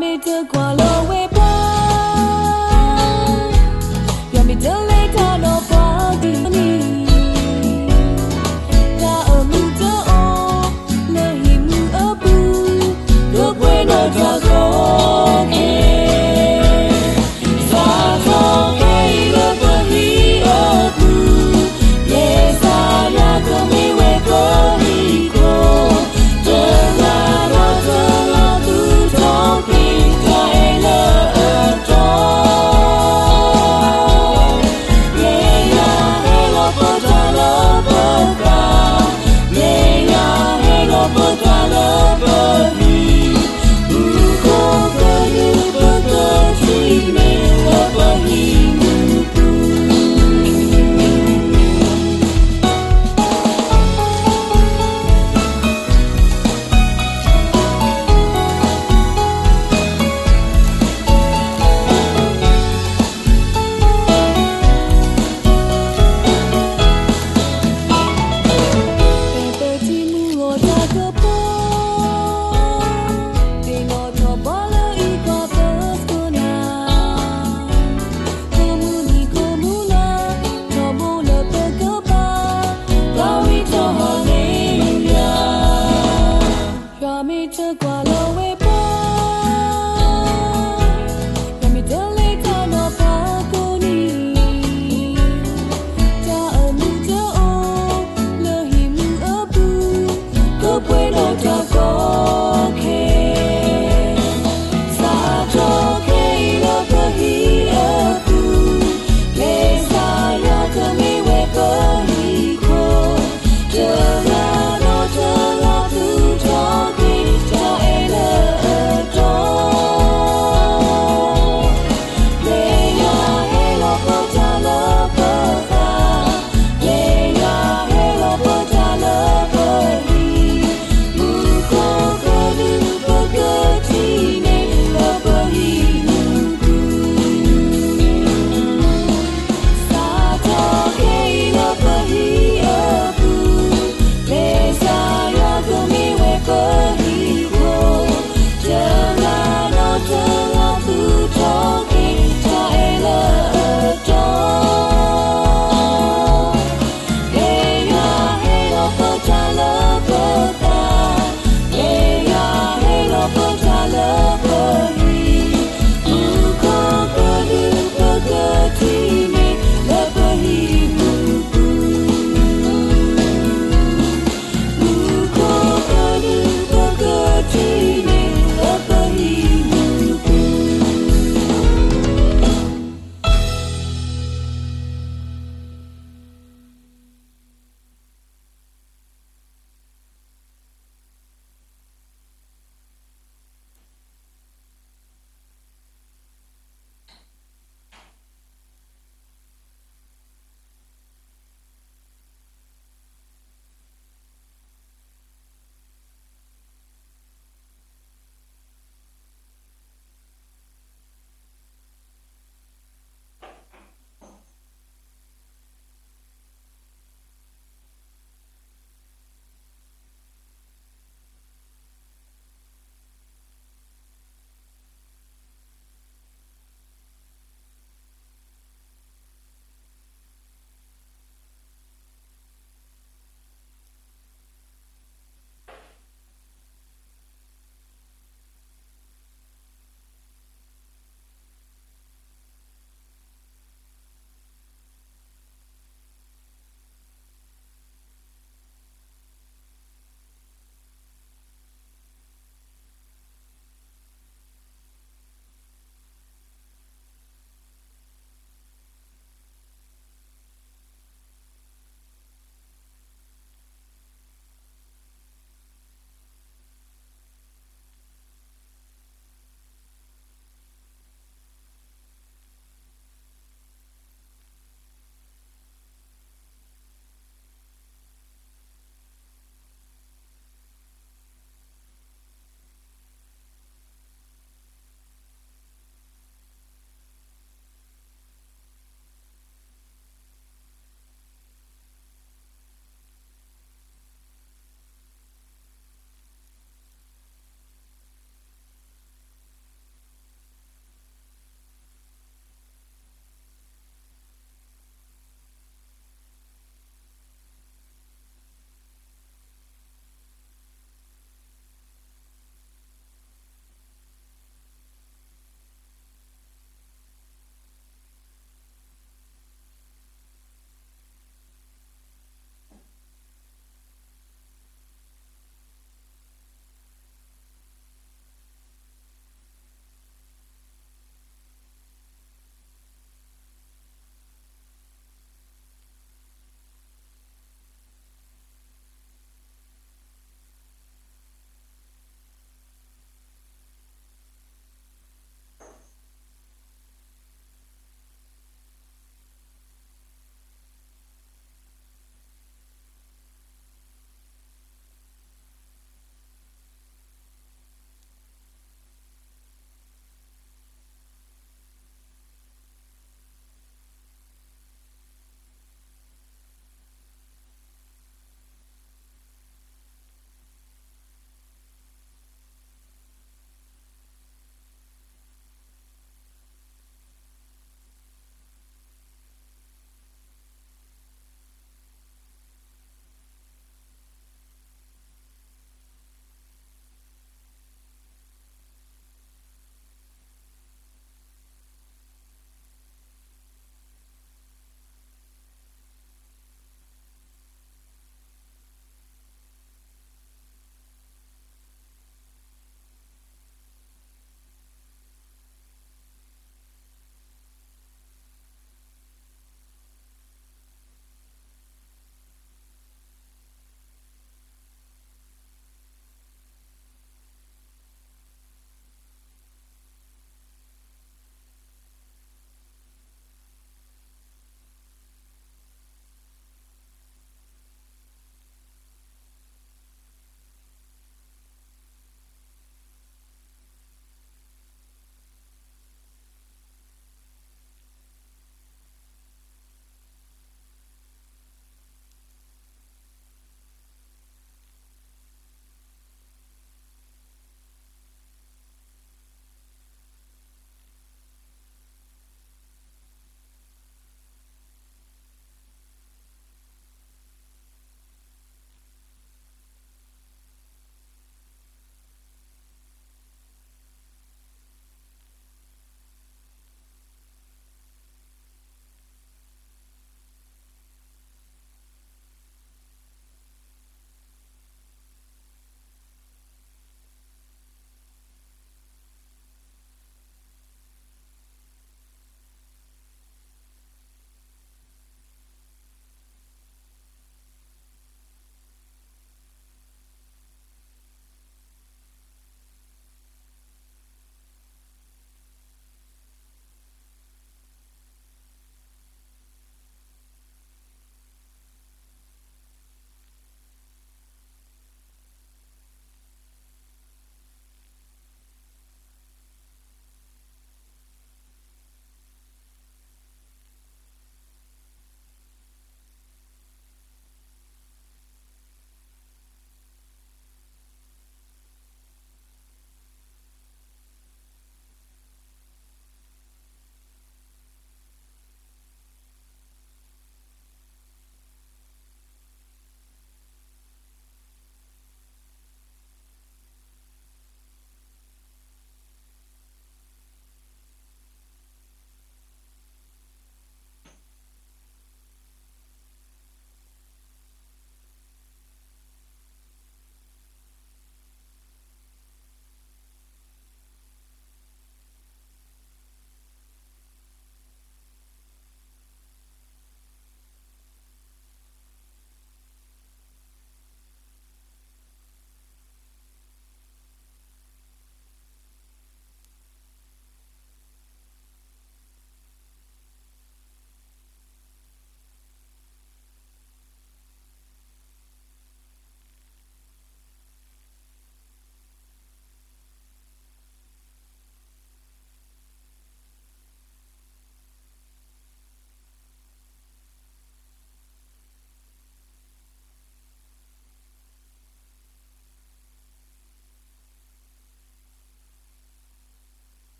မ့ၢ်တကွၢ်လၢဝဲပှၤ, ယွၤမ့ၢ်တလဲၤတၢ်ဒီးပှၤဒ်န့ၣ်, တၢ်အိၣ်မူတအိၣ်လၢဟံၣ်မူအပူၤ, ဒီးပှဲၤဒီးတၢ်ကီကဲ, စးထီၣ်ခဲအံၤလၢပဟံၣ်အပူၤ, ကစၢ်ယွၤကမ့ၢ်ဝဲပဟံၣ်ခိၣ်, တဂၤဒီးတဂၤသူၣ်ထီၣ်က့ၤတၢ်အဲၣ်လၢအတီၤ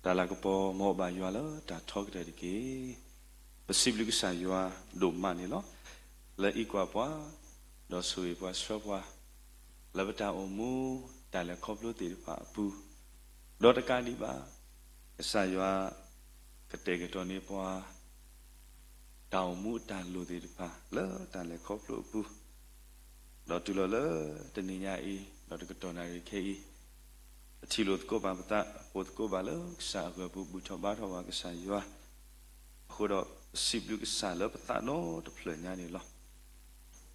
တၢ်လၤကပီၤ မ်အဘၣ်ယွၤလၢတၢ်ထီကတၢၢ်တက့ၢ်. ပစံးဘျုးကစၢ်ယွၤဒိၣ်မးန့ၣ်လီၤ. လၢအံးကွၢ်ပှၤ, ဒီးဆိၣ်ဂ့ၤပှၤဆှၢပှၤ, လၢပတၢ်အိၣ်မူ တၢ်လဲၤခီဖျိသ့ၣ်တဖၣ်အပူၤ, ဒီးတကးဒံးဘၣ်, ကစၢ်ယွၤ ကတဲာ်ကတီၤန့ၢ်ပှၤ တၢ်အိၣ်မူအတၢ်လိၣ်သ့ၣ်တဖၣ် လၢတၢ်လဲၤခီဖျိအပူၤ, ဒီးတုၤလီၤလၢတနံၤညါအံၤ ဒီးတကတီၢ်နၣ်ရံၣ်ခဲအံၤ, ပထံၣ်လိာ်သကိးဘၣ်ပသး ပအိၣ်သကိးဘၣ်လၢကစၢ်အဂီၢ်ပူၤ ဘူၣ်ထီၣ်ဘါထီၣ်ဘၣ်ကစၢ်ယွၤ, အဃိဒီးပစံးဘျုးကစၢ်လၢပသးနီတဖျၢၣ်ညါန့ၣ်လီၤ.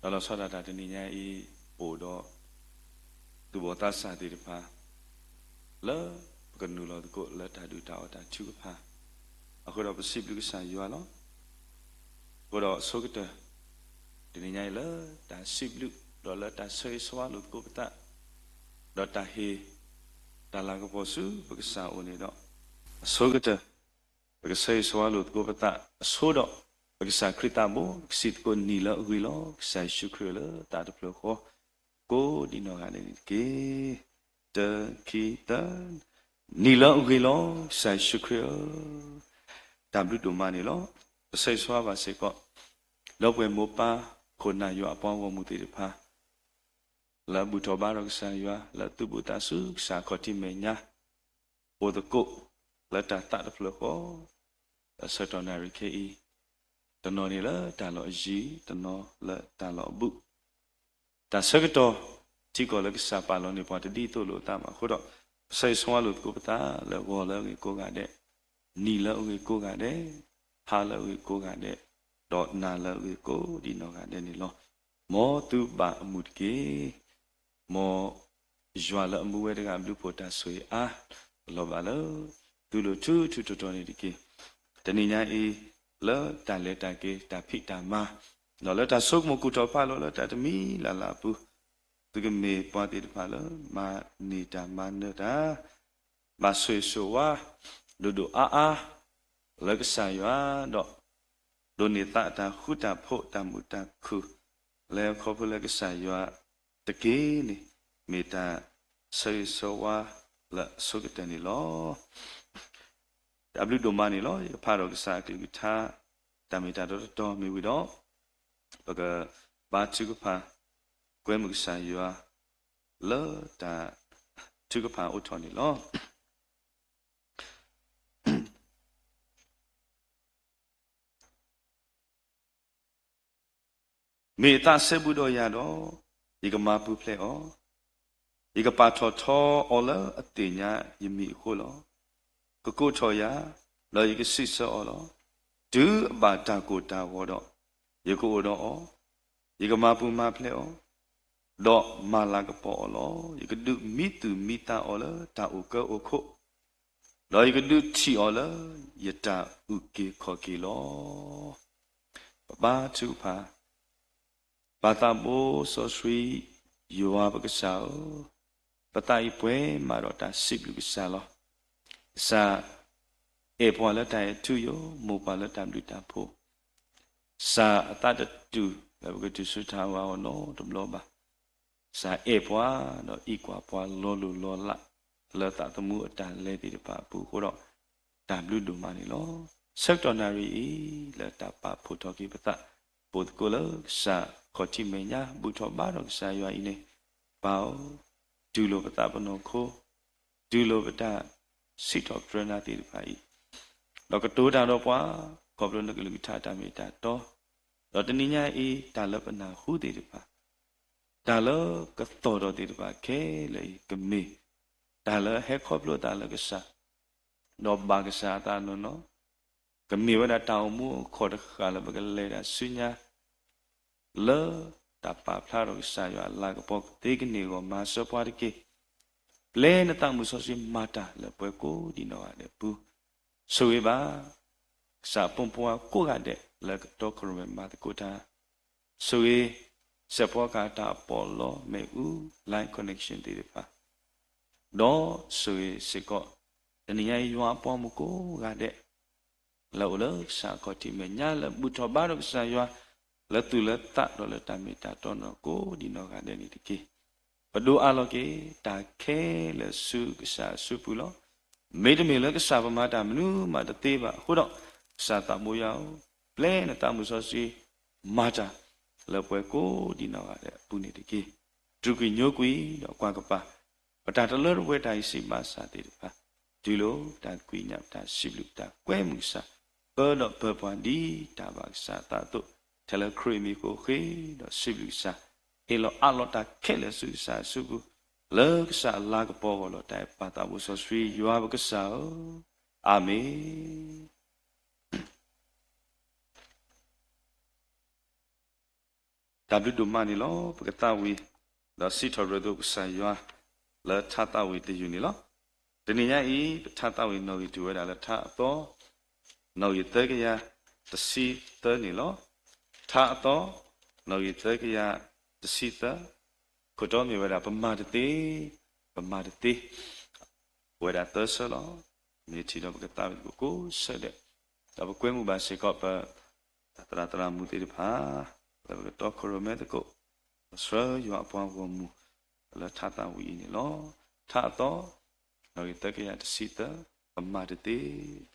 ဒီးလီၤဆီဒၣ်တၢ်တနံၤညါအံၤ အိၣ်ဒီး သူၣ်ဘီၣ်သးစၢ်သ့ၣ်တဖၣ် လၢပကနုာ်လီၤသကိးလၢတၢ်ဒုၣ်တၢ်အီၣ်တၢ်ထုကဖၣ်, အဃိဒီးပစံးဘျုးကစၢ်ယွၤလီၤ. အဃိဒီးအဆိကတၢၢ် တနံၤညါအံၤလၢတၢ်စံးဘျုး ဒီးလၢတၢ်ဆၢဂ့ၤဆၢဝါလိာ်သကိးပသး, ဒီးတၢ်ဟ့ၣ် တၢ်လၤကပီၤဆူပကစၢ်အအိၣ်န့ၣ်ဒီး, အဆိကတၢၢ် ပကဆၢဂ့ၤဆၢဝါလိာ်သကိးပသးအဆိဒီး, ပကစၢ်ခရံာ်သးဘိ ပကစံးသကိးနံၤလၢအဂ့ၤလီၤ ကစၢ်ယ့ၣ်ၡူးခရံာ်လၢသးတဖျၢၣ်ဃီ ကိးဒံးနီၢ်ဂၤဒဲးန့ၣ်တက့ၢ်. တၢ ခံ သၢ, နံၤလၢအဂ့ၤလီၤ ကစၢ်ယ့ၣ်ၡူးခရံာ်ဧၢ, တၢ်ဘျုးဒိၣ်မးန့ၣ်လီၤ. ပဆၢဂ့ၤဆၢဝါဘၣ်စ့ၢ်ကီး ဒီပုၢ်ဝဲၢ်မိၢ်ပၢ် ခိၣ်နၢ်ယွၤအပှၤဂီၢ်မုၢ်သ့ၣ်တဖၣ် လၢဘူၣ်ထီၣ်ဘါထီၣ်ကစၢ်ယွၤ လၢသူၣ်ဘီၣ်သးစၢ်ဆူကစၢ်ခီၣ်ထံးမဲာ်ညါ အိၣ်သကိး လၢတၢ်သးတဖျၢၣ်ဃီ လၢဆၢကတီၢ်နၣ်ရံၣ်ခဲအံၤ, တနီၤန့ၣ်လၢတၢ်လီၢ်အယံၤ, တနီၤလၢတၢ်လီၢ်အဘူး, တၢ်ဆၢကတီၢ် ထံကီၢ်လၢကစၢ်ပာ်လီၤန့ၢ်ပှၤတဒ်သိးလိာ်အသးဘၣ်အဃိဒီး, ပဆၢဂ့ၤဆၢဝါလိာ်သကိးပသးလၢဂီၤလၢအဂ့ၤကိးဂၤဒဲး, နံၤလၢအဂ့ၤကိးဂၤဒဲး, ဟါလၢအဂ့ၤကိးဂၤဒဲး, ဒီးနၤလၢအဂ့ၤကိးဒံးနီၢ်ဂၤဒဲးန့ၣ်လီၤ. မ်သုဘၣ်အမုာ်တက့ၢ်. မ်ယွၤလၢအမူဝဲတဂၤအဘျုးအဖှိၣ်တၢ်ဆိၣ်ဂ့ၤအါ လီၤဘၣ်လၢ သုလိၤထူထူတီတီန့ၣ်တက့ၢ်. တနံၤညါအံၤ လၢတၢ်လဲၤတၢ်က့ၤ တၢ်ဖံးတၢ်မၤ, ဒီးလၢတၢ်ဆိကမိၣ်ကူၣ်ထီၣ်ဖးလီၤလၢတၢ်တမံၤလၢ်လၢ်အပူၤ, သုကမ့ၢ်ပှၤသ့ၣ်တဖၣ်လၢ မၤန့ၢ်တၢ်မၤနၢၤတၢ်, ဘၣ်ဆိၣ်ဂ့ၤဆိၣ်ဝါ ဒိၣ်ဒိၣ်အါအါ လၢကစၢ်ယွၤဒီး ဒိးန့ၢ်သးတၢ်ဃူတၢ်ဖိးတၢ်မုာ်တၢ်ခုၣ် လၢခီဖျိလၢကစၢ်ယွၤတက့ၢ်န့ၣ် မ့ၢ်တၢ်ဆၢဂ့ၤဆၢဝါလၢအဆိကတၢၢ်န့ၣ်လီၤ. တၢ်ဘျုးဒိၣ်မးန့ၣ်လီၤ. ယကဖးဒီးကစၢ်အကလုၢ်ကထါ တၢ်မ့ၢ်တၢ်တီတီတီမ့ၢ်ဝံၤဒီး ပကဘါထုကဖၣ် ကွဲမုာ်ကစၢ်ယွၤ လၢတၢ်ထုကဖၣ်အိးထီၣ်န့ၣ်လီၤ. မ့ၢ်အသးစဲဘူးဒီးယၤဒီး, ယကမၤပူၤဖျဲးအီၤ, ယကပာ်ထီၣ်ထီအီၤလၢအသ့ၣ်ညါယမံၤအဃိလီၤ. ကကိးထီၣ်ယၤ, ဒီးယကစံးဆၢအီၤလီၤ. တုၤအဘၣ်တၢ်ကိၢ်တၢ်ဂီၤဒီး, ယကအိၣ်ဒီးအီၤ, ယကမၤပူၤမၤဖျဲးအီၤ, ဒီးမၤလၤကပီၤအီၤလီၤ. ယကဒုးမံသူၣ်မံသးအီၤလၢတၢ်အိၣ်ကၢအိၣ်ခိၣ်, ဒီးယကဒုးထံၣ်အီၤလၢယတၢ်အုၣ်က့ၤခီၣ်က့ၤလီၤ. ပဘါထုကဖၣ်. ပၢ်သးဘိစီဆှံ ယွၤပကစၢ်ဧၢ, ပသးအံၤပှဲၤမးဒီးတၢ်စံးဘျုးကစၢ်လီၤ. ကစၢ်အဲၣ်ပှၤလၢတၢ်အဲၣ်ထူယိာ်, မိၢ်ပှၤလၢတၢ်ဘျုးတၢ်ဖှိၣ်, ကစၢ်အသးတတူၢ်လၢပကတုၤဆူတၢ်အဂၤအီၤနီတဘျီဘၣ်. ကစၢ်အဲၣ်ပှၤဒီးအံးကွၢ်ပှၤလီၤလိၢ်လီၤလး လၢသးသမူအတၢ်လဲၤသ့ၣ်တဖၣ်အပူၤအဃိဒီး တၢ်ဘျုးဒိၣ်မးန့ၣ်လီၤ. ဆၢကတီၢ်နၣ်ရံၣ်အံၤ လၢတၢ်ပာ်ဖှိၣ်ထီၣ်က့ၤပသး ပအိၣ်သကိးလၢကစၢ်ခီၣ်ထံးမဲာ်ညါ ဘူၣ်ထီၣ်ဘါထီၣ်ကစၢ်ယွၤအံၤန့ၣ်, ပၢ်ဧၢ, တူၢ်လိာ်ပသးပနီၢ်ခိ, တူၢ်လိာ်ပတၢ်စံးထီၣ်ပတြၢၤနၤသ့ၣ်တဖၣ်အံၤ, ဒီးကတိၤတၢ်ဒီးပှၤ ခီဖျိနကလုၢ်ကထါတၢ်မ့ၢ်တၢ်တီ, ဒီးတနံၤညါအံၤ တၢ်လၢပနၢ်ဟူသ့ၣ်တဖၣ် တၢ်လၢကသီၣ်ထီၣ်သ့ၣ်တဖၣ်ခဲလၢာ်အံၤ ကမ့ၢ်တၢ်လၢဟဲခီဖျိအသးလၢကစၢ်, ဒီးဘၣ်ကစၢ်အသးနီၢ်နီၢ်, ကမ့ၢ်ဝဲဒၣ်တၢ်အိၣ်မူအခီၣ်တဃာ်လၢပကလဲၤတၢ်ဆူညါ လၢတၢ်ပာ်ဖျါထီၣ်ကစၢ်ယွၤအလၤကပီၤကသ့ကန့ၢ်အဂီၢ် မၤစၢၤပှၤတက့ၢ်. ပျဲနသးမုာ်စီဆှံမၤတၢ်လၢပှဲၤကိးဒံးနီၢ်ဂၤဒဲးပူၤ, ဆိၣ်ဂ့ၤဘၣ် ကစၢ်အဖိမုၣ်ဖိခွါကိးဂၤဒဲးလၢကတီခိၣ်ရိၣ်မဲာ်မၤသကိးတၢ်, ဆိၣ်ဂ့ၤ စဲးဖီကဟၣ်တၢ်အပီးလီမ့ၣ်အူ line connection သ့ၣ်တဖၣ်, ဒီးဆိၣ်ဂ့ၤစ့ၢ်ကီး တနံၤညါအံၤယွၤအပှၤမုၣ်ကိးဂၤဒဲး လၢအိၣ်လၢကစၢ်အခီၣ်ထံးမဲာ်ညါလၢဘူၣ်ထီၣ်ဘါထီၣ်ကစၢ်ယွၤ လၢသူၣ်လၢသးဒီးလၢတၢ်မ့ၢ်တၢ်တီနီၢ်ကိးဒံးနီၢ်ဂၤဒဲးန့ၣ်တက့ၢ်. ပဒိးအးလီၤက့ၤတၢ်ခဲလၢာ်ဆူကစၢ်အစုပူၤလီၤ. မ့တမ့ၢ်လၢကစၢ်ပမၤတၢ်မနုၤမးတသ့ဘၣ်အဃိဒီး, ကစၢ်သးဘိယွၤဧၢ, ပျဲနသးမုၢ်စီဆှံမၤတၢ် လၢပှၤကိးဒံးနီၢ်ဂၤဒဲးအပူၤန့ၣ်တက့ၢ်. တြူာ်ကွံာ်ညိကွံာ်ဒီးကွၢ်ကပၤ ပတၢ်တလၢတပှဲၤတၢ်ဂံၢ်စၢ်ဘါစၢ်သ့ၣ်တဖၣ်, တုၤလၢတၢ်သးကွံညါ ပတၢ်စံးဘျုးပတၢ်ကွဲမုာ်ကစၢ်, ပၢဒီးပၢပှၤဒ်တၢ်ဘၣ်ကစၢ်အသးအသိး, ထဲလၢခရံာ်အမံၤအဃိ ဃ့ဒီးစံးဘျုးကစၢ်, ဟ့ၣ်လီၤအးလီၤတၢ်ခဲလၢာ်ဆူကစၢ်အစုပူၤ, လၢကစၢ်အလၤကပီၤအဂီၢ်လီၤ. တၢ်အဲၣ်ပၢ်သးဘိစီဆှံယွၤပကစၢ်ဧၢ, အၤမ့ၣ်. တၢ်ဘျုးဒိၣ်မးန့ၣ်လီၤ. ပကသးဝံၣ် ဒီးစံးထီၣ်ပတြၢၤသကိးကစၢ်ယွၤ လၢထါသးဝံၣ်တယုၢ်န့ၣ်လီၤ. တနံၤညါအံၤ ပထါသးဝံၣ်နီၣ်ဂံၢ်တုၤဝဲဒၣ်လၢထါအသီ, နီၣ်ဂံၢ်သၢကယၤတဆံသၢန့ၣ်လီၤ. ထါအသီ, နီၣ်ဂံၢ်သၢကယၤတဆံသၢ, ခိၣ်တီမ့ၢ်ဝဲဒၣ် ပမၤတသ့, ပမၤတသ့, အိၣ်ဝဲဒၣ်သၢဆၢလီၤ. မ့ၢ်ထံၣ်ဒီးပကသးဝံၣ်သကိးကိးဆၢဒဲး, ဒီးပကွဲမုာ်ဘၣ်စ့ၢ်ကီးပ သရၣ်သရၣ်မုၣ်သ့ၣ်တဖၣ် လၢပကတီခိၣ်ရိၣ်မဲသကိး, ပဆှၢယွၤအပှၤဂီၢ်မုၢ် လၢထါသးဝံၣ်အံၤန့ၣ်လီၤ. ထါအသီ, နီၣ်ဂံၢ်သၢကယၤတဆံသၢ, ပမၤတသ့.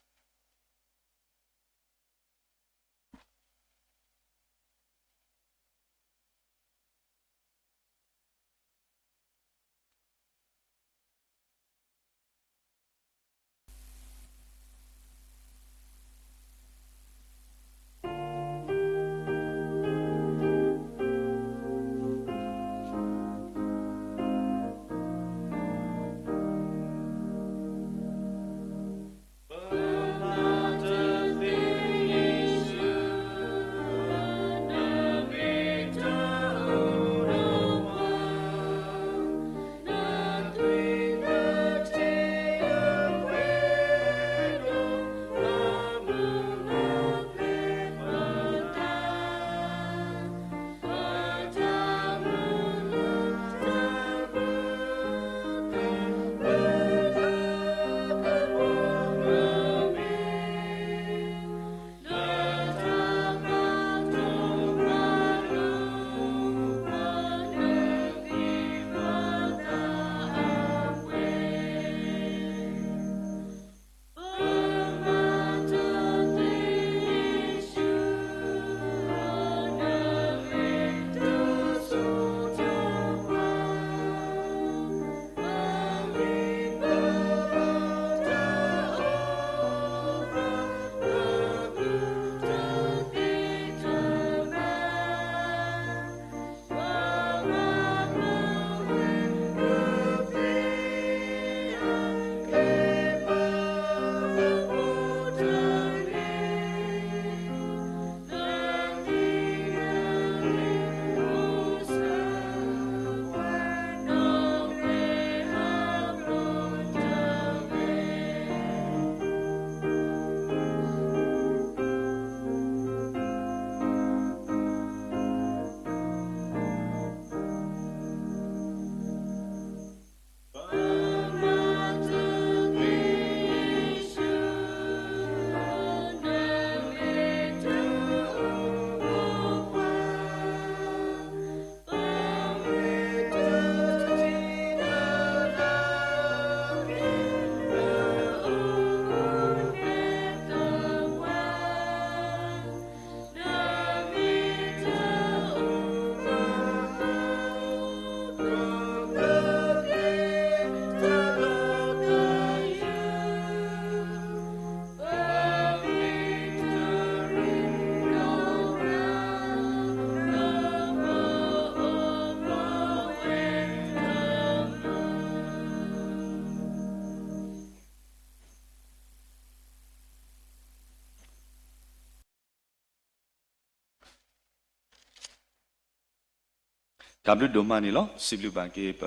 တၢ်ဘျုးဒိၣ်မးန့ၣ်လီၤ. စံးဘျုးဘၣ်က့ၤပ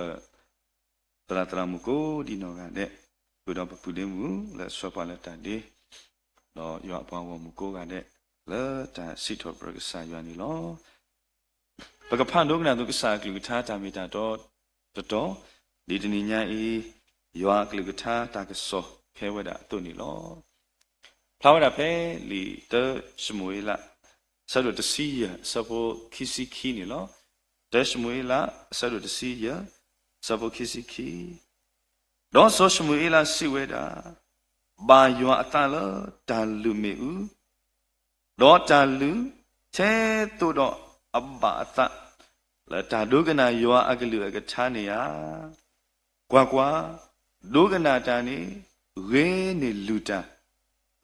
သရၣ်သရၣ်မုၣ်ကိးဒံးနီၢ်ဂၤဒဲး, ဃုာ်ဒီးပပုၢ်ဒ့မုၣ်လၢအဆှၢပှၤလၢတၢ်ဒ့, ဒီးယွၤအပှၤဂီၢ်မုၢ်ကိးဂၤဒဲး လၢတၢ်စံးထီၣ်ပတြၢၤကစၢ်ယွၤန့ၣ်လီၤ. ပကဖးဒိကနၣ်သကိးကစၢ်အကလုၢ်ကထါတၢ်မ့ၢ်တၢ်တီတတီၤ, ဒ်တနံၤညါအံၤ ယွၤအကလုၢ်ကထါတၢ်ကစီၣ်ဖဲဝဲဒၣ်အသိးန့ၣ်လီၤ. ဖျါဝဲဒၣ်ဖဲလံာ်တၢၡမူၤအ့လး, အဆၢဒိၣ်တဆံယဲၢ် အဆၢဖိခံဆံခံန့ၣ်လီၤ. တၢၡမူၤအ့လး အဆၢဒိၣ်တဆံယဲၢ် အဆၢဖိခံဆံခံ, ဒီးစီၤၡမူၤအ့လးစံးဝဲဒၣ်, ဘၣ်ယွၤအသးလၢတၢ်လုၢ်မ့ၣ်အူ, ဒီးတၢ်လုၢ်ထဲသိးဒီးအဘၣ်အသး, လၢတၢ်ဒိကနၣ်ယွၤအကလုၢ်အကထါန့ၣ်ဧါ. ကွၢ်ကွၢ်, ဒိကနၣ်တၢ်န့ၣ် ဂ့ၤန့ၢ်လုၢ်တၢ်,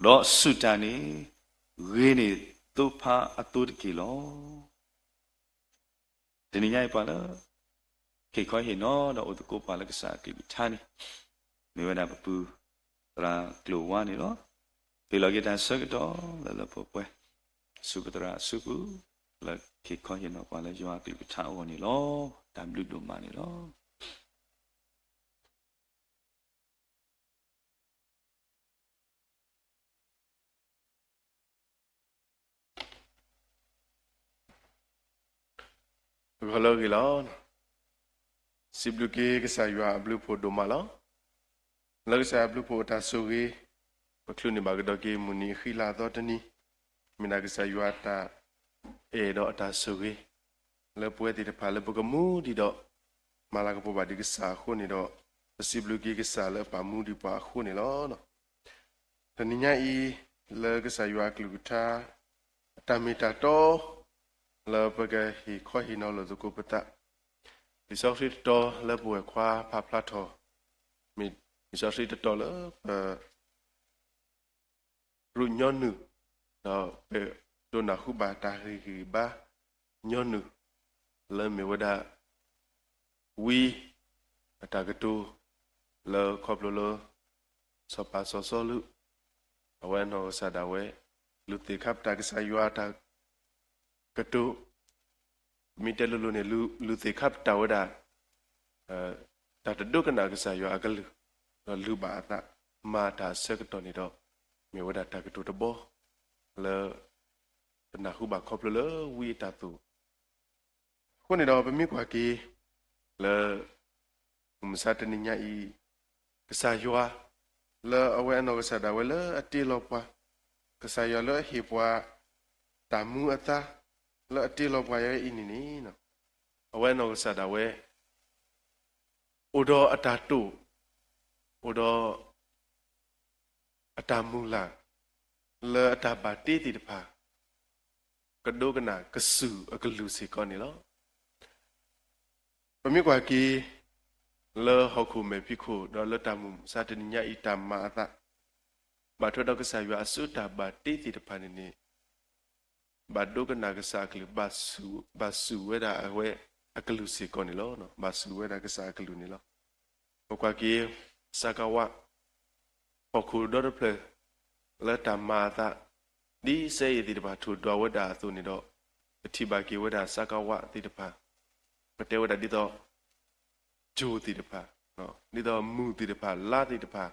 ဒီးစူၢ်တၢ်န့ၣ် ဂ့ၤန့ၢ်သိဖါအသိတက့ၢ်လီၤ. တနံၤညါအံၤပှၤလၢ ဟ့ၣ်ခီဟ့ၣ်နီၤဒီးအိၣ်သကိးပှၤလၢကစၢ်အကလုၢ်ကထါန့ၣ် မ့ၢ်ဝဲဒၣ်ပပုၢ်သရၣ်ကျိၤဝါန့ၣ်လီၤ. ဟ့ၣ်လီၤက့ၤတၢ်ဆၢကတီၢ်လၢလၢပှဲၤပှဲၤ ဆူပသရၣ်အစုပူၤ လၢဟ့ၣ်ခီဟ့ၣ်နီၤပှၤလၢယွၤအကလုၢ်ကထါအဂီၢ်န့ၣ်လီၤ. တၢ်ဘျုးဒိၣ်မးန့ၣ်လီၤ. ဂီၤလၢအဂ့ၤလီၤ. စံးဘျုးက့ၤကစၢ်ယွၤအဘျုးအဖှိၣ်ဒိၣ်မးလီၤ. လၢကစၢ်ယွၤအဘျုးအဖှိၣ်အတၢ်ဆိၣ်ဂ့ၤ ပချုးန့ၢ်ဘၣ်ကဒီးက့ၤမုၢ်နံၤအဃံလၤအသီတနံၤ, မ့ၢ်ဒၣ်ကစၢ်ယွၤအတၢ်အဲၣ်ဒီးအတၢ်ဆိၣ်ဂ့ၤ လၢပဝဲသ့ၣ်တဖၣ်လၢပကမူဒံးဒီး မၤလၤကပီၤဘၣ်ဒံးကစၢ်အဃိန့ၣ်ဒီး ပစံးဘျုးက့ၤကစၢ်လၢအပာ်မူဒံးပှၤအဃိန့ၣ်လီၤ. တနံၤညါအံၤ လၢကစၢ်ယွၤအကလုၢ်ကထါ အတၢ်မ့ၢ်တၢ်တီ လၢပကဟ့ၣ်ခီဟ့ၣ်နီၤလိာ်သကိးပသး, လံာ်စီဆှံတတီၤလၢပဝဲၢ်ခွါဖးဖျါထီၣ်, မ့ၢ်လံာ်စီဆှံတတီၤလၢပ ရူၢ်ညီနုၢ်, ဒီးပဒိးနၢ်ဟူဘၣ်တၢ်ဂံၢ်ဂံၢ်ဘါညီနုၢ် လၢမ့ၢ်ဝဲဒၣ် ဝံအတၢ်ကတိၤ လၢခီဖျိလၢ စီၤပၤစီၤစီလူး အဝဲအနီၢ်ကစၢ်ဒၣ်ဝဲ လူၤသ့ၣ်ခါပတာ်ကစၢ်ယွၤအတၢ်ကတိၤ, မ့ၢ်တဲလိၤလိၤန့ၣ် လူၤသ့ၣ်ခါပတာ်ဝဲဒၣ် တၢ်တဒိကနၣ်ကစၢ်ယွၤအကလုၢ်, ဒီးလုၢ်ဘၣ်အသး မၤတၢ်အဆၢကတီၢ်န့ၣ်ဒီး မ့ၢ်ဝဲဒၣ်တၢ်ကတိၤတဘီ လၢ ပနၢ်ဟူဘၣ်ခီဖျိလၢဝံအတၢ်သိၣ် အဃိန့ၣ်ဒီးပမ့ၢ်ကွၢ်က့ၤ လၢ မုၢ်မဆါတနံၤညါအံၤ ကစၢ်ယွၤ လၢအဝဲအနီၢ်ကစၢ်ဒၣ်ဝဲလၢအတ့လီၤပှၤ, ကစၢ်ယွၤလၢအဟ့ၣ်ပှၤ တၢ်မူအသါ လၢအတ့လီၤပှၤယဲအံၤန့ၣ်န့ၣ် အဝဲအနီၢ်ကစၢ်ဒၣ်ဝဲ အိၣ်ဒီးအတၢ်တိာ်, အိၣ်ဒီး အတၢ်မုၢ်လၢ် လၢအတၢ်ဘၣ်တ့သ့ၣ်တဖၣ် ကဒိကနၣ်ကစၢ်အကလုၢ်စ့ၢ်ကီးန့ၣ်လီၤ. ပမ့ၢ်ကွၢ်က့ၤ လၢဟီၣ်ခိၣ်မဲာ်ဖံးခိၣ် ဒီးလၢတၢ်မုၢ်မဆါတနံၤညါအံၤတၢ်မၤအသး ဘၣ်ထွဲဒီးကစၢ်ယွၤအစုတၢ်ဘၣ်တ့သ့ၣ်တဖၣ်န့ၣ်န့ၣ် ဘၣ်ဒိကနၣ်ကစၢ်အကလုၢ် ဘၣ်စူၢ်ဝဲဒၣ်အဝဲအကလုၢ်စ့ၢ်ကီးန့ၣ်လီၤ. ဘၣ်စူၢ်ဝဲဒၣ်ကစၢ်အကလုၢ်န့ၣ်လီၤ. ပကွၢ်က့ၤ စကဝ ဟီၣ်ခိၣ်ဒီတဖျၢၣ် လၢတၢ်မၤအသး ဒ်စဲအ့ၣ်သ့ၣ်တဖၣ်ထိၣ်ဒွးဝဲဒၣ်အသိးန့ၣ်ဒီး ပထံၣ်ဘၣ်က့ၤဝဲဒၣ်စကဝ သ့ၣ်တဖၣ် ပတဲဝဲဒၣ်ဒ်သိး ကၠိသ့ၣ်တဖၣ်, ဒ်သိးမုၢ်သ့ၣ်တဖၣ် လါသ့ၣ်တဖၣ်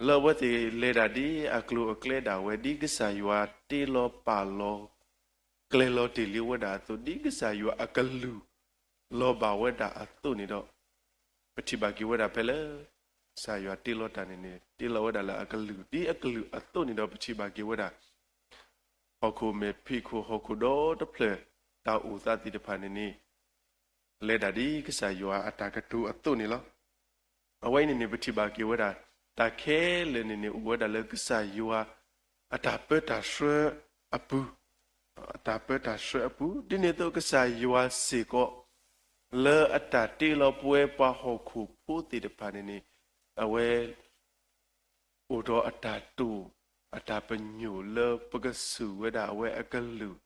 လၢအဝဲသ့ၣ်လဲၤဒၣ်ဒ်အကျိၤအကျဲဒၣ်ဝဲ ဒ်ကစၢ်ယွၤတ့လီၤပာ်လီၤ ကျဲၤလီၤတ့ၢ်လံဝဲဒၣ်အသိး ဒ်ကစၢ်ယွၤအကလုၢ်လီၤဘၣ်ဝဲဒၣ်အသိးန့ၣ်ဒီး ပထံၣ်ဘၣ်က့ၤဝဲဒၣ်ဖဲလၢ ကစၢ်ယွၤတ့လီၤတၢ်န့ၣ်န့ၣ် တ့လီၤဝဲဒၣ်လၢအကလုၢ် ဒ်အကလုၢ်အသိးန့ၣ်ဒီး ပထံၣ်ဘၣ်က့ၤဝဲဒၣ် ဟီၣ်ခိၣ်မဲာ်ဖံးခိၣ် ဟီၣ်ခိၣ်ဒီတဖျၢၣ် တၢ်အိၣ်သးသ့ၣ်တဖၣ်န့ၣ်န့ၣ် လဲၤဒၣ်ဒ်ကစၢ်ယွၤအတၢ်ကတိၤအသိးန့ၣ်လီၤ. အဝဲအံၤန့ၣ်န့ၣ် ပထံၣ်ဘၣ်က့ၤဝဲဒၣ် တၢ်ခဲလၢာ်န့ၣ်န့ၣ် အိၣ်ဝဲဒၣ်လၢကစၢ်ယွၤအတၢ်ပၢတၢ်ဆှၢအပူၤ, အတၢ်ပၢတၢ်ဆှၢအပူၤ ဒ်န့ၣ်အသိးကစၢ်ယွၤစ့ၢ်ကီး လၢအတၢ်တ့လီၤပဝဲပှၤဟီၣ်ခိၣ်ဖိသ့ၣ်တဖၣ်န့ၣ်န့ၣ် အဝဲ အိၣ်ဒီးအတၢ်တိာ် အတၢ်ပညိၣ်လၢပကစူၢ်ဝဲဒၣ်အဝဲအကလုၢ်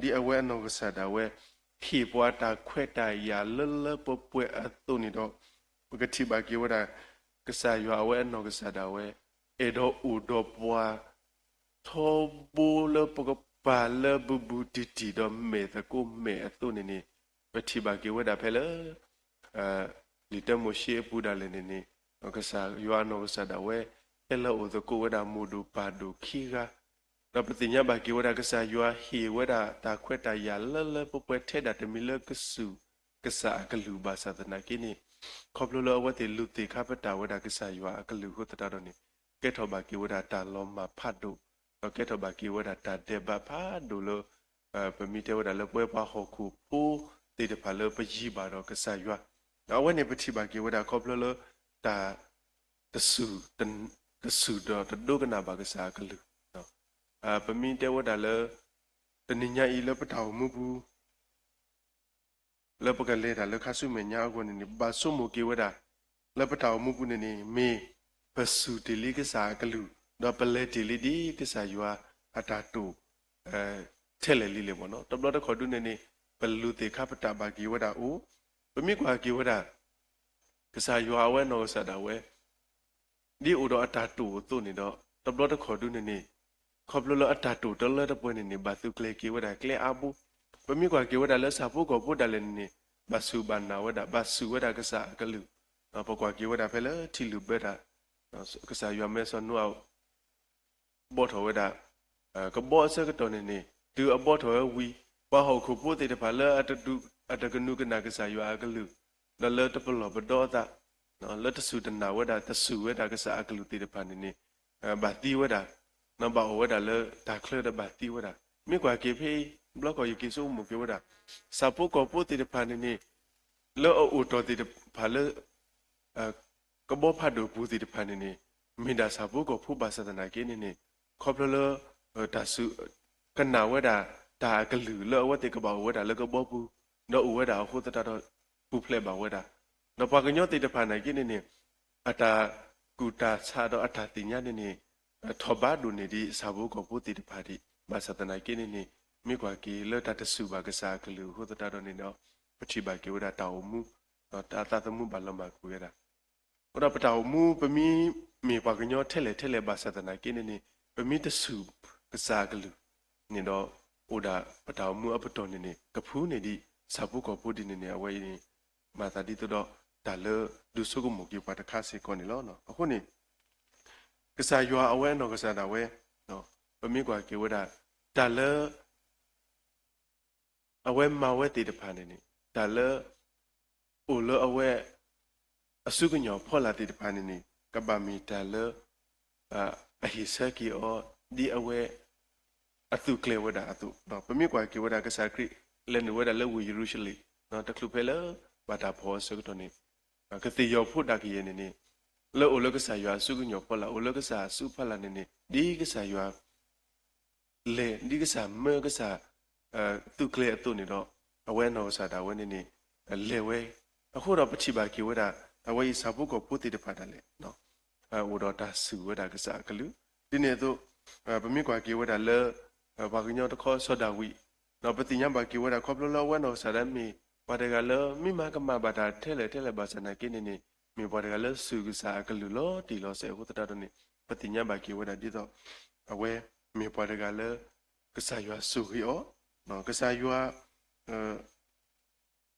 ဒ်အဝဲအနီၢ်ကစၢ်ဒၣ်ဝဲ ဟ့ၣ်ပှၤတၢ်ခွဲးတၢ်ယာ်လၢလၢပှဲၤပှဲၤအသိးန့ၣ်ဒီး ပကထံၣ်ဘၣ်က့ၤဝဲဒၣ် ကစၢ်ယွၤအဝဲအနီၢ်ကစၢ်ဒၣ်ဝဲ အဲၣ်ဒိးအိၣ်ဒီးပှၤ ထီဘိလၢပကပာ်လၢဘူးဘူးတံၢ်တံၢ်ဒီးမဲာ်သကိးမဲာ်အသိးန့ၣ်န့ၣ် ပထံၣ်ဘၣ်က့ၤဝဲဒၣ်ဖဲလၢ လံာ်တၢမိၤၡ့အပူၤဒၣ်လဲာ်န့ၣ်န့ၣ် ကစၢ်ယွၤအနီၢ်ကစၢ်ဒၣ်ဝဲ ဟဲလီၤအိၣ်သကိးဝဲဒၣ်မိၢ်ဒိၣ်ပၢ်ဒိၣ်ခံဂၤ ဒီးပသ့ၣ်ညါဘၣ်က့ၤဝဲဒၣ် ကစၢ်ယွၤဟ့ၣ်ဝဲဒၣ်တၢ်ခွဲးတၢ်ယာ်လၢလၢပှဲၤပှဲၤထဲဒၣ်တမံၤလၢကစူၢ် ကစၢ်အကလုၢ်ဘၣ်ဆၣ်သနာ်က့န့ၣ် ခီဖျိလၢအဝဲသ့ၣ်လူၤသ့ၣ်ခါပတာ်ဝဲဒၣ်ကစၢ်ယွၤအကလုၢ်အဃိသတးဒီးန့ၣ် ကဲထီၣ်ဘၣ်က့ၤဝဲဒၣ်တၢ်လီၤမၢ်ဖးဒိၣ် ဒီးကဲထီၣ်ဘၣ်က့ၤဝဲဒၣ်တၢ်ဒဲးဘးဖးဒိၣ်လၢ ပမ့ၢ်တဲဝဲဒၣ်လၢပဝဲပှၤဟီၣ်ခိၣ်ဖိသ့ၣ်တဖၣ်လၢပယံၤဘၣ်ဒီးကစၢ်ယွၤ ဒီးအဝဲန့ၣ်ပထံၣ်ဘၣ်က့ၤဝဲဒၣ်ခီဖျိလၢ တၢ် တစူၢ် တ တစူၢ်ဒီးတဒိကနၣ်ဘၣ်ကစၢ်အကလုၢ်. ပမ့ၢ်တဲဝဲဒၣ်လၢ တနံၤညါအံၤလၢပတၢ်အိၣ်မူပူၤ လၢပကလဲၤတၢ်လၢခါဆူမဲာ်ညါအဂီၢ်န့ၣ်န့ၣ် ဘၣ်ဆိကမိၣ်က့ၤဝဲဒၣ် လၢပတၢ်အိၣ်မူပူၤန့ၣ်န့ၣ် မ့ၢ်ပစူၢ်တ့ၢ်လံကစၢ်အကလုၢ် ဒီးပလဲၤတ့ၢ်လံဒ်ကစၢ်ယွၤအတၢ်တိာ် ထဲလဲၣ်လံလဲၣ်ဘၣ်နီၤ. တဘျီတခီၣ်ဒုန့ၣ်န့ၣ် ပလူၤသ့ၣ်ခါပတာ်ဘၣ်က့ၤဝဲဒၣ်အိၣ်, ပမ့ၢ်ကွၢ်က့ၤဝဲဒၣ် ကစၢ်ယွၤအဝဲနီၢ်ကစၢ်ဒၣ်ဝဲ ဒ်အိၣ်ဒီးအတၢ်တိာ်အသိးန့ၣ်ဒီး တဘျီတခီၣ်ဒုန့ၣ်န့ၣ် ခီဖျိလၢအတၢ်တိာ်တလၢတပှဲၤန့ၣ်န့ၣ် ဘၣ်သုးကျဲၤက့ၤဝဲဒၣ်ကျဲအါဘိ. ပမ့ၢ်ကွၢ်က့ၤဝဲဒၣ်လၢဆၣ်ဖိကီၢ်ဖိဒၣ်လဲာ်န့ၣ်န့ၣ် ဘၣ်စူၢ်ဘၣ်နာ်ဝဲဒၣ် ဘၣ်စူၢ်ဝဲဒၣ်ကစၢ်အကလုၢ်, ပကွၢ်က့ၤဝဲဒၣ်ဖဲလၢထံလုၢ်ဘၢတၢ် ကစၢ်ယွၤမၢစီၤနိအၤ ဘီၣ်ထီၣ်ဝဲဒၣ် ကဘီအဆၢကတီၢ်န့ၣ်န့ၣ် တုၤအဘီၣ်ထီၣ်ဝဲဝံၤ ပှၤဟီၣ်ခိၣ်ဖိသ့ၣ်တဖၣ်လၢ အတကနူၤကနၣ်ကစၢ်ယွၤအကလုၢ် ဒီးလၢတပလီၢ်ပဒီအသး လၢတစူၢ်တနာ်ဝဲဒၣ် တစူၢ်ဝဲဒၣ်ကစၢ်အကလုၢ်သ့ၣ်တဖၣ်န့ၣ်န့ၣ် ဘၣ်သံဝဲဒၣ်, ဘၣ်အိၣ်ဝဲဒၣ်လၢတၢ်ချၢဒီးဘၣ်သံဝဲဒၣ်. မ့ၢ်ကွၢ်က့ၤဖဲအံၤ ဘျီခီၣ်ယက့ၤဆိကမိၣ်က့ၤဝဲဒၣ် ဆၣ်ဖိကီၢ်ဖိသ့ၣ်တဖၣ်န့ၣ်န့ၣ် လၢအအိၣ်တီၢ်သ့ၣ်တဖၣ်လၢ ကဘီဖးဒိၣ်ပူၤသ့ၣ်တဖၣ်န့ၣ်န့ၣ် မ့ၢ်ဒၣ်ဆၣ်ဖိကီၢ်ဖိဘၣ်ဆၣ်သနာ်က့န့ၣ်န့ၣ် ခီဖျိလၢ တၢ်စူၢ် ကနၣ်ဝဲဒၣ် တၢ်အကလုၢ်လၢအဝဲသ့ၣ်ကဘၣ်အိၣ်ဝဲဒၣ်လၢကဘီပူၤ ဒီးအိၣ်ဝဲဒၣ်အဃိသတးဒီး ပူၤဖျဲးဘၣ်ဝဲဒၣ်. ဒီးပှၤကညီသ့ၣ်တဖၣ်နာ်က့န့ၣ်န့ၣ် အတၢ်ကူၣ်တၢ်ဆးဒီးအတၢ်သ့ၣ်ညါန့ၣ်န့ၣ် ထီၣ်ဘးဒိၣ်န့ၢ်ဒံးဆၣ်ဖိကီၢ်ဖိသ့ၣ်တဖၣ်ဒံး ဘၣ်ဆၣ်သနာ်က့န့ၣ်န့ၣ် မ့ၢ်ကွၢ်က့ၤလၢတၢ်တစူၢ်ဘၣ်ကစၢ်အကလုၢ်အဃိသတးဒီးန့ၣ်ဒီး ပထံၣ်ဘၣ်က့ၤဝဲဒၣ်တၢ်အိၣ်မူ ဒီးတၢ်သးသမူဘၣ်လီၤမၢ်ကွံာ်ဝဲဒၣ်. အဃိဒီးပတၢ်အိၣ်မူ ပမ့ၢ်မ့ၢ်ပှၤကညီထဲလဲၣ်ထဲလဲၣ်ဘၣ်ဆၣ်သနာ်က့န့ၣ်န့ၣ် ပမ့ၢ်တစူၢ်ကစၢ်အကလုၢ်န့ၣ်ဒီး အိၣ်ဒၣ်ပတၢ်အိၣ်မူအပတီၢ်န့ၣ်န့ၣ် ကဖုန့ၢ်ဒံးဆၣ်ဖိကီၢ်ဖိဒ်န့ၣ်န့ၣ် အဝဲအံၤန့ၣ် မၤသးဒ်သိးဒီး တၢ်လၢဒုးဆိကမိၣ်က့ၤပှၤတခါစ့ၢ်ကီးန့ၣ်လီၤ. အဃိန့ၣ် ကစၢ်ယွၤအဝဲအနီၢ်ကစၢ်ဒၣ်ဝဲ ပမ့ၢ်ကွၢ်က့ၤဝဲဒၣ် တၢ်လၢ အဝဲမၤဝဲသ့ၣ်တဖၣ်န့ၣ်န့ၣ် တၢ်လၢ အိၣ်လၢအဝဲ အစုကညီၢ်ဖီလာ်သ့ၣ်တဖၣ်န့ၣ်န့ၣ် ကဘၣ်မ့ၢ်တၢ်လၢ အဟ့ၣ်ဆၢက့ၤအီၤ ဒ်အဝဲ အသုးကျဲၤဝဲဒၣ်အသိး ပမ့ၢ်ကွၢ်က့ၤဝဲဒၣ်ကစၢ်ခရံာ် လဲၤနုာ်ဝဲဒၣ်လၢဝ့ၢ်ယရူၤၡလ့ၣ် တချုးဖဲလၢ ဘၣ်တၢ်ဖီၣ်အီၤအဆၢကတီၢ်န့ၣ် ကသ့ၣ်ယီၤဖိဒၣ်ကယဲၢ်န့ၣ်န့ၣ် လၢအိၣ်လၢကစၢ်ယွၤအစုကညီၢ်ဖီလာ် အိၣ်လၢကစၢ်အစုဖီလာ်န့ၣ်န့ၣ် ဒ်ကစၢ်ယွၤ လဲၤ ဒ်ကစၢ်မၢကစၢ် သုးကျဲၤအသိးန့ၣ်ဒီး အဝဲအနီၢ်ကစၢ်ဒၣ်ဝဲန့ၣ်န့ၣ် လဲၤဝဲ. အဃိဒီးပထံၣ်ဘၣ်က့ၤဝဲဒၣ် အဝဲအံၤဆၣ်ဖိကီၢ်ဖိသ့ၣ်တဖၣ်ဒၣ်လဲာ် အိၣ်ဒီးတၢ်စူၢ်ဝဲဒၣ်ကစၢ်အကလုၢ် ဒ်န့ၣ်အသိး ပမ့ၢ်ကွၢ်က့ၤဝဲဒၣ်လၢ ပှၤကညီတခီစီၤဒၤဝံး ဒီးပသ့ၣ်ညါဘၣ်က့ၤဝဲဒၣ်ခီဖျိလၢအဝဲအနီၢ်ကစၢ်ဒၣ်မ့ၢ် ပှၤတဂၤလၢမ့ၢ်မၤကမၣ်ဘၣ်တၢ်ထဲလဲၣ်ထဲလဲၣ်ဘၣ်ဆၣ်သနာ်က့န့ၣ်န့ၣ် မ့ၢ်ပှၤတဂၤလၢစူၢ်ကစၢ်အကလုၢ်လီၤတံၢ်လီၤဆဲးအဃိသတးဒီးန့ၣ် ပသ့ၣ်ညါဘၣ်က့ၤဝဲဒၣ်ဒ်သိး အဝဲမ့ၢ်ပှၤတဂၤလၢ ကစၢ်ယွၤစိာ်ဂ့ၤအီၤ ကစၢ်ယွၤ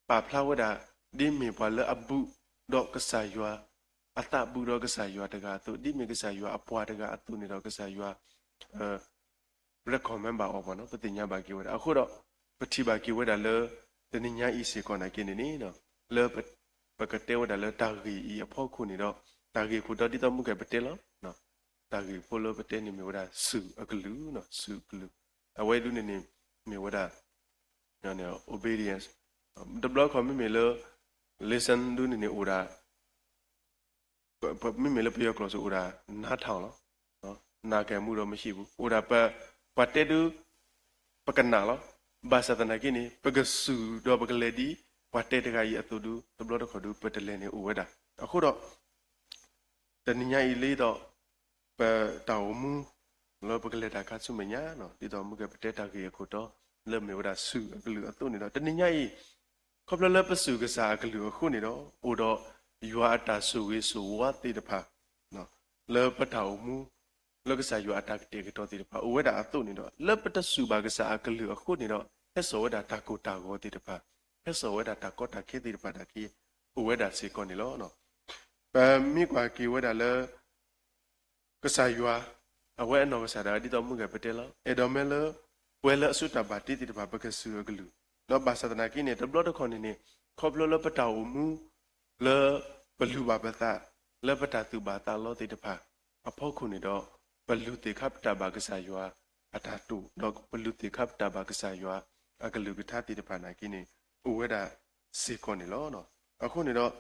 ပာ်ဖျါဝဲဒၣ် ဒ်မ့ၢ်ပှၤလၢအဘူးဒီးကစၢ်ယွၤ အသးဘူးဒီးကစၢ်ယွၤတဂၤအသိး ဒ်မ့ၢ်ကစၢ်ယွၤအပှၤတဂၤအသိးန့ၣ်ဒီး ကစၢ်ယွၤ recommend ဘၣ်အီၤဘၣ်နီၤ ပသ့ၣ်ညါဘၣ်က့ၤဝဲဒၣ်. အဃိဒီး ပထံၣ်ဘၣ်က့ၤဝဲဒၣ်လၢ တနံၤညါအံၤစ့ၢ်ကီးနာ်က့န့ၣ်န့ၣ် လၢ ပကတဲဝဲဒၣ်လၢတၢ်ဂ့ၢ်အံၤအဖီခိၣ်န့ၣ်ဒီး တၢ်ဂ့ၢ်ခိၣ်တီဒ်သိးမုၢ်ကဲပတဲလီၤ တၢ်ဂ့ၢ်ဖိလၢပတဲန့ၣ်မ့ၢ်ဝဲဒၣ်စူၢ်အကလုၢ်, စူၢ်အကလုၢ်, အဝဲဒၣ်န့ၣ်န့ၣ် မ့ၢ်ဝဲဒၣ် obedience. တဘျီခီမ့မ့ၢ်လၢ listen ဒၣ်န့ၣ်န့ၣ်အိၣ်ဒၣ် မ့မ့ၢ်လၢပယီၤကျိာ်စ့ၢ်အိၣ်ဒၣ် နားထောင် လီၤ. နာ်ကမူဒီး မရှိဘူး အိၣ်ဒၣ်ပ ပှၤတဲဒုး ပကနၣ်လီၤ. ဘၣ်ဆၣ်သနာ်က့န့ၣ် ပကစူၢ်ဒီးပကလဲၤဒ် ပှၤတဲတဂၤအံၤအသိးဒုး တဘျီတခီၣ်ဒုး ပတလဲၤန့ၣ်အိၣ်ဝဲဒၣ်. အဃိဒီး တနံၤညါအံၤလၢဒီး ပတၢ်အိၣ်မူ လၢပကလဲၤတၢ်ခါဆူမဲာ်ညါ ဒ်သိးမုၢ်ကဲပတဲတၢ်ဂ့ၢ်အခိၣ်တီ လၢမ့ၢ်ဝဲဒၣ်စူၢ်အကလုၢ်အသိးန့ၣ်ဒီး တနံၤညါအံၤ ခီဖျိလၢပစူၢ်ကစၢ်အကလုၢ်အဃိန့ၣ်ဒီး အိၣ်ဒီးယွၤအတၢ်ဆိၣ်ဂ့ၤဆိၣ်ဝါသ့ၣ်တဖၣ် လၢပတၢ်အိၣ်မူ လၢကစၢ်ယွၤအတၢ်ကတဲာ်ကတီၤသ့ၣ်တဖၣ် အိၣ်ဝဲဒၣ်အသိးန့ၣ်ဒီး လၢပတစူၢ်ဘၣ်ကစၢ်အကလုၢ်အဃိန့ၣ်ဒီး ဟဲစိာ်ဝဲဒၣ်တၢ်ကိၢ်တၢ်ဂီၤသ့ၣ်တဖၣ် ဟဲစိာ်ဝဲဒၣ်တၢ်ကီတၢ်ခဲသ့ၣ်တဖၣ်ဒၣ်က့ အိၣ်ဝဲဒၣ်စ့ၢ်ကီးန့ၣ်လီၤ. ပမ့ၢ်ကွၢ်က့ၤဝဲဒၣ်လၢ ကစၢ်ယွၤ အဝဲအနီၢ်ကစၢ်ဒၣ်ဝဲဒ်သိးမုၢ်ကဲပတဲလီၤ အဲၣ်ဒိးမ့ၢ်လၢ ပဝဲလၢအစုတၢ်ဘၣ်တ့သ့ၣ်တဖၣ် ပကစူၢ်အကလုၢ် ဒီးဘၣ်ဆၣ်သနာ်က့န့ၣ် တဘျီတခီၣ်န့ၣ်န့ၣ် ခီဖျိလၢပတၢ်အိၣ်မူ လၢပလူၤဘၣ်ပသး လၢပတၢ်သူၣ်ဘၣ်သးလီသ့ၣ်တဖၣ် အဖီခိၣ်န့ၣ်ဒီး ပလူၤသ့ၣ်ခါပတာ်ဘၣ်ကစၢ်ယွၤ အတၢ်တိာ် ဒီးပလူၤသ့ၣ်ခါပတာ်ဘၣ်ကစၢ်ယွၤ အကလုၢ်ကထါသ့ၣ်တဖၣ်နာ်က့န့ၣ် အိၣ်ဝဲဒၣ်စ့ၢ်ကီးန့ၣ်လီၤ. အဃိန့ၣ်ဒီး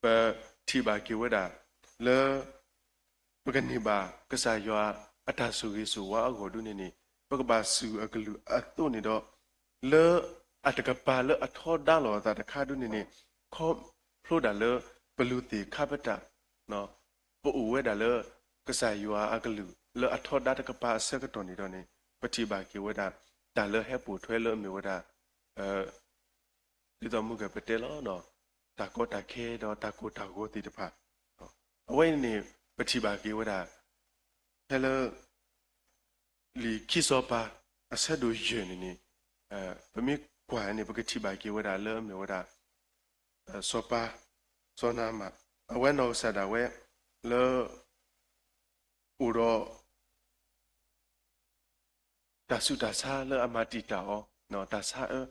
ပထံၣ်ဘၣ်က့ၤဝဲဒၣ် လၢ ပကန့ၢ်ဘၣ်ကစၢ်ယွၤအတၢ်ဆိၣ်ဂ့ၤဆိၣ်ဝါအဂီၢ်ဒ်န့ၣ်န့ၣ်, ပကဘၣ်စူၢ်အကလုၢ်အသိးန့ၣ်ဒီး, လၢအတကပၤလၢအထီဒါလိာ်အသးတခါဒ်န့ၣ်န့ၣ်, ခီဖျိဒၣ်လၢပလူၤသ့ၣ်ခါပတာ် ပအိၣ်ဝဲဒၣ်လၢ ကစၢ်ယွၤအကလုၢ်လၢအထီဒါတကပၤအဆၢကတီၢ်န့ၣ်ဒီးန့ၣ်, ပထံၣ်ဘၣ်က့ၤဝဲဒၣ် တၢ်လၢဟဲပိာ်ထွဲလၢအမ့ၢ်ဝဲဒၣ် ဒ်သိးမုၢ်ကပတဲလီၤ, တၢ်ကီတၢ်ခဲဒီးတၢ်ကိၢ်တၢ်ဂီၤသ့ၣ်တဖၣ်, အဝဲအံၤန့ၣ် ပထံၣ်ဘၣ်က့ၤဝဲဒၣ် ဖဲလၢ လံာ်ခံစီၤပၤ အဆၢဒိၣ်ယဲၢ်န့ၣ်န့ၣ်, ပမ့ၢ်ကွၢ်န့ၣ် ပကထံၣ်ဘၣ်က့ၤဝဲဒၣ်လၢအမ့ၢ်ဝဲဒၣ် စီၤပၤ စီၤနၤမၣ် အဝဲနီၢ်ကစၢ်ဒၣ်ဝဲ လၢ အိၣ်ဒီး တၢ်ဆူးတၢ်ဆါလၢအမၤတံာ်တာ်အီၤ တၢ်ဆါအၢ,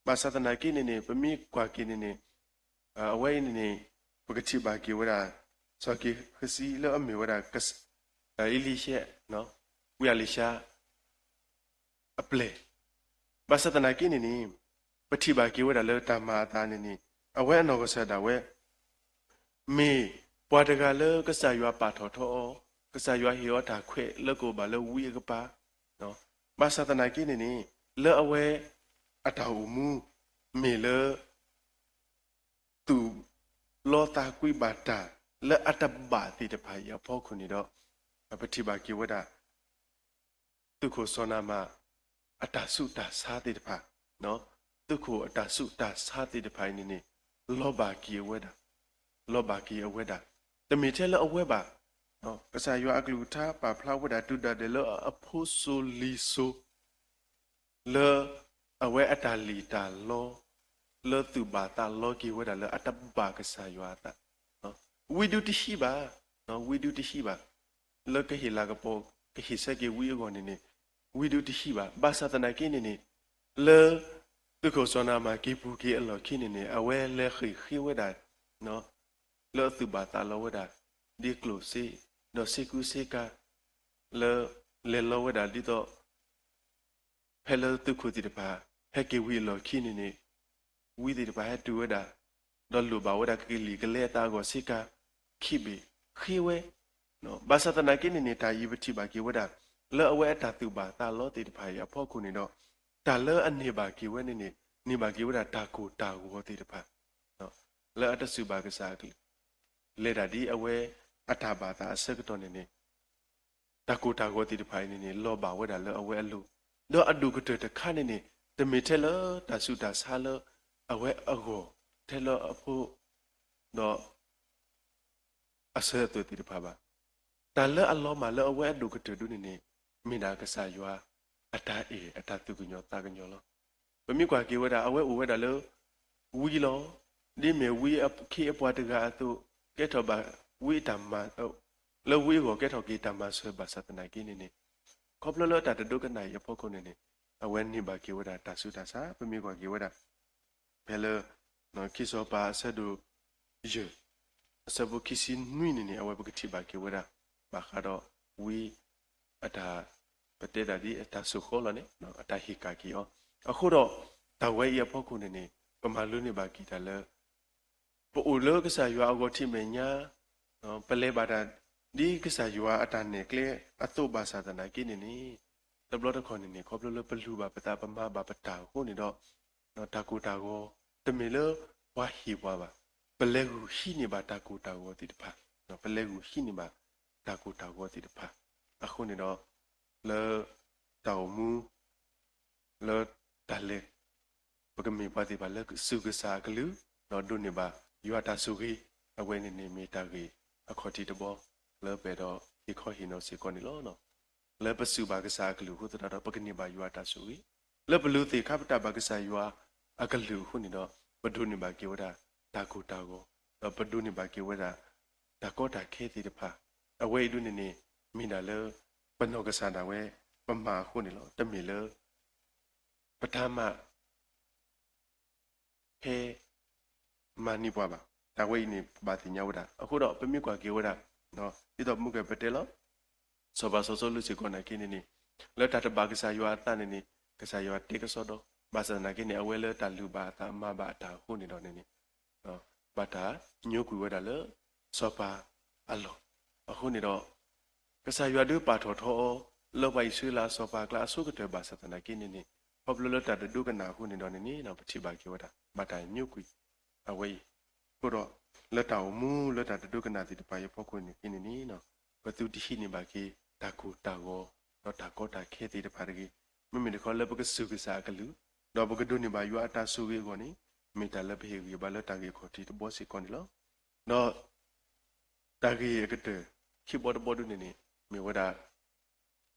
ဘၣ်ဆၣ်သနာ်က့န့ၣ်န့ၣ် ပမ့ၢ်ကွၢ်က့ၤန့ၣ်န့ၣ်, အဝဲအံၤန့ၣ်န့ၣ် ပကထံၣ်ဘၣ်က့ၤဝဲဒၣ် စီၤက့ၤဃစံလၢအမ့ၢ်ဝဲဒၣ် အ့လံၡဲ, ဝံအလံၤၡါ အပျဲၢ်, ဘၣ်ဆၣ်သနာ်က့န့ၣ်န့ၣ် ပထံၣ်ဘၣ်က့ၤဝဲဒၣ်လၢတၢ်မၤအသးန့ၣ်န့ၣ် အဝဲအနီၢ်ကစၢ်ဒၣ်ဝဲ မ့ၢ်ပှၤတဂၤလၢကစၢ်ယွၤပာ်ထီၣ်ထီအီၤ, ကစၢ်ယွၤဟ့ၣ်အီၤတၢ်ခွဲးလၢကအိၣ်ဘၣ်လၢဝံအကပၤ, ဘၣ်ဆၣ်သနာ်က့န့ၣ်န့ၣ် လၢအဝဲ အတၢ်အိၣ်မူ မ့ၢ်လၢ သူၣ်လီသးကွံဘၣ်တၢ် လၢအတဘၣ်သ့ၣ်တဖၣ်အံၤအဖီခိၣ်န့ၣ်ဒီး ပထံၣ်ဘၣ်က့ၤဝဲဒၣ် သုးခိၣ်စီၤနၤမၣ် အတၢ်ဆူးတၢ်ဆါသ့ၣ်တဖၣ်, သုးခိၣ်အတၢ်ဆူးတၢ်ဆါသ့ၣ်တဖၣ်အံၤန့ၣ်န့ၣ် လီၤဘၣ်က့ၤအဝဲဒၣ်, လီၤဘၣ်က့ၤအဝဲဒၣ်, တမ့ၢ်ထဲလၢအဝဲဘၣ်, ကစၢ်ယွၤအကလုၢ်ကထါပာ်ဖျါဝဲဒၣ် တုၤဒၣ်ဒဲးလၢအဖိစိၤလံၤစိၤ လၢ အဝဲအတၢ်လံၣ်တၢ်လီ လၢသူၣ်ဘၣ်သးလီက့ၤဝဲဒၣ်လၢအတဘၣ်ကစၢ်ယွၤအသး, ဝံဒုတဟံးဘၣ်, ဝံဒုတဟံးဘၣ်, လၢကဟ့ၣ်လၤကပီၤ ကဟ့ၣ်ဆၢက့ၤဝံအဂီၢ်န့ၣ်န့ၣ် ဝံဒုတဟံးဘၣ်, ဘၣ်ဆၣ်သနာ်က့န့ၣ်န့ၣ် လၢ သုးခိၣ်စီၤနၤမၣ်က့ၤပူၤက့ၤအလီၢ်ခံန့ၣ်န့ၣ် အဝဲလဲၤဃ့ၢ်ဃ့ဝဲဒၣ် လၢအသူၣ်ဘၣ်သးလီဝဲဒၣ် ဒ်ကျိၣ်စ့ ဒီးစ့ကူစ့ကၤ လၢ လဲၤလီဝဲဒၣ်ဒ်သိး ဖဲလၢသုးခိၣ်သ့ၣ်တဖၣ် ဟဲက့ၤဝံၤအလီၢ်ခံန့ၣ်န့ၣ် ဝံသ့ၣ်တဖၣ်ဟဲတုၤဝဲဒၣ် ဒီးလိၣ်ဘၣ်ဝဲဒၣ်ကကလံၤကလဲအသးအဂီၢ်စ့ကၤ ခံဘ့ၣ်ဃ့ဝဲ, ဘၣ်ဆၣ်သနာ်က့န့ၣ်န့ၣ် တၢ်အံၤပထံၣ်ဘၣ်က့ၤဝဲဒၣ် လၢအဝဲအတၢ်သူၣ်ဘၣ်သးလီသ့ၣ်တဖၣ်အံၤအဖီခိၣ်န့ၣ်ဒီး တၢ်လၢအန့ၢ်ဘၣ်က့ၤဝဲန့ၣ်န့ၣ် န့ၢ်ဘၣ်က့ၤဝဲဒၣ်တၢ်ကိၢ်တၢ်ဂီၤသ့ၣ်တဖၣ် လၢအတစူၢ်ဘၣ်ကစၢ်အကလုၢ်, လဲၤဒၣ်ဒ်အဝဲအတၢ်ဘၣ်သးအဆၢကတီၢ်န့ၣ်န့ၣ် တၢ်ကိၢ်တၢ်ဂီၤသ့ၣ်တဖၣ်အံၤန့ၣ်န့ၣ် လီၤဘၣ်ဝဲဒၣ်လၢအဝဲအလိၤ, ဒီးအဒိၣ်ကတၢၢ်တခါန့ၣ်န့ၣ် တမ့ၢ်ထဲလၢတၢ်ဆူးတၢ်ဆါလၢအဝဲအဂီၢ် ထဲလၢအဖိ ဒီး အစၢၤအသွဲၣ်သ့ၣ်တဖၣ်ဘၣ်. တၢ်လၢအလီၤမၢ်လၢအဝဲအဒိၣ်ကတၢၢ်ဒ်န့ၣ်န့ၣ် မ့ၢ်ဒၣ်ကစၢ်ယွၤအတၢ်အဲၣ်အတၢ်သူၣ်ကညီၤသးကညီၤလီၤ. ပမ့ၢ်ကွၢ်က့ၤဝဲဒၣ် အဝဲအိၣ်ဝဲဒၣ်လၢ ဝံလီၤ. ဒ်မ့ၢ်ဝံအခ့အပှၤတဂၤအသိး ကဲထီၣ်ဘၣ်ဝံအတၢ်မၤ လၢဝံအဂီၢ်ကဲထီၣ်က့ၤတၢ်မၤစၢၤဘၣ်ဆၣ်သနာ်က့န့ၣ်န့ၣ် ခီဖျိလၢတၢ်တဒိကနၣ်အံၤအဖီခိၣ်န့ၣ်န့ၣ် အဝဲန့ၢ်ဘၣ်က့ၤဝဲဒၣ်တၢ်ဆူးတၢ်ဆါ ပမ့ၢ်ကွၢ်က့ၤဝဲဒၣ် ဖဲလၢ ခံစီၤပၤအဆၢဒိၣ်ယဲၢ် အဆၢဖိခံဆံနွံန့ၣ်န့ၣ် အဝဲပကထံၣ်ဘၣ်က့ၤဝဲဒၣ် ဘၣ်ဃးဒီးဝံအတၢ် ပတဲတၢ်ဒ်အတၢ်ဆိၣ်ဃီလီၤန့ၣ် အတၢ်ဟ့ၣ်ကၣ်က့ၤအီၤ. အဃိဒီး တၢ်ဝဲအံၤအဖီခိၣ်န့ၣ်န့ၣ် ပမၤလိန့ၢ်ဘၣ်က့ၤတၢ်လၢ ပအိၣ်လၢကစၢ်ယွၤအဂီၢ်ထံးမဲာ်ညါ ပလဲၤဘၣ်တၢ် ဒ်ကစၢ်ယွၤအတၢ်နဲၣ်ကျဲအသိးဘၣ်ဆၣ်သနာ်က့န့ၣ်န့ၣ် တဘျီတခီၣ်န့ၣ်န့ၣ် ခီဖျိလၢပလူၤဘၣ်ပသး ပမၤဘၣ်ပတၢ်အဃိန့ၣ်ဒီး တၢ်ကိၢ်တၢ်ဂီၤ တမ့ၢ်လၢပှၤဟ့ၣ်ပှၤဘၣ်. ပလဲၤဂုာ်ဟံးန့ၢ်ဘၣ်တၢ်ကိၢ်တၢ်ဂီၤသ့ၣ်တဖၣ်, ပလဲၤဂုာ်ဟံးန့ၢ်ဘၣ်တၢ်ကိၢ်တၢ်ဂီၤသ့ၣ်တဖၣ်. အဃိန့ၣ်ဒီး လၢ တၢ်အိၣ်မူ လၢတၢ်လဲၤ ပကမ့ၢ်ပှၤသ့ၣ်တဖၣ်လၢစူၢ်ကစၢ်အကလုၢ် ဒီးဒိးန့ၢ်ဘၣ်ယွၤတၢ်ဆိၣ်ဂ့ၤ အဝဲန့ၣ်န့ၣ်မ့ၢ်တၢ်ဂ့ၢ်အခီၣ်ထံးတဘီ လၢပအဲၣ်ဒိးဟ့ၣ်ခီဟ့ၣ်နီၤစ့ၢ်ကီးန့ၣ်လီၤ. လၢပစူၢ်ဘၣ်ကစၢ်အကလုၢ်အဃိသတးဒီး ပကန့ၢ်ဘၣ်ယွၤတၢ်ဆိၣ်ဂ့ၤ, လၢပလူၤသ့ၣ်ခါပတာ်ဘၣ်ကစၢ်ယွၤအကလုၢ်အဃိန့ၣ်ဒီး ပဒိးန့ၢ်ဘၣ်က့ၤဝဲဒၣ်တၢ်ကိၢ်တၢ်ဂီၤ, ဒီးပဒိးန့ၢ်ဘၣ်က့ၤဝဲဒၣ် တၢ်ကီတၢ်ခဲသ့ၣ်တဖၣ်. အဝဲအံၤဒ်န့ၣ်န့ၣ် မ့ၢ်ဒၣ်လၢ ပနီၢ်ကစၢ်ဒၣ်ဝဲ ပမၤအဃိန့ၣ်လီၤ. တမ့ၢ်လၢ ပတၢ်မၤ ဖဲ မၤန့ၢ်ပှၤဘၣ်. တၢ်ဝဲအံၤန့ၣ် ပဘၣ်သ့ၣ်ညါဝဲဒၣ်. အဃိဒီး ပမ့ၢ်ကွၢ်က့ၤဝဲဒၣ် ဒ်သိးမုၢ်ကပတဲလီၤ စီၤပၤစီၤစီလူးစ့ၢ်ကီးနာ်က့န့ၣ်န့ၣ် လၢတၢ်တဘၣ်ကစၢ်ယွၤအသးန့ၣ်န့ၣ် ကစၢ်ယွၤတဲကစီဒီ ဘၣ်ဆၣ်သနာ်က့န့ၣ် အဝဲလၢတၢ်လုၢ်ဘၣ်အသးမၤဘၣ်အတၢ်အဃိန့ၣ်ဒီးန့ၣ်န့ၣ် ဘၣ်တၢ်ညိကွံာ်ဝဲဒၣ်လၢ စီၤပၤအလီၢ်. အဃိန့ၣ်ဒီး ကစၢ်ယွၤဒုးပာ်ထီၣ်ထီအီၤ လၢပှၤအံၣ်စရ့လးအစီၤပၤအကျါအဆိကတၢၢ်ဘၣ်ဆၣ်သနာ်က့န့ၣ်န့ၣ် ခီဖျိလၢတၢ်တဒိကနၣ်အဃိန့ၣ်ဒီးန့ၣ်န့ၣ် ပထံၣ်ဘၣ်က့ၤဝဲဒၣ် ဘၣ်တၢ်ညိကွံာ် အဝဲအံၤအဃိဒီး လၢတၢ်အိၣ်မူလၢတၢ်တဒိကနၣ်သ့ၣ်တဖၣ်အံၤအဖီခိၣ်န့ၣ်န့ၣ်န့ၣ် ပသုတဟံးန့ၢ်ဘၣ်က့ၤ တၢ်ကိၢ်တၢ်ဂီၤ ဒီးတၢ်ကီတၢ်ခဲသ့ၣ်တဖၣ်တဂ့ၤ. မ့မ့ၢ်တခီလၢပကစူၢ်ကစၢ်အကလုၢ် ဒီးပကဒိးန့ၢ်ဘၣ်ယွၤအတၢ်ဆိၣ်ဂ့ၤအဂီၢ်န့ၣ် မ့ၢ်တၢ်လၢပဟ့ၣ်ဂံၢ်ဘါလၢတၢ်ဂ့ၢ်အခီၣ်ထံးတဘီစ့ၢ်ကီးန့ၣ်လီၤ. ဒီး တၢ်ဂ့ၢ်အကတၢၢ် ခံဘီတဘီဒုန့ၣ်န့ၣ် မ့ၢ်ဝဲဒၣ်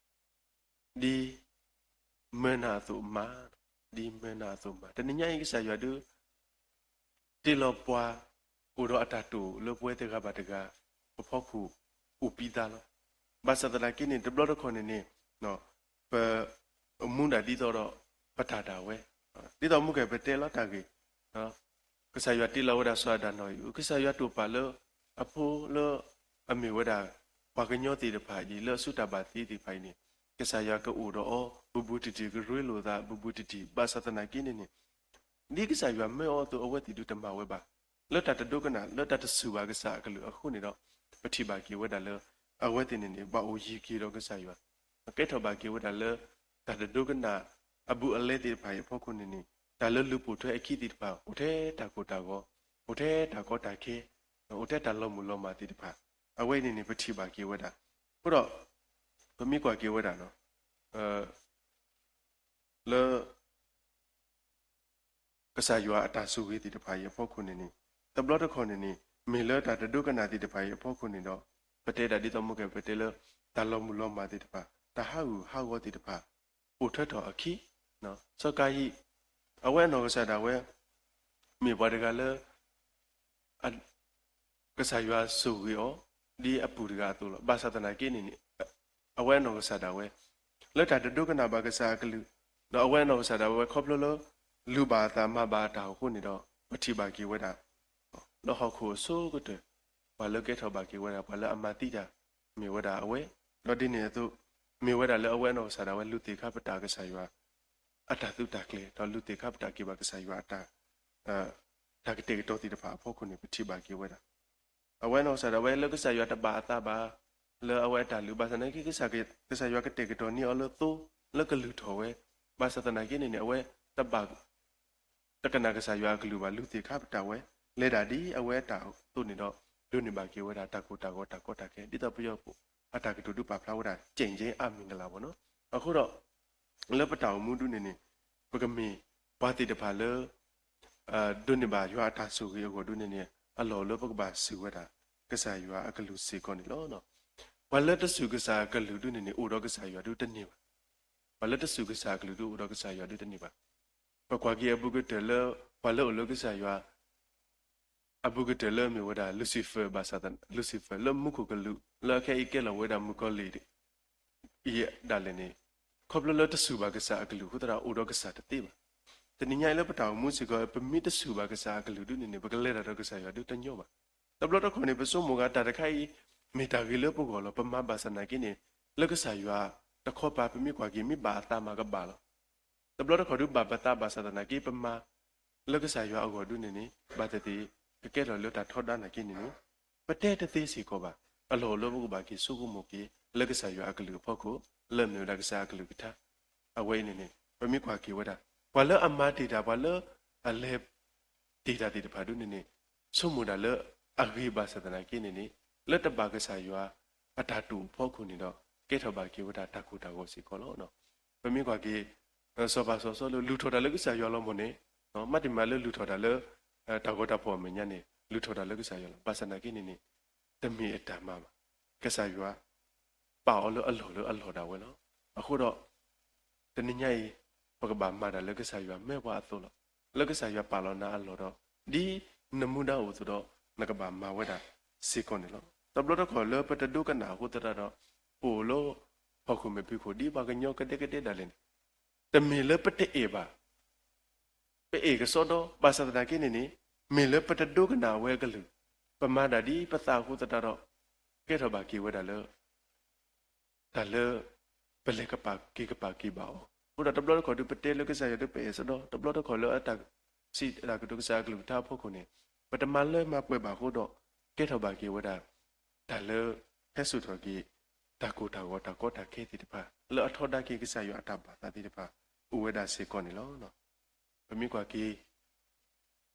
ဒ်မၢနၤအသိးမၤ, ဒ်မၢနၤအသိးမၤ. တနံၤညါအံၤကစၢ်ယွၤဒုး တ့လီၤပှၤ အိၣ်ဒီးအတၢ်တိာ်လၢပဝဲတဂၤဘၣ်တဂၤ ပဖီခိၣ်အိၣ်ပံသးလီၤ. ဘၣ်ဆၣ်သနာ်က့န့ၣ် တဘျီတခီၣ်န့ၣ်န့ၣ် ပ မူဒၣ်ဒ်သိးဒီး ပတၢ်ဒၣ်ဝဲ, ဒ်သိးမုၢ်ကဲၣ်ပတဲလီၤတၢ်ဂ့ၢ် ကစၢ်ယွၤတ့လီၤဝဲဒၣ်စီၤအၤဒၣ်နီၢ်အံၤ ကစၢ်ယွၤတိာ်ပာ်လၢ အဖိလၢ အမ့ၢ်ဝဲဒၣ် ပှၤကညီသ့ၣ်တဖၣ်အံၤ လၢအစုတၢ်ဘၣ်သ့သ့ၣ်တဖၣ်အံၤန့ၣ် ကစၢ်ယွၤကအိၣ်ဒီးအီၤ ဘူးဘူးတံၢ်တံၢ် ကရ့လိာ်သးဘူးဘူးတံၢ်တံၢ် ဘၣ်ဆၣ်သနာ်က့န့ၣ်န့ၣ် ဒ်ကစၢ်ယွၤမၢအီၤအသိး အဝဲသ့ၣ်ဒုးတမၤဝဲဘၣ်. လၢတၢ်တဒိကနၣ် လၢတၢ်တစူၢ်ဘၣ်ကစၢ်အကလုၢ်အဃိန့ၣ်ဒီး ပထံၣ်ဘၣ်က့ၤဝဲဒၣ်လၢ အဝဲသ့ၣ်န့ၣ်န့ၣ် ဘၣ်အိၣ်ယံၤက့ၤဒီးကစၢ်ယွၤ ကဲထီၣ်ဘၣ်က့ၤဝဲဒၣ်လၢ တၢ်တဒိကနၣ် အဘူးအလဲသ့ၣ်တဖၣ်အံၤအဖီခိၣ်န့ၣ်န့ၣ် တၢ်လၢလူၤပိာ်ထွဲအခံသ့ၣ်တဖၣ် အိၣ်ထဲတၢ်ကိၢ်တၢ်ဂီၤ, အိၣ်ထဲတၢ်ကီတၢ်ခဲ, အိၣ်ထဲတၢ်လီၤမုၢ်လီၤမၢ်သ့ၣ်တဖၣ် အဝဲအံၤန့ၣ်န့ၣ် ပထံၣ်ဘၣ်က့ၤဝဲဒၣ်. အဃိဒီး ပမ့ၢ်ကွၢ်က့ၤဝဲဒၣ် လၢ ကစၢ်ယွၤအတၢ်ဆိၣ်ဂ့ၤသ့ၣ်တဖၣ်အံၤအဖီခိၣ်န့ၣ်န့ၣ် တဘျီတခီၣ်န့ၣ်န့ၣ် မ့ၢ်လၢတၢ်တဒိကနၣ်သ့ၣ်တဖၣ်အံၤအဖီခိၣ်န့ၣ်ဒီး ပတဲဒၣ်ဒ်သိးမုၢ်ကဲၣ်ပတဲလၢ တၢ်လီၤမုၢ်လီၤမၢ်သ့ၣ်တဖၣ် တၢ်ဟးဂူာ်ဟးဂီၤသ့ၣ်တဖၣ် အိၣ်ထီၣ်ထီၣ်အခံ စီၤကၤယံၣ် အဝဲအနီၢ်ကစၢ်ဒၣ်ဝဲ မ့ၢ်ပှၤတဂၤလၢ ကစၢ်ယွၤဆိၣ်ဂ့ၤအီၤ ဒ်အပုၢ်တဂၤအသိးလီၤ. ဘၣ်ဆၣ်သနာ်က့န့ၣ်န့ၣ် အဝဲအနီၢ်ကစၢ်ဒၣ်ဝဲ လၢတၢ်တဒိကနၣ်ဘၣ်ကစၢ်အကလုၢ် ဒီးအဝဲအနီၢ်ကစၢ်ဒၣ်ဝဲခီဖျိလၢ လူၤဘၣ်အသးမၤဘၣ်အတၢ်အဃိန့ၣ်ဒီး ပထံၣ်ဘၣ်က့ၤဝဲဒၣ် လၢဟီၣ်ခိၣ်အဆိကတၢၢ် ပှၤလၢကဲထီၣ်ဘၣ်က့ၤဝဲဒၣ် ပှၤလၢအမၤသံတၢ် မ့ၢ်ဝဲဒၣ်အဝဲ, ဒီးဒ်န့ၣ်အသိး မ့ၢ်ဝဲဒၣ်လၢအဝဲအနီၢ်ကစၢ်ဒၣ်ဝဲ လူၤသ့ၣ်ခါပတာ်ကစၢ်ယွၤ အတၢ်သုးတၢ်ကျဲၤ ဒီးလူၤသ့ၣ်ခါပတာ်က့ၤဘၣ်ကစၢ်ယွၤအတၢ် တၢ်ကတဲာ်ကတီၤသ့ၣ်တဖၣ်အဖီခိၣ်န့ၣ် ပထံၣ်ဘၣ်က့ၤဝဲဒၣ် အဝဲအနီၢ်ကစၢ်ဒၣ်ဝဲလၢကစၢ်ယွၤတဘၣ်အသးဘၣ် လၢအဝဲအတၢ်လုၢ် ဘၣ်ဆၣ်သနာ်က့ ကစၢ်ယွၤကတဲာ်ကတီၤန့ၢ်အီၤလၢသိ လၢကလုၢ်ထီၣ်ဝဲ, ဘၣ်ဆၣ်သနာ်က့န့ၣ်န့ၣ် အဝဲတဘၣ် တကနၣ်ကစၢ်ယွၤအကလုၢ်ဘၣ် လူၤသ့ၣ်ခါပတာ်ဝဲ, လဲၤဒၣ်ဒ်အဝဲအတၢ်အသိးန့ၣ်ဒီး ဒိးန့ၢ်ဘၣ်က့ၤဝဲဒၣ်တၢ်ကိၢ်တၢ်ဂီၤတၢ်ကီတၢ်ခဲ ဒ်သိးပယီၤဖိအတၢ်ကတိၤဒုးပာ်ဖျါဝဲဒၣ် ကျင့်ခြင်းအမင်္ဂလာ ပေါ့နော်. အဃိဒီး လၢပတၢ်အိၣ်မူဒုန့ၣ်န့ၣ် ပကမ့ၢ်ပှၤသ့ၣ်တဖၣ်လၢ ဒိးန့ၢ်ဘၣ်ယွၤအတၢ်ဆိၣ်ဂ့ၤအဂီၢ်ဒုန့ၣ်န့ၣ် အလီၢ်လၢပကဘၣ်စူၢ်ဝဲဒၣ် ကစၢ်ယွၤအကလုၢ်စ့ၢ်ကီးန့ၣ်လီၤ. ပှၤလၢတစူၢ်ကစၢ်အကလုၢ်ဒုန့ၣ်န့ၣ် အိၣ်ဒီးကစၢ်ယွၤဒုတန့ၢ်ဘၣ်. ပှၤလၢတစူၢ်ကစၢ်အကလုၢ်ဒုအိၣ်ဒီးကစၢ်ယွၤဒုတန့ၢ်ဘၣ်. ပကွၢ်က့ၤအဘူးကတၢၢ်လၢ ပှၤလၢအိၣ်လၢကစၢ်ယွၤ အဘူးကတၢၢ်လၢမ့ၢ်ဝဲဒၣ် Lucifer ဘၣ်ဆၣ် Lucifer လၢမူခိၣ်ကလူး လၢအခဲအံၤကဲလီၤဝဲဒၣ်မုၣ်ကီၤလံၢ် အံၤဒၣ်လဲာ်န့ၣ် ခီဖျိလၢတစူၢ်ဘၣ်ကစၢ်အကလုၢ်အဃိသတးဒီး အိၣ်ဒီးကစၢ်တသ့ဘၣ်. တနံၤညါအံၤလၢပတၢ်အိၣ်မူစ့ၢ်ကီး ပမ့ၢ်တစူၢ်ဘၣ်ကစၢ်အကလုၢ်ဒုန့ၣ်န့ၣ် ပကလဲၤတၢ်ဒီးကစၢ်ယွၤဒုတညီဘၣ်. တဘျီတခီၣ်န့ၣ် ပဆိကမိၣ်ဂ့ၤတၢ်တခါအံၤ မ့ၢ်တၢ်ဂ့ၤလၢပဂီၢ်လီၤ. ပမၤဘၣ်ဆၣ်သနာ်က့န့ၣ် လၢကစၢ်ယွၤတခီပၤ ပမ့ၢ်ကွၢ်က့ၤ မ့ၢ်ဘၣ်အသးမၤကဘၣ်လီၤ. တဘျီတခီၣ်ဒုဘၣ်ပသးဘၣ်ဆၣ်သနာ်က့ ပမၤလၢကစၢ်ယွၤအဂီၢ်ဒုန့ၣ်န့ၣ် ဘၣ်သ့ၣ်သ့ၣ် ကကဲထီၣ်လၢတၢ်ထီဒါနာ်က့န့ၣ်န့ၣ် ပတဲတသ့စ့ၢ်ကီးဘၣ်. အလီၢ်အိၣ်လၢပကဘၣ်က့ၤဆိကမိၣ်က့ၤ လၢကစၢ်ယွၤအကလုၢ်အဖီခိၣ် လၢအမ့ၢ်ဝဲဒၣ်ကစၢ်အကလုၢ်ကထါ အဝဲအံၤန့ၣ်န့ၣ် ပမ့ၢ်ကွၢ်က့ၤဝဲဒၣ် ပှၤလၢအမၤတ့ၢ်တၢ် ပှၤလၢအလဲၤတ့ၢ်တၢ်သ့ၣ်တဖၣ်ဒုန့ၣ်န့ၣ် ဆိကမိၣ်ဒၣ်လၢအဂ့ၤဘၣ်ဆၣ်သနာ်က့န့ၣ်န့ၣ် လၢတဘၣ်ကစၢ်ယွၤအတၢ်တိာ်အဖီခိၣ်န့ၣ်ဒီး ကဲထီၣ်ဘၣ်က့ၤဝဲဒၣ်တၢ်ကိၢ်တၢ်ဂီၤစ့ၢ်ကီးလီၤ. ပမ့ၢ်ကွၢ်က့ၤ စီၤပၤစီၤစီလူး လုၢ်ထီၣ်တၢ်လၢကစၢ်ယွၤလီၤမ့ၢ်န့ၣ် မ့တမ့ၢ်လၢလုၢ်ထီၣ်တၢ်လၢ တၢ်ဂီၤတၢ်ဖီၣ်အမဲာ်ညါန့ၣ် လုၢ်ထီၣ်တၢ်လၢကစၢ်ယွၤလီၤ. ဘၣ်ဆၣ်သနာ်က့န့ၣ်န့ၣ် တမ့ၢ်အတၢ်မၤဘၣ်. ကစၢ်ယွၤ ပာ်အီၤလၢအလီၢ်လၢအလီၢ်ဒၣ်ဝဲလီၤ. အဃိဒီး တနံၤညါအံၤ ပကဘၣ်မၤတၢ်လၢကစၢ်ယွၤမၢပှၤအသိးလီၤ. လၢကစၢ်ယွၤပာ်လီၤနၤအလီၢ်ဒီး ဒ်နမူဒါအိၣ်အသိးဒီး နကဘၣ်မၤဝဲဒၣ်စ့ၢ်ကီးန့ၣ်လီၤ. တဘျီတခီၣ်လၢပတဒိကနၣ်အဃိသတးဒီး ပအိၣ်လၢဟီၣ်ခိၣ်မဲာ်ဖံးခိၣ် ဒ်ပှၤကညီကဒဲကဒဲဒၣ်လဲာ်န့ၣ် တမ့ၢ်လၢပတအဲၣ်ဘၣ် ပအဲၣ်ကစီဒီ ဘၣ်ဆၣ်သနာ်က့န့ၣ်န့ၣ် မ့ၢ်လၢပတဒိကနၣ်အဝဲအကလုၢ် ပမၤဒၣ်ဒ်ပသးအဃိသတးဒီး ကဲထီၣ်ဘၣ်က့ၤဝဲဒၣ်လၢ တၢ်လၢ ပလဲၤကပာ်က့ၤကပာ်က့ၤဘၣ်အီၤ. အဃိဒီးတဘျီတခီၣ်ဒု ပတဲလၢကစၢ်ယွၤဒု ပအဲၣ်ကစီဒီ တဘျီတခီၣ်လၢအတၢ်စံးတၢ်ကတိၤကစၢ်အကလုၢ်ကထါအဖီခိၣ်န့ၣ် ပတမၤလၢမၤပှဲၤဘၣ်အဃိဒီး ကဲထီၣ်ဘၣ်က့ၤဝဲဒၣ် တၢ်လၢ ဟဲစိာ်ထီၣ်က့ၤ တၢ်ကိၢ်တၢ်ဂီၤ တၢ်ကီတၢ်ခဲသ့ၣ်တဖၣ် လၢအထီဒါက့ၤကစၢ်ယွၤအတၢ်ဘၣ်သးသ့ၣ်တဖၣ် အိၣ်ဝဲဒၣ်စ့ၢ်ကီးန့ၣ်လီၤ. ပမ့ၢ်ကွၢ်က့ၤ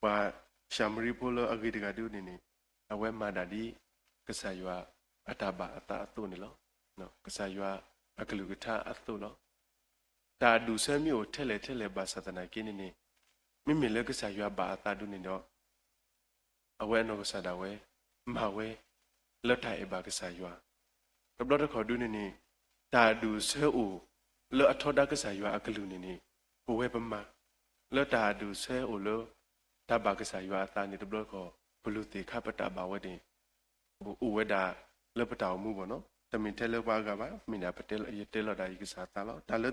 ပှၤၡၤမရံဖိလၢအဂ့ၤတဂၤဒုန့ၣ်န့ၣ် အဝဲမၤဒၣ်ဒ် ကစၢ်ယွၤအတၢ်ဘၣ်အသးအသိးန့ၣ်လီၤ. ကစၢ်ယွၤအကလုၢ်ကထါအသိးလီၤ. တၢ်အဒူၣ်အဆၢမ့ၢ်အိၣ်ထဲလဲၣ်ထဲလဲၣ်ဘၣ်ဆၣ်သနာ်က့န့ၣ်န့ၣ် မ့မ့ၢ်လၢကစၢ်ယွၤဘၣ်အသးဒုန့ၣ်ဒီး အဝဲအနီၢ်ကစၢ်ဒၣ်ဝဲ မၤဝဲ လၢတၢ်အဲၣ်ဘၣ်ကစၢ်ယွၤ တဘျီတခီၣ်ဒုန့ၣ်န့ၣ် တၢ်အဒူၣ်အဆၢအိၣ် လၢအထီဒါကစၢ်ယွၤအကလုၢ်န့ၣ်န့ၣ် ပဝဲပမၤ လၢတၢ်အဒူၣ်အဆၢအိၣ်လၢ တၢ်ဘၣ်ကစၢ်ယွၤအသးန့ၣ် တဘျီတခီၣ် ပလူၤသ့ၣ်ခါပတၢ်ဘၣ်ဝဲန့ၣ် အိၣ်ဝဲဒၣ်လၢပတၢ်အိၣ်မူဘၣ်နီၤ. တမ့ၢ်ထဲလၢပှၤအဂၤဘၣ်, မ့ၢ်ဒၣ်ပတဲလီၤ, ယတဲလီၤဒၣ်ယကစၢ်အသးလီၤ. တၢ်လၢ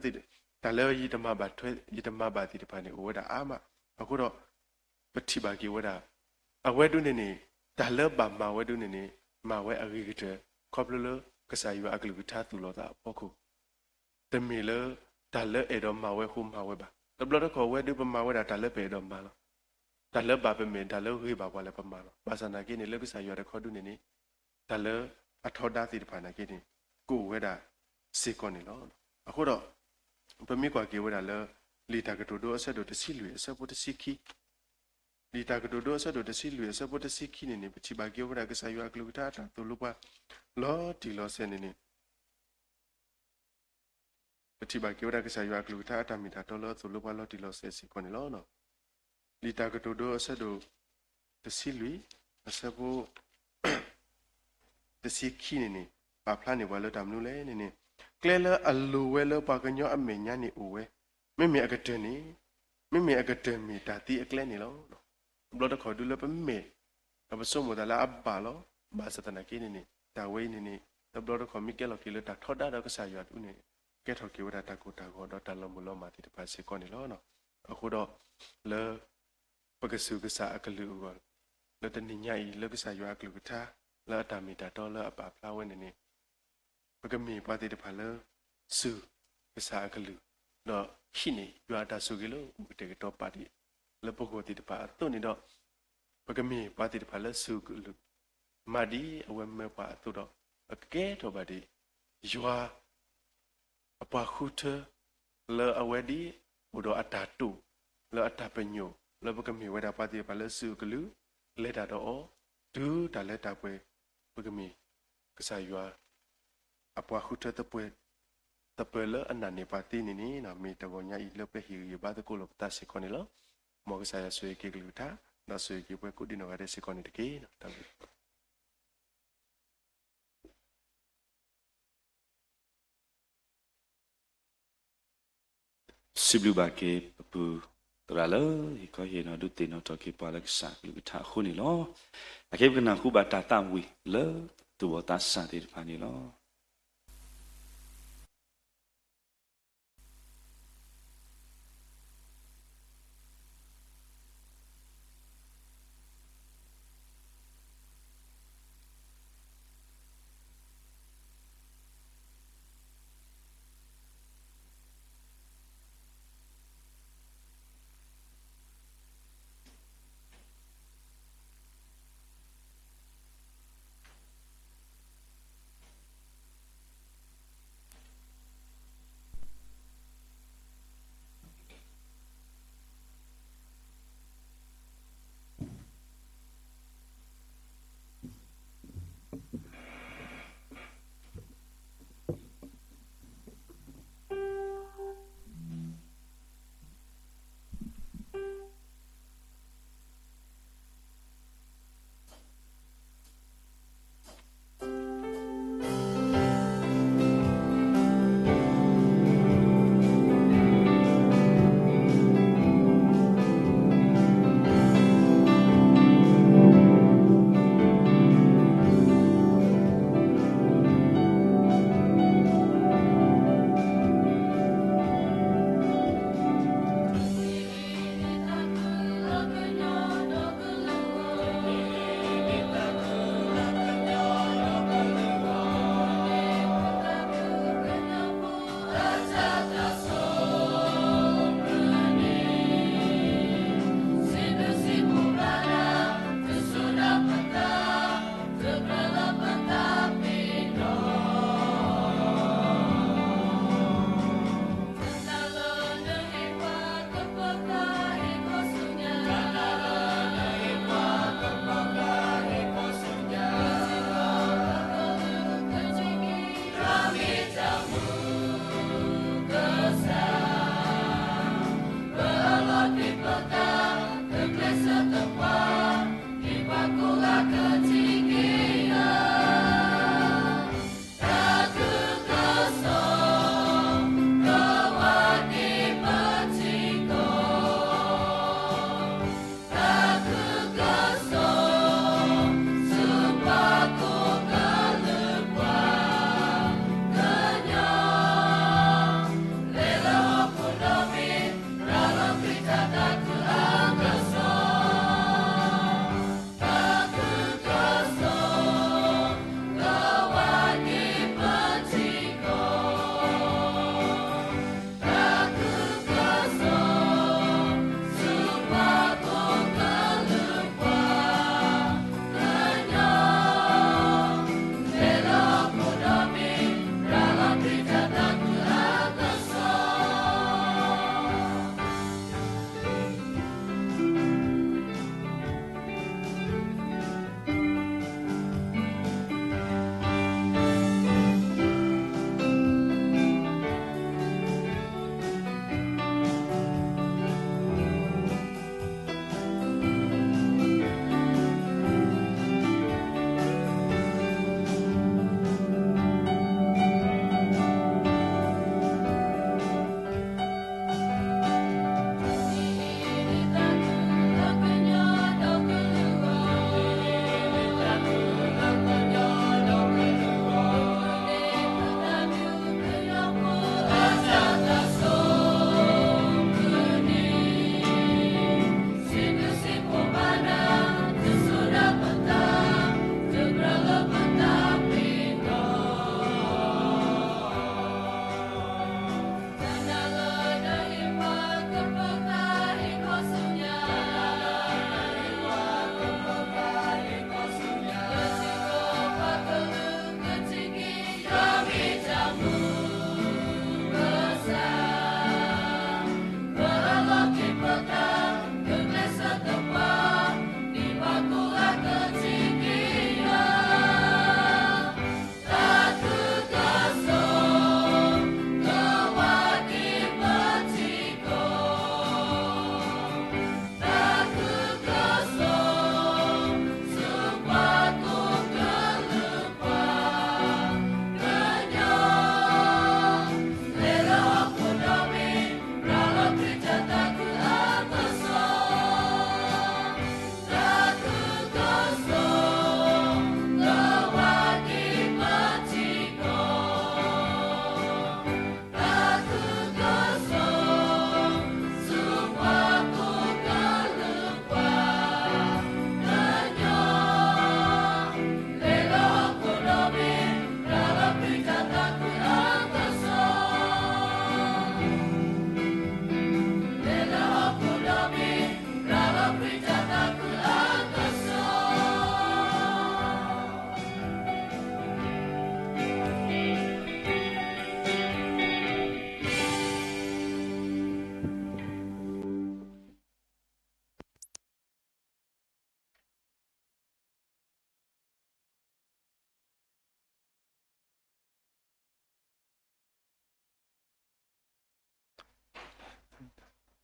တၢ်လၢယတမၤဘၣ်ထွဲ ယတမၤဘၣ်သ့ၣ်တဖၣ်န့ၣ် အိၣ်ဝဲဒၣ်အါမး. အဃိဒီး ပထံၣ်ဘၣ်က့ၤဝဲဒၣ် အဝဲဒုန့ၣ်န့ၣ် တၢ်လၢဘၣ်မၤဝဲဒုန့ၣ်န့ၣ် မၤဝဲအဂ့ၤကတၢၢ် ခီဖျိလၢကစၢ်ယွၤအကလုၢ်ကထါသူၣ်လီၤသးအဖီခိၣ် တမ့ၢ်လၢ တၢ်လၢအဲၣ်ဒိးမၤဝဲအဃိမၤဝဲဘၣ်. တဘျီတခီၣ်ဝဲဒုပမၤဝဲဒၣ်တၢ်လၢပအဲၣ်ဒိးမၤလီၤ. တၢ်လၢဘၣ်ပမဲာ် တၢ်လၢဂ့ၤဘၣ်ပှၤလၢပမၤလီၤ. ဘၣ်ဆၣ်သနာ်က့န့ၣ် လၢကစၢ်ယွၤတခီဒုန့ၣ်န့ၣ် တၢ်လၢအထီဒါသ့ၣ်တဖၣ်နာ်က့န့ၣ် ကအိၣ်ဝဲဒၣ်စ့ၢ်ကီးန့ၣ်လီၤ. အဃိဒီး ပမ့ၢ်ကွၢ်က့ၤဝဲဒၣ်လၢ လံာ်တၢ်ကတိၤဒိအဆၢဒိၣ်တဆံလွံၢ်အဆၢဖိတဆံခံ, လံာ်တၢ်ကတိၤဒိအဆၢဒိၣ်တဆံလွံၢ်အဆၢဖိတဆံခံန့ၣ်န့ၣ် ပထံၣ်ဘၣ်က့ၤဝဲဒၣ်ကစၢ်ယွၤအကလုၢ်ကထါအတၢ်သိၣ်လိပှၤ လီၤတံၢ်လီၤဆဲးန့ၣ်န့ၣ် ပထံၣ်ဘၣ်က့ၤဝဲဒၣ်ကစၢ်ယွၤအကလုၢ်ကထါအတၢ်မ့ၢ်တၢ်တီလၢအသိၣ်လိပှၤလီၤတံၢ်လီၤဆဲးစ့ၢ်ကီးန့ၣ်လီၤ. လံာ်တၢ်ကတိၤဒိအဆၢဒိၣ် တဆံလွံၢ် အဆၢဖိ တဆံခံန့ၣ်န့ၣ် ပာ်ဖျါန့ၢ်ပှၤလၢတၢ်မနုၤလဲၣ်န့ၣ်န့ၣ် ကျဲလၢအလိၤဝဲလၢပှၤကညီအမဲာ်ညါန့ၣ်အိၣ်ဝဲ, မ့မ့ၢ်အကတၢၢ်န့ၣ်, မ့မ့ၢ်အကတၢၢ်မ့ၢ်တၢ်သံအကျဲန့ၣ်လီၤ. တဘျီတခီၣ်ဒုလၢပမဲာ် ဒီးပဆိကမိၣ်သးလၢအဘၣ်လီၤ. ဘၣ်ဆၣ်သနာ်က့န့ၣ်န့ၣ် တၢ်ဝဲအံၤန့ၣ်န့ၣ် တဘျီတခီၣ်မ့ၢ်ကဲလီၤက့ၤလၢတၢ်ထီဒါဒီးကစၢ်ယွၤဒုန့ၣ် ကဲထီၣ်က့ၤဝဲဒၣ်တၢ်ကိၢ်တၢ်ဂီၤဒီးတၢ်လီၤမုၢ်လီၤမၢ်သ့ၣ်တဖၣ်စ့ၢ်ကီးန့ၣ်လီၤ. အဃိဒီး လၢ ပကစူၢ်ကစၢ်အကလုၢ်အဂီၢ် လၢတနံၤညါအံၤ လၢကစၢ်ယွၤအကလုၢ်ကထါ လၢအတၢ်မ့ၢ်တၢ်တီလၢအပာ်ဖျါဝဲန့ၣ်န့ၣ် ပကမ့ၢ်ပှၤသ့ၣ်တဖၣ်လၢ စူၢ်ကစၢ်အကလုၢ် ဒီးဟံးန့ၢ်ယွၤအတၢ်ဆိၣ်ဂ့ၤလၢအိၣ်ကတဲာ်ကတီၤပာ်ဒံး လၢပဂီၢ်သ့ၣ်တဖၣ်အသိးန့ၣ်ဒီး ပကမ့ၢ်ပှၤသ့ၣ်တဖၣ်လၢစူၢ်ကလုၢ် မၤဒ်အဝဲမၢပှၤအသိးဒီး ပကကဲထီၣ်ဘၣ်ဒံး ယွၤ အပှၤဃုထၢ လၢအဝဲဒ် အိၣ်ဒီးအတၢ်တိာ် လၢအတၢ်ပညိၣ် လၢပကမ့ၢ်ဝဲဒၣ်ပှၤသ့ၣ်တဖၣ်လၢစူၢ်ကလုၢ် လဲၤတၢ်ဒီးအီၤ တုၤတၢ်လၢတၢ်ပှဲၤ ပကမ့ၢ် ကစၢ်ယွၤ အပှၤဃုထၢသပှၢ် သပၢၤလၢအနာ်န့ၢ်ပှၤသ့န့ၣ်န့ၣ် မ့ၢ်တဂီၤညါအံၤလၢပဟ့ၣ်ဂံၢ်ဟ့ၣ်ဘါသကိးလိာ်ပသးစ့ၢ်ကီးန့ၣ်လီၤ. မ်ကစၢ်ယွၤဆိၣ်ဂ့ၤက့ၤကလုၢ်ကထါ ဒီးဆိၣ်ဂ့ၤက့ၤပှၤကိးဒံနီၢ်ဂၤဒဲးစ့ၢ်ကီးန့ၣ်တက့ၢ်. တၢ်ဘျုး စံးဘျုးဘၣ်က့ၤပပုၢ်သရၣ်လၢ ဟ့ၣ်ခီဟ့ၣ်နီၤဒုးသ့ၣ်နီၣ်ထီၣ်က့ၤပှၤလၢကစၢ်ကလုၢ်ကထါအဃိန့ၣ်လီၤ. အက့ပကနၢ်ဟူဘၣ်တၢ်သးဝံၣ်လၢသူၣ်ဘီၣ်သးစၢ်သ့ၣ်တဖၣ်န့ၣ်လီၤ.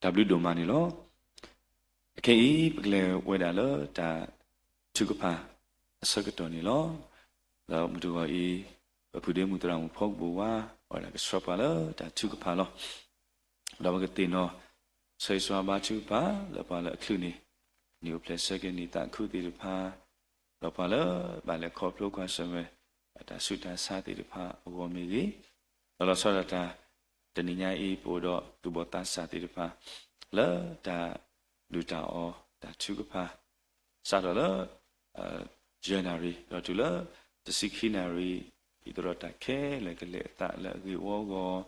တၢ်ဘျုးဒိၣ်မးန့ၣ်လီၤ. အခဲအံၤ ပကလဲၤဝဲဒၣ်လၢတၢ်ထုကဖၣ်အဆၢကတီၢ်န့ၣ်လီၤ. ဒီးမုၢ်တဂီၤအံၤ ပဖုဒ့မုၣ်သရၣ်မုၣ်ဖီကပိာ်ဝါ အဝဲဒၣ်ကဆှၢပှၤလၢတၢ်ထုကဖၣ်လီၤ. ဒီးပကသ့ၣ်နီၣ် ဆၢဂ့ၤဆၢဝါဘါထုကဖၣ် လၢပှၤလၢအချုးန့ၣ် နံၣ်အိၣ်ဖျဲၣ်ဆၢက့ၤနံၣ်သးခုသ့ၣ်တဖၣ်, ဒီးပှၤလၢဘၣ်လဲၤခီဖျိကွၢ်ဆၢၣ်မဲာ် တၢ်ဆူးတၢ်ဆါသ့ၣ်တဖၣ်အဂီၢ်မ့ၢ်ဂ့ၤ, ဒီးလီၤဆီဒၣ်တၢ် တနံၤညါအံၤ ပအိၣ်ဒီးသူၣ်ဘီၣ်သးစၢ်သ့ၣ်တဖၣ် လၢတၢ်ဒုၣ်တၢ်အီၣ်တၢ်ထုကဖၣ် စးထီၣ်လၢ ယဲၢ်နၣ်ရံၣ် ဒီးတုၤလၢ တဆံခံနၣ်ရံၣ် ဒ်သိးဒီးတၢ်ခဲလၢာ်ကလဲၤအသးလၢအဂ့ၢ်ဝီအဂီၢ်,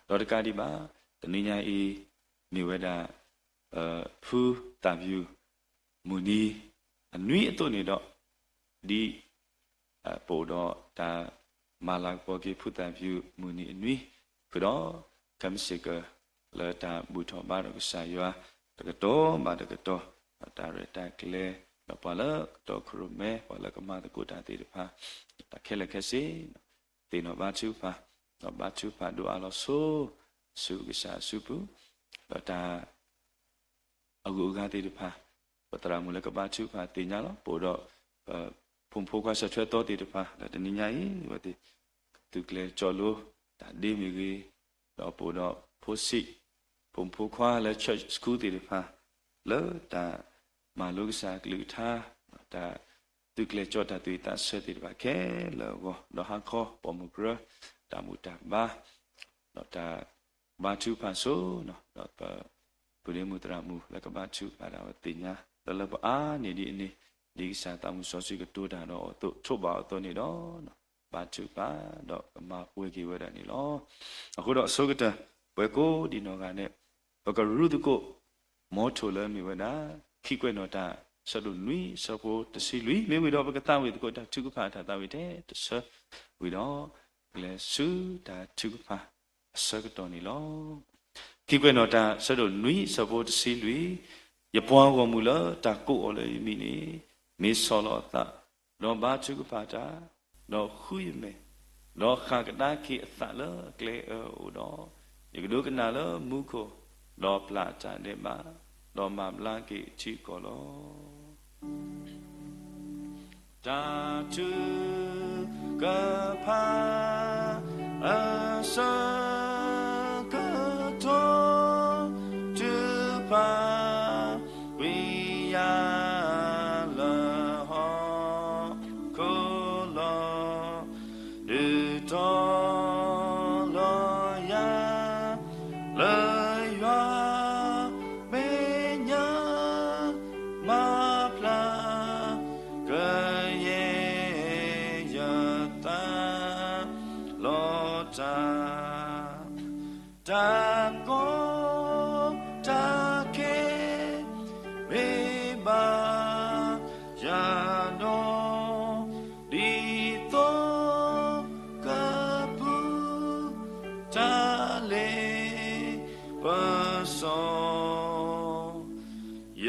ဒီးတကးဒံးဘၣ် တနံၤညါအံၤ မ့ၢ်ဝဲဒၣ် ဖုသၣ်ဖၠူၣ် မုၢ်နံၤအနွံအသိးန့ၣ်ဒီး ဒ် ပအိၣ်ဒီးတၢ်မၤလၤကပီၤက့ၤဖုသၣ်ဖၠူၣ်မုၢ်နံၤအနွံ ဃုာ်ဒီး ခဲမုၢ်ဆ့ၣ်ကီး လၢတၢ်ဘူၣ်ထီၣ်ဘါထီၣ်ကစၢ်ယွၤ တကတီၢ်ဘၣ်တကတီၢ် ဒီးတၢ်ရဲၣ်တၢ်ကျဲၤ ဒီးပှၤလၢကတီၢ်ခိၣ်ရိၣ်မဲ ပှၤလၢကမၤသကိးတၢ်သ့ၣ်တဖၣ် တၢ်ခဲလၢာ်ခဲဆ့ သ့ၣ်နီၣ်ဘါထုကဖၣ် ဒီးဘါထုကဖၣ်ဒိးအါလီၤဆိ ဆူကစၢ်အစုပူၤ ဒီးတၢ် အဂုၤအဂၤသ့ၣ်တဖၣ် ပသရၣ်မုၣ်လၢကဘါထုကဖၣ်သ့ၣ်ညါလီၤ. ပအိၣ်ဒီး ဖိမုၣ်ဖိခွါဆၢထွဲသီသ့ၣ်တဖၣ် လၢတနံၤညါအံၤ အဝဲသ့ၣ် သုးကျဲၤကၠီၣ်လိတၢ်ဒ့မ့ၢ်ဂ့ၤ, ဒီးပအိၣ်ဒီးဖိဆံး ဖိမုၣ်ဖိခွါလၢ church school သ့ၣ်တဖၣ် လၢတၢ်မၤလိကစၢ်အကလုၢ်ကထါ တၢ်သုးကျဲၤကၠီၣ်တၢ်သူၣ်ဝံၣ်သးဆၢသ့ၣ်တဖၣ်ခဲလၢာ်အဂီၢ်, ဒီးဟါခီပိာ်မုၣ်ကရၢ တၢ်ဘူၣ်တၢ်ဘါ ဒီးတၢ်ဘါထုကဖၣ်ဆိ ဒီးပ ပုၢ်ဒ့မုၣ်သရၣ်မုၣ်လၢကဘါထုကဖၣ်ဒၣ်ဝဲသ့ၣ်ညါ လၢလၢပအါန့ၢ်ဒ်အန့ၣ် ဒ်ကစၢ်သးမုၢ်စီဆှံကတိၤတၢ်ဒီးအီၤအသိး ထိးဘၣ်အီၤအသိးန့ၣ်ဒီး ဘါထုကဖၣ်ဒီးကမၤပှဲၤက့ၤဝဲဒၣ်န့ၣ်လီၤ. အဃိဒီးအဆိကတၢၢ် ပှၤကိးဒံးနီၢ်ဂၤဒဲး ပကရူသကိး မီထိၣ်လၢမ့ၢ်ဝဲဒၣ် ခံကွဲးနီၣ်တၢ် ဆၢဒိၣ်နွံ ဆၢဖိတဆံလွံၢ် မ့ၢ်ဝံၤဒီး ပကသးဝံၣ်သကိးတၢ်ထုကဖၣ်အတၢ်သးဝံၣ်ထဲတဆၢ ဝံၤဒီး ပကလဲၤဆူတၢ်ထုကဖၣ်အဆၢကတီၢ်န့ၣ်လီၤ. ခံကွဲးနီၣ်တၢ် ဆၢဒိၣ်နွံ ဆၢဖိတဆံလွံၢ် ယပှၤဂီၢ်မုၢ်လၢတၢ်ကိးအီၤလၢယမံၤန့ၣ် မ့ၢ်ဆီၣ်လီၤအသး ဒီးဘါထုကဖၣ်တၢ်, ဒီးဃုယမဲာ်, ဒီးဃၣ်ကဒါက့ၤအသးလၢအကျဲအၢအအိၣ်ဒီး, ယကဒိကနၣ်လၢမူခိၣ်, ဒီးပျၢ်တၢ်ဒဲးဘး, ဒီးမၤဘျါက့ၤအထံအကီၢ်လီၤ. တၢ်ထုကဖၣ် အဆၢကတီၢ် ထုကဖၣ် ကွံာ်ယၤလၢဟီၣ်ခိၣ်လီၤ, ဒုးတီၤလီၤယၤ လၢယွၤမဲာ်ညါ မၤဖျါ ကယဲၢ်ယသး လီၤတၢ် တၢ်ကီတၢ်ခဲ မ့ၢ်ဘၣ်ယၤဒီး ဒ်သိးကပူၤ တၢ်လ့ပစီ ယ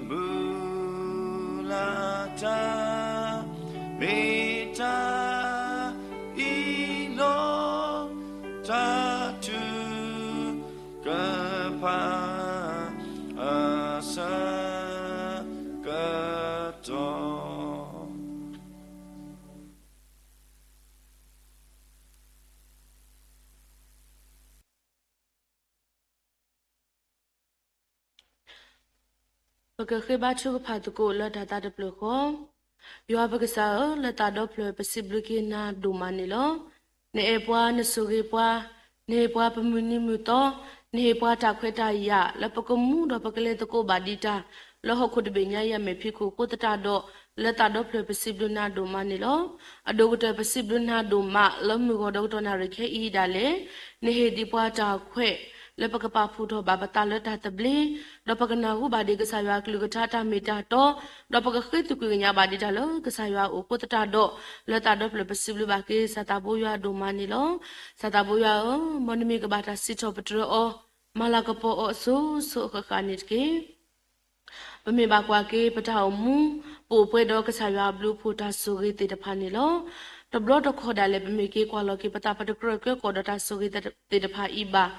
မုၢ်လၢ်တၢ် မ့ၢ်တၢ်အံၤလီၤ. တၢ်ထုကဖၣ် အဆၢကတီၢ် ပကဃ့ဘါထုကဖၣ်သကိးလၢတၢ်သးတဖျၢၣ်ဃီ, ယွၤပကစၢ်ဧၢ, လၢသးဒီဖျၢၣ်ပစံးဘျုးက့ၤနၤဒိၣ်မးန့ၣ်လီၤ. နအဲၣ်ပှၤ, နဆိၣ်ဂ့ၤပှၤ, နဟ့ၣ်ပှၤပမုၢ်နံၤမုၢ်သီ, နဟ့ၣ်ပှၤတၢ်ခွဲးတၢ်ယာ် လၢပကမူဒီးပကလဲၤသကိးဘၣ်ဒံးတၢ် လၢဟီၣ်ခိၣ်တဘ့ၣ်ညါအံၤအမဲာ်ဖံးခိၣ် ဃိသတးဒီး လၢသးဒီဖျၢၣ်ပစံးဘျုးနၤဒိၣ်မးန့ၣ်လီၤ. အဒိၣ်ကတၢၢ်ပစံးဘျုးနၤဒိၣ်မး လၢမုၢ်ဂီၤဒီးကတီၢ်နၣ်ရံၣ်ခဲအံၤဒၣ်လဲာ် နဟ့ၣ်ဒံးပှၤတၢ်ခွဲး လၢပကပာ်ဖှိၣ်ထီၣ်ဘၣ်ပသးလၢတၢ်သဘျ့, ဒီးပကနၢ်ဟူဘၣ်ဒံးကစၢ်ယွၤအကလုၢ်ကထါတၢ်မ့ၢ်တၢ်တီ, ဒီးပကဃ့သကွံာ်ကညးဘၣ်ဒံးတၢ်လၢကစၢ်ယွၤအအိၣ်အဃိသတးဒီး, လၢသးဒီဖျၢၣ်ပစံးဘျုးဘၣ်က့ၤကစၢ်သးဘိယွၤဒိၣ်မးန့ၣ်လီၤ. ကစၢ်သးဘိယွၤဧၢ, မ်နမ့ၢ်ကဘၣ်တၢ်စံးထီၣ်ပတြၢၤအီၤ, မၤလၤကပီၤအီၤအစိၤစိၤအဃၣ်ဃၣ်န့ၣ်တက့ၢ်. ပမ့ၢ်ဘၣ်ကွၢ်က့ၤပတၢ်အိၣ်မူ, ပအိၣ်ပှဲၤဒီးကစၢ်ယွၤအဘျုးအဖှိၣ်တၢ်ဆိၣ်ဂ့ၤသ့ၣ်တဖၣ်န့ၣ်လီၤ. တဘျီတခီၣ်ဒၣ်လဲာ် ပမ့ၢ်က့ၤကွၢ်လီၤက့ၤပသး ပတကြၢးကဲကီၢ်ဒီးတၢ်ဆိၣ်ဂ့ၤသ့ၣ်တဖၣ်အံၤဘၣ်.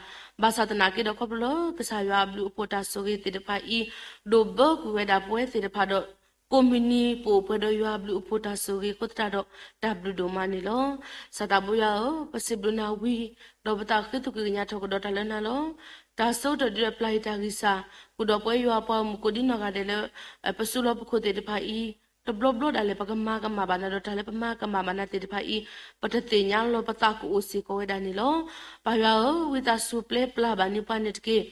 ဘၣ်ဆၣ်သနာ်က့ဒီး ခီဖျိလၢကစၢ်ယွၤအဘျုးအဖှိၣ်တၢ်ဆိၣ်ဂ့ၤသ့ၣ်တဖၣ်အံၤ ဒိၣ်ဘၢကွံာ်ဝဲဒၣ်ပဝဲသ့ၣ်တဖၣ်ဒီး ကိးမုၢ်နံၤပအိၣ်ပှဲၤဒီးယွၤအဘျုးအဖှိၣ်တၢ်ဆိၣ်ဂ့ၤအဃိသတးဒီး တၢ်ဘျုးဒိၣ်မးန့ၣ်လီၤ. ကစၢ်သးဘိယွၤဧၢ, ပစံးဘျုးနၤဝံၤ ဒီးပသးဃ့သကွံာ်ကညးထီၣ်ကဒီးတၢ်လၢနၤလီၤ. တၢ်ဆၢကတီၢ်ဒုးဒီးပျၢ်ယတၢ်ဂံၢ်စၢ် ဃုာ်ဒီးပဝဲယွၤပှၤဂီၢ်မုၢ်ကိးဒံနီၢ်ဂၤဒဲးလၢ ပစုလီၢ်ပခိၣ်သ့ၣ်တဖၣ်အံၤ တဘျီဘျီဒၣ်လဲာ် ပကမၤကမၣ်ဘၣ်နၤဒီး တၢ်လၢပမၤကမၣ်ဘၣ်နၤသ့ၣ်တဖၣ်အံၤ ပတသ့ၣ်ညါလီၤ ပသးကအိၣ်စ့ၢ်ကီးဝဲဒၣ်န့ၣ်လီၤ. ပၢ်ယွၤဧၢ, ဝံသးစူၤပျဲပျၢ်ဘၣ်န့ၢ်ပှၤန့ၣ်တက့ၢ်.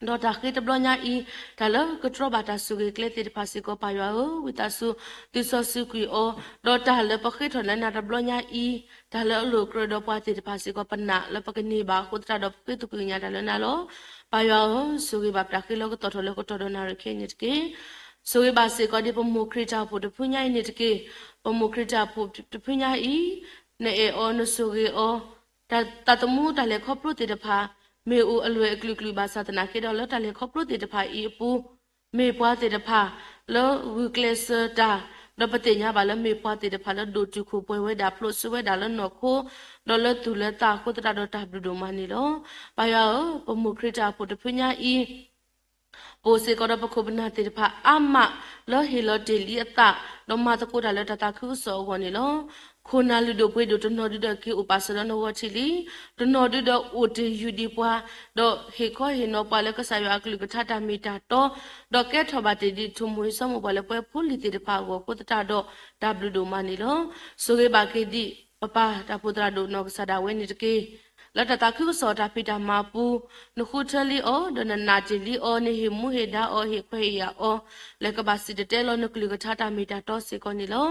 ဒီးတၢ်ဃ့တဘျီညါအံၤ တၢ်လၢကတြီဘၣ်တၢ်ဆိၣ်ဂ့ၤကျဲသ့ၣ်တဖၣ်စ့ၢ်ကီး ပၢ်ယွၤဧၢ, ဝံသးစူၤ သုစီဆှံကွံာ်အီၤ, ဒီးတၢ်လၢပဃ့ထီၣ်လၢနၤတဘျီညါအံၤ တၢ်လၢအလိာ်ကြၢးဒီးပှၤသ့ၣ်တဖၣ်စ့ၢ်ကီး ပနာ်လၢပကန့ၢ်ဘၣ်အဃိသတးဒီး ပဃ့သကွံာ်ကညးတၢ်လၢနၤလီၤ. ပၢ်ယွၤဧၢ, ဆိၣ်ဂ့ၤဘၣ်ပတၢ်ဃ့လၢကတီၢ်ထီၣ်လၢကတီၢ်ဒီးနၣ်ရံၣ်ခဲအံၤန့ၣ်တက့ၢ်. ဆိၣ်ဂ့ၤဘၣ်စ့ၢ်ကီးဒ်ပမိၢ်ခရံာ်တၢ်အိၣ်ဖှိၣ်တဖုညါအံၤန့ၣ်တက့ၢ်. ပမိၢ်ခရံာ်တၢ်အိၣ်ဖှိၣ်တဖုညါအံၤ နအဲၣ်အီၤ နဆိၣ်ဂ့ၤအီၤ, တၢ်သးသမူတၢ်လဲၤခီဖျိသ့ၣ်တဖၣ် မ့ၢ်အိၣ်အလွဲၢ်အကလုာ်ကလုာ်ဘၣ်ဆၣ်သနာ်က့ဒီး လၢတၢ်လဲၤခီဖျိသ့ၣ်တဖၣ်အံၤအပူၤ မ့ၢ်ပှၤသ့ၣ်တဖၣ်လၢဂုာ်ကျဲးစၢးတၢ်, ဒီးပသ့ၣ်ညါဘၣ်လၢမ့ၢ်ပှၤသ့ၣ်တဖၣ်လၢဒိၣ်တုာ်ခိၣ်ပှဲၤဝဲဒၣ် ဖျိးစုဝဲဒၣ်လၢနီၢ်ခိ ဒီးလၢသူၣ်လၢသးအဃိသတးဒီး တၢ်ဘျုးဒိၣ်မးန့ၣ်လီၤ. ပၢ်ယွၤဧၢ, ပမိၢ်ခရံာ်တၢ်အိၣ်ဖှိၣ်တဖုညါအံၤ ပအိၣ်စ့ၢ်ကီးဒီးပခိၣ်ပနၢ်သ့ၣ်တဖၣ်အါမး လၢဟ့ၣ်လီၤတ့ၢ်လံအသး ဒီးမၤသကိးတၢ်လၢတၢ်သးခုကစီၣ်အဂီၢ်န့ၣ်လီၤ. ခိၣ်နၢ်လုၢ်ဒိၣ်ပှ့ၤဒိၣ်တနီၤဒုဒီးက့ၤအိၣ်ပာ်စၢၤလၢနဂီၢ်ထံးလံ. တနီၤဒုဒီးအိၣ်တ့ၢ်ယူၢ်ဒံးပှၤ, ဒီးဟ့ၣ်ခီဟ့ၣ်နီၤပှၤလၢကစၢ်ယွၤအကလုၢ်ကထါတၢ်မ့ၢ်တၢ်တီ, ဒီးကဲထီၣ်ဘၣ်တ့ၢ်ဒ်ထိၣ်မိၢ်အံၤစီၤမိၢ်ပှၢ်လၢပှဲၤဖိလံၤသ့ၣ်တဖၣ်အဂီၢ်အဃိသတးဒီး တၢ်ဘျုးဒိၣ်မးန့ၣ်လီၤ. ဆိၣ်ဂ့ၤဘၣ်က့ၤဒံး ပပၢ်တၢ်အိၣ်ဖှိၣ်သရၣ်ဒိၣ်နီၢ်ကစၢ်ဒၣ်ဝဲန့ၣ်တက့ၢ်. လၢတၢ်သးခုကစီၣ်တၢ်ဖံးတၢ်မၤအပူၤ နဃုထၢလံအီၤ, ဒီးနနာ်တ့ၢ်လံအီၤ, နဟ့ၣ်မူဟ့ၣ်ဒါအီၤ, ဟ့ၣ်ခွဲးဟ့ၣ်ယာ်အီၤ, လဲၤကဘၣ်စံၣ်တဲၤတဲလီၤနကလုၢ်ကထါတၢ်မ့ၢ်တၢ်တီစ့ၢ်ကီးန့ၣ်လီၤ.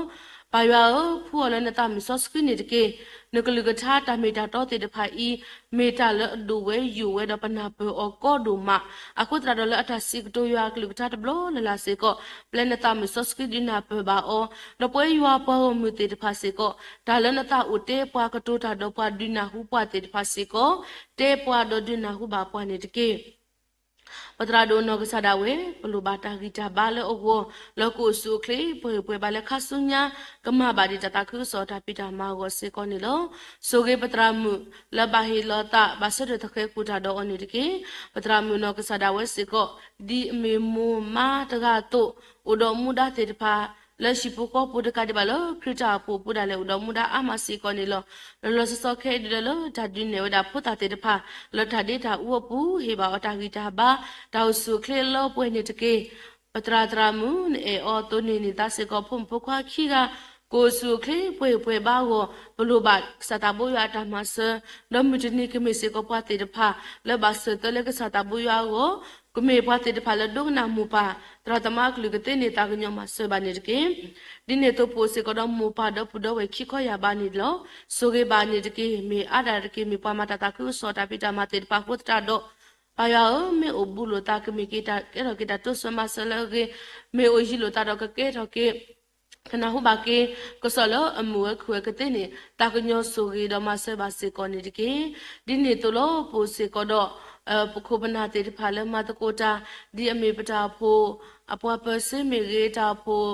ပၢ်ယွၤဧၢ, ဖှူအီၤလၢနသးမုၢ်စီဆှံန့ၣ်တက့ၢ်. နကလုၢ်ကထါတၢ်မ့ၢ်တၢ်တီသ့ၣ်တဖၣ်အံၤ မ့ၢ်တၢ်လၢအဒိၣ်ဝဲယိာ်ဝဲဒီးပနၢ်ပၢၢ်အီၤကီဒိၣ်မး, အဃိသတးဒီးလၢအတၢ်စံးကတိၤယွၤအကလုၢ်ကထါတဘျီလၢ်လၢ်စ့ၢ်ကီး ပျဲနသးမုၢ်စီဆှံဒုးနၢ်ပၢၢ်ဘၣ်အီၤ, ဒီးပဝဲယွၤပှၤဂီၢ်မုၢ်သ့ၣ်တဖၣ်စ့ၢ်ကီး တၢ်လၢနသးအိၣ်တဲပှၤကတိၤတၢ်ဒီးပှၤဒုးနၢ်ဟူပှၤသ့ၣ်တဖၣ်စ့ၢ်ကီး တဲပှၤဒီးဒုးနၢ်ဟူဘၣ်ပှၤန့ၣ်တက့ၢ်. ပသရၣ်ဒိၣ်နီၢ်ကစၢ်ဒၣ်ဝဲ ပလိၣ်ဘၣ်တၢ်ဂံၢ်တၢ်ဘါလၢအဂီၢ် လၢကအိၣ်ဆူၣ်အိၣ်ချ့ပှဲၤပှဲၤဘၣ်လၢခါဆူညါ ကမၤဘၣ်ဒံးတၢ်သးခုကစီၣ်တၢ်ဖံးတၢ်မၤအဂီၢ်စ့ၢ်ကီးန့ၣ်လီၤ. ဆိၣ်ဂ့ၤပသရၣ်မုၣ် လၢဘၣ်ဟ့ၣ်လီၤသး ဘၣ်ဆၢထၢၣ်သဃဲၤဃုာ်တၢ်ဒီးအီၤန့ၣ်တက့ၢ်. ပသရၣ်မုၣ်နီၢ်ကစၢ်ဒၣ်ဝဲစ့ၢ်ကီး ဒ်အမ့ၢ်မိၢ်မါတဂၤအသိး အိၣ်ဒီးမူဒါသ့ၣ်တဖၣ် လၢဟံၣ်ဖိဃီဖိတကးဒံးဘၣ်လၢ ခရံာ်တၢ်အိၣ်ဖှိၣ်အပူၤဒၣ်လဲာ် အိၣ်ဒီးမူဒါအါမးစ့ၢ်ကီးန့ၣ်လီၤ. လီၤလီၤဆီဆီခဲအံၤဒုးဒီးလၢတၢ်ဒုးနဲၣ်ဝဲဒၣ်ဖိသၣ်သ့ၣ်တဖၣ် လၢတၢ်ဒ့တၢ်အူအပူၤ ဟ့ၣ်ဘၣ်အီၤတၢ်ဂံၢ်တၢ်ဘါ တၢ်အိၣ်ဆူၣ်အိၣ်ချ့အလၢပှဲၤန့ၣ်တက့ၢ်. ပသရၣ်သရၣ်မုၣ် နအဲၣ်အီၤသိးန့ၢ်န့ၢ်သးစ့ၢ်ကီး ဖိမုၣ်ဖိခွါခံဂၤ ကအိၣ်ဆူၣ်အိၣ်ချ့ပှဲၤပှဲၤဘၣ်အဂီၢ် ပလိၣ်ဘၣ်ကစၢ်သးဘိယွၤအတၢ်မၤစၢၤ, ဒီးမုၢ်တနံၤကမ့ၢ်စ့ၢ်ကီးပှၤသ့ၣ်တဖၣ် လၢဘၣ်စၢၤသၢလၢကစၢ်သးဘိယွၤအဂီၢ်, ကမ့ၢ်ပှၤသ့ၣ်တဖၣ်လၢဒိကနၣ်မိၢ်ပၢ် သရၣ်သမါအကလုၢ်ကသ့န့ၢ်သးကညီၤမၤစၢၤဘၣ်န့ၣ်တက့ၢ်. ဒ်န့ၣ်အသိးပအိၣ်စ့ၢ်ကီးဒီးမိၢ်ပၢ်ဒီပုၢ်ဒီဝဲၢ်ခံခီယၢ်ဘးန့ၣ်လီၤ. ဆိၣ်ဂ့ၤဘၣ်န့ၣ်တက့ၢ်. မ့ၢ်အါဒၣ်တက့ၢ်. မ့ၢ်ပှၤမၤတၢ်သးခုကစီၣ်တၢ်ဖံးတၢ်မၤသ့ၣ်တဖၣ်အဃိသတးဒီး ပၢ်ယွၤဧၢ, မ့ၢ်အိၣ်ဘူးလိာ်သး ကမ့ၢ်က့ၤတၢ်ကဲထီၣ်က့ၤတၢ်တိစၢၤမၤစၢၤလၢအဂ့ၤ, မ့ၢ်အိၣ်ယံၤလိာ်သးဒီးကကဲထီၣ်က့ၤ ကနၢ်ဟူဘၣ်က့ၤ ကစီၣ်လၢအမုာ်ဝဲခုၣ်ဝဲကသ့န့ၣ် သးကညီၤဆိၣ်ဂ့ၤဒီးမၤစၢၤဘၣ်စ့ၢ်ကီးန့ၣ်တက့ၢ်. ဒ်န့ၣ်အသိးလီၤ. ပအိၣ်စ့ၢ်ကီးဒီး ပခိၣ်ပနၢ်သ့ၣ်တဖၣ်လၢမၤသကိးတၢ် ဒ်အမ့ၢ်ပတၢ်အိၣ်ဖှိၣ် အပှၤပၢၤစ့မ့ၢ်ဂ့ၤ, တၢ်အိၣ်ဖှိၣ်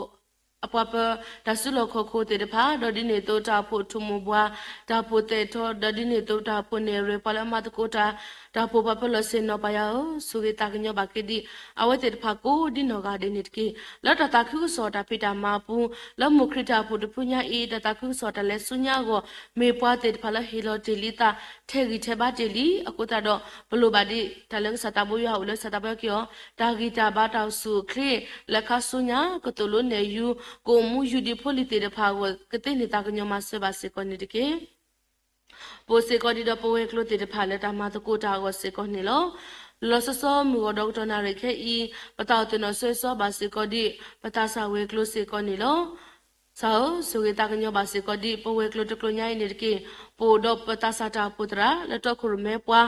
အပှၤပၢၤတၢ်စုလီၢ်ခီၣ်ခိၣ်သ့ၣ်တဖၣ်, ဒီးဒ်န့ၣ်အသိးတၢ်အိၣ်ဖှိၣ်ထိၣ်မိၢ်ပှၢ်, တၢ်အိၣ်ဖှိၣ်သဲးထီၣ်, ဒီးဒ်န့ၣ်အသိးတၢ်အိၣ်ဖှိၣ်နဲၣ်ရွဲၣ်ပှၤလၢအမၤသကိးတၢ်, တၢ်အိၣ်ဖှိၣ်ပှၤပၢၤလီၢ်ဆ့ၣ်နီၤ ပၢ်ယွၤဧၢ, ဆိၣ်ဂ့ၤသးကညီၤဘၣ်က့ၤဒံး အဝဲသ့ၣ်တဖၣ်ကိးဒ်နီၢ်ဂၤဒဲးန့ၣ်တက့ၢ်. လၢတၢ်သးခုကစီၣ်တၢ်ဖံးတၢ်မၤအပူၤ လၢမိၢ်ခရံာ်တၢ်အိၣ်ဖှိၣ်တဖုညါအံၤ တၢ်သးခုကစီၣ်တၢ်လဲၤဆူညါအဂီၢ် မ့ၢ်ပှၤသ့ၣ်တဖၣ်လၢဟ့ၣ်လီၤတ့ၢ်လံသး ထဲးဂံၢ်ထဲးဘါတ့ၢ်လံ. အဃိသတးဒီး ပလိၣ်ဘၣ်ဒံး တၢ်လၢကစၢ်သးဘိယွၤအိၣ်လၢကစၢ်သးဘိက့ၤအီၤ တၢ်ဂံၢ်တၢ်ဘါတၢ်အိၣ်ဆူၣ်အိၣ်ချ့ လၢခါဆူညါ ကသိၣ်လိနဲၣ်ယူၤ ကအိၣ်မူယူၤဒံးဖိလံၤသ့ၣ်တဖၣ်အဂီၢ် ကသ့န့ၢ်သးကညီၤမၤစၢၤဘၣ်စ့ၢ်ကီးန့ၣ်တက့ၢ်. ပအိၣ်စ့ၢ်ကီးဒံးဒီးပဝဲၤကျိၤသ့ၣ်တဖၣ်လၢတၢ်မၤသကိးတၢ်အဂီၢ်စ့ၢ်ကီးန့ၣ်လီၤ. လီၤဆီဆီမုၢ်ဂီၤဒီးကတီၢ်နၣ်ရံၣ်ခဲအံၤ ပသးအိၣ်သ့ၣ်နီၣ်ဆၢဂ့ၤဆၢဝါဘၣ်စ့ၢ်ကီးဒံး ပသးစၢ်ဝဲၤကျိၤစ့ၢ်ကီးန့ၣ်လီၤ. ကစၢ်ဧၢ, ဆိၣ်ဂ့ၤသးကညီၤဘၣ်စ့ၢ်ကီးဒံး ပဝဲၤကျိၤတကျိၤညါအံၤန့ၣ်တက့ၢ်. ပအိၣ်ဒီးပသးစၢ်တၢ်အိၣ်ဖှိၣ်သရၣ် လၢတီခိၣ်ရိၣ်မဲပှၤ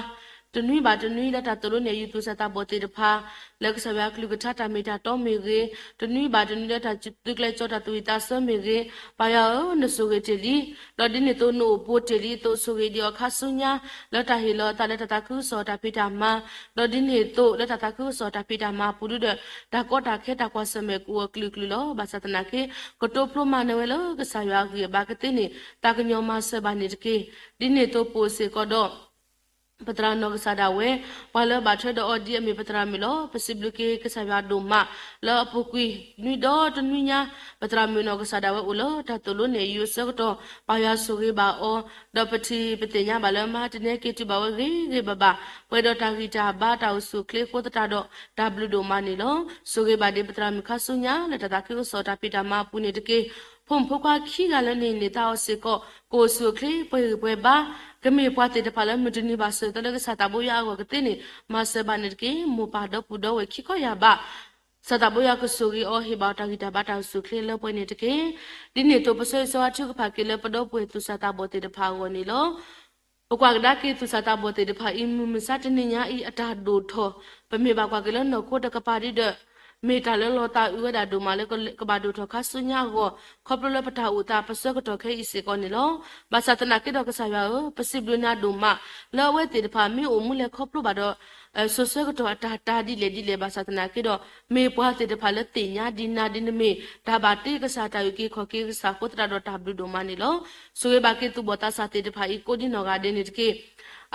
တနွံဘၣ်တနွံလၢတၢ်သိၣ်လိနဲၣ်ယူၤသူၣ်စၢ်သးဘီၣ်သ့ၣ်တဖၣ် လၢကစၢ်ယွၤအကလုၢ်ကထါတၢ်မ့ၢ်တၢ်တီမ့ၢ်ဂ့ၤ, တနွံဘၣ်တနွံလၢတၢ်သုးကျဲၤကၠီတၢ်သူၣ်ဝံၣ်သးဆၢမ့ၢ်ဂ့ၤ, ပၢ်ယွၤဧၢ, နဆိၣ်ဂ့ၤတ့ၢ်လံ, ဒီးဒ်န့ၣ်အသိးနအိၣ်ဘူးတ့ၢ်လံအသိး ဆိၣ်ဂ့ၤဒံးအီၤခါဆူညါ လၢတၢ်ဟ့ၣ်လီၤအသးလၢတၢ်သးခုကစီၣ်တၢ်ဖံးတၢ်မၤ, ဒီးဒ်န့ၣ်အသိးလၢတၢ်သးခုကစီၣ်တၢ်ဖံးတၢ်မၤအပူၤဒုဒီး တၢ်ကီတၢ်ခဲတၢ်ကွၢ်ဆၢၣ်မဲာ်ကအိၣ်အကလုာ်ကလုာ်လီၤ. ဘၣ်ဆၣ်သနာ်က့ ကတိၤဖျိမၤနၢၤဝဲလၢကစၢ်ယွၤအဂံၢ်အဘါကသ့န့ၣ် သးကညီၤမၤစၢၤဘၣ်န့ၣ်တက့ၢ်. ဒ်န့ၣ်အသိးပအိၣ်စ့ၢ်ကီးဒီး ပသရၣ်နီၢ်ကစၢ်ဒၣ်ဝဲ ပှၤလၢဘၣ်ထွဲဒီးအီၤဒ်အမ့ၢ်ပသရၣ်မုၣ်လီၤ. ပစံးဘျုးက့ၤကစၢ်ယွၤဒိၣ်မး လၢအပူၤကွံာ်နွံဒီတနွံညါ ပသရၣ်မုၣ်နီၢ်ကစၢ်ဒၣ်ဝဲအိၣ်လၢတၢ်သိၣ်လိနဲၣ်ယုၤအဆၢကတီၢ် ပၢ်ယွၤဆိၣ်ဂ့ၤဘၣ်အီၤ, ဒီးပထံၣ်ပသ့ၣ်ညါဘၣ်လၢမဟါတနံၤက့ၤတုၤဘၣ်ဝဲဂ့ၤဂ့ၤဘၣ်ဘၣ် ပှဲၤဒီးတၢ်ဂံၢ်တၢ်ဘါတၢ်အိၣ်ဆူၣ်အိၣ်ချ့အဃိသတးဒီး တၢ်ဘျုးဒိၣ်မးန့ၣ်လီၤ. ဆိၣ်ဂ့ၤဘၣ်ဒံးပသရၣ်မုၣ်ခါဆူညါ လၢတၢ်သးခုကစီၣ်တၢ်ဖံးတၢ်မၤအပူၤန့ၣ်တက့ၢ်. ဖိမုၣ်ဖိခွါခံဂၤလၢန့ၢ်သါအီၤစ့ၢ်ကီး ကအိၣ်ဆူၣ်အိၣ်ချ့ပှဲၤဂံၢ်ပှဲၤဘါ, ကမ့ၢ်ပှၤသ့ၣ်တဖၣ်လၢမုၢ်တနံၤဘၣ်ဆၢကတီၢ်လၢကစၢ်သးဘိယွၤအဂီၢ်ကသ့န့ၣ် မၤစၢၤဘၣ်န့ၣ်တက့ၢ်. မိၢ်ပၢ်ဒီပုၢ်ဒီဝဲၢ်ခံခီယၢ်ဘး ကစၢ်သးဘိယွၤကဆိၣ်ဂ့ၤအီၤ ဟ့ၣ်ဘၣ်အီၤတၢ်ဂံၢ်တၢ်ဘါတၢ်အိၣ်ဆူၣ်အိၣ်ချ့လၢပှဲၤန့ၣ်တက့ၢ်. ဒ်န့ၣ်အသိးပဆၢဂ့ၤဆၢဝါထုကဖၣ်က့ၤလၢပဒီပုၢ်ဝဲၢ်သူၣ်စၢ်သးဘီၣ်သ့ၣ်တဖၣ်အဂီၢ်န့ၣ်လီၤ. ပကွၢ်ကဒါက့ၤသူၣ်စၢ်သးဘီၣ်သ့ၣ်တဖၣ်အံၤ မုၢ်မဆါတနံၤညါအံၤအတၢ်ဒိၣ်ထီၣ် ပမ့ၢ်ဘၣ်ကွၢ်က့ၤလၢနီၢ်ခိတကပၤဒ်ဒီး မ့ၢ်တၢ်လၢလီၤသးအုးဝဲဒၣ်ဒိၣ်မးလၢကဘၣ်ဒိၣ်ထီၣ်ခါဆူညါအဂီၢ် ခီဖျိလၢပတၢ်အိၣ်သးပဆၢကတီၢ်ခဲအံၤစ့ၢ်ကီးန့ၣ်လီၤ. ဘၣ်ဆၣ်သနာ်က့ဒီးကစၢ်ယွၤဧၢ, ပစံးဘျုးနၤဒိၣ်မး လၢအဝဲသ့ၣ်တဖၣ်မ့ၢ်အိၣ်မူလဲၤခီဖျိဘၣ်ဒီး စိၤဆၢကတီၢ်အတၢ်တၤဒ်လဲၣ်ဒ်လဲၣ် ဘၣ်ဆၣ်သနာ်က့ဒီး မ့ၢ်ပှၤသ့ၣ်တဖၣ်လၢသ့ၣ်ညါဒံးနၤဒ်နမ့ၢ် တၢ်ဘၣ်တ့ကစၢ်တၢ်အုၣ်က့ၤခီၣ်က့ၤကစၢ်အဃိသတးဒီးတၢ်ဘျုးဒိၣ်မးန့ၣ်လီၤ. ဆိၣ်ဂ့ၤဘၣ်က့ၤသူၣ်ဘီၣ်သးစၢ်သ့ၣ်တဖၣ်အံၤကိးဒ်နီၢ်ဂၤဒဲးန့ၣ်တက့ၢ်.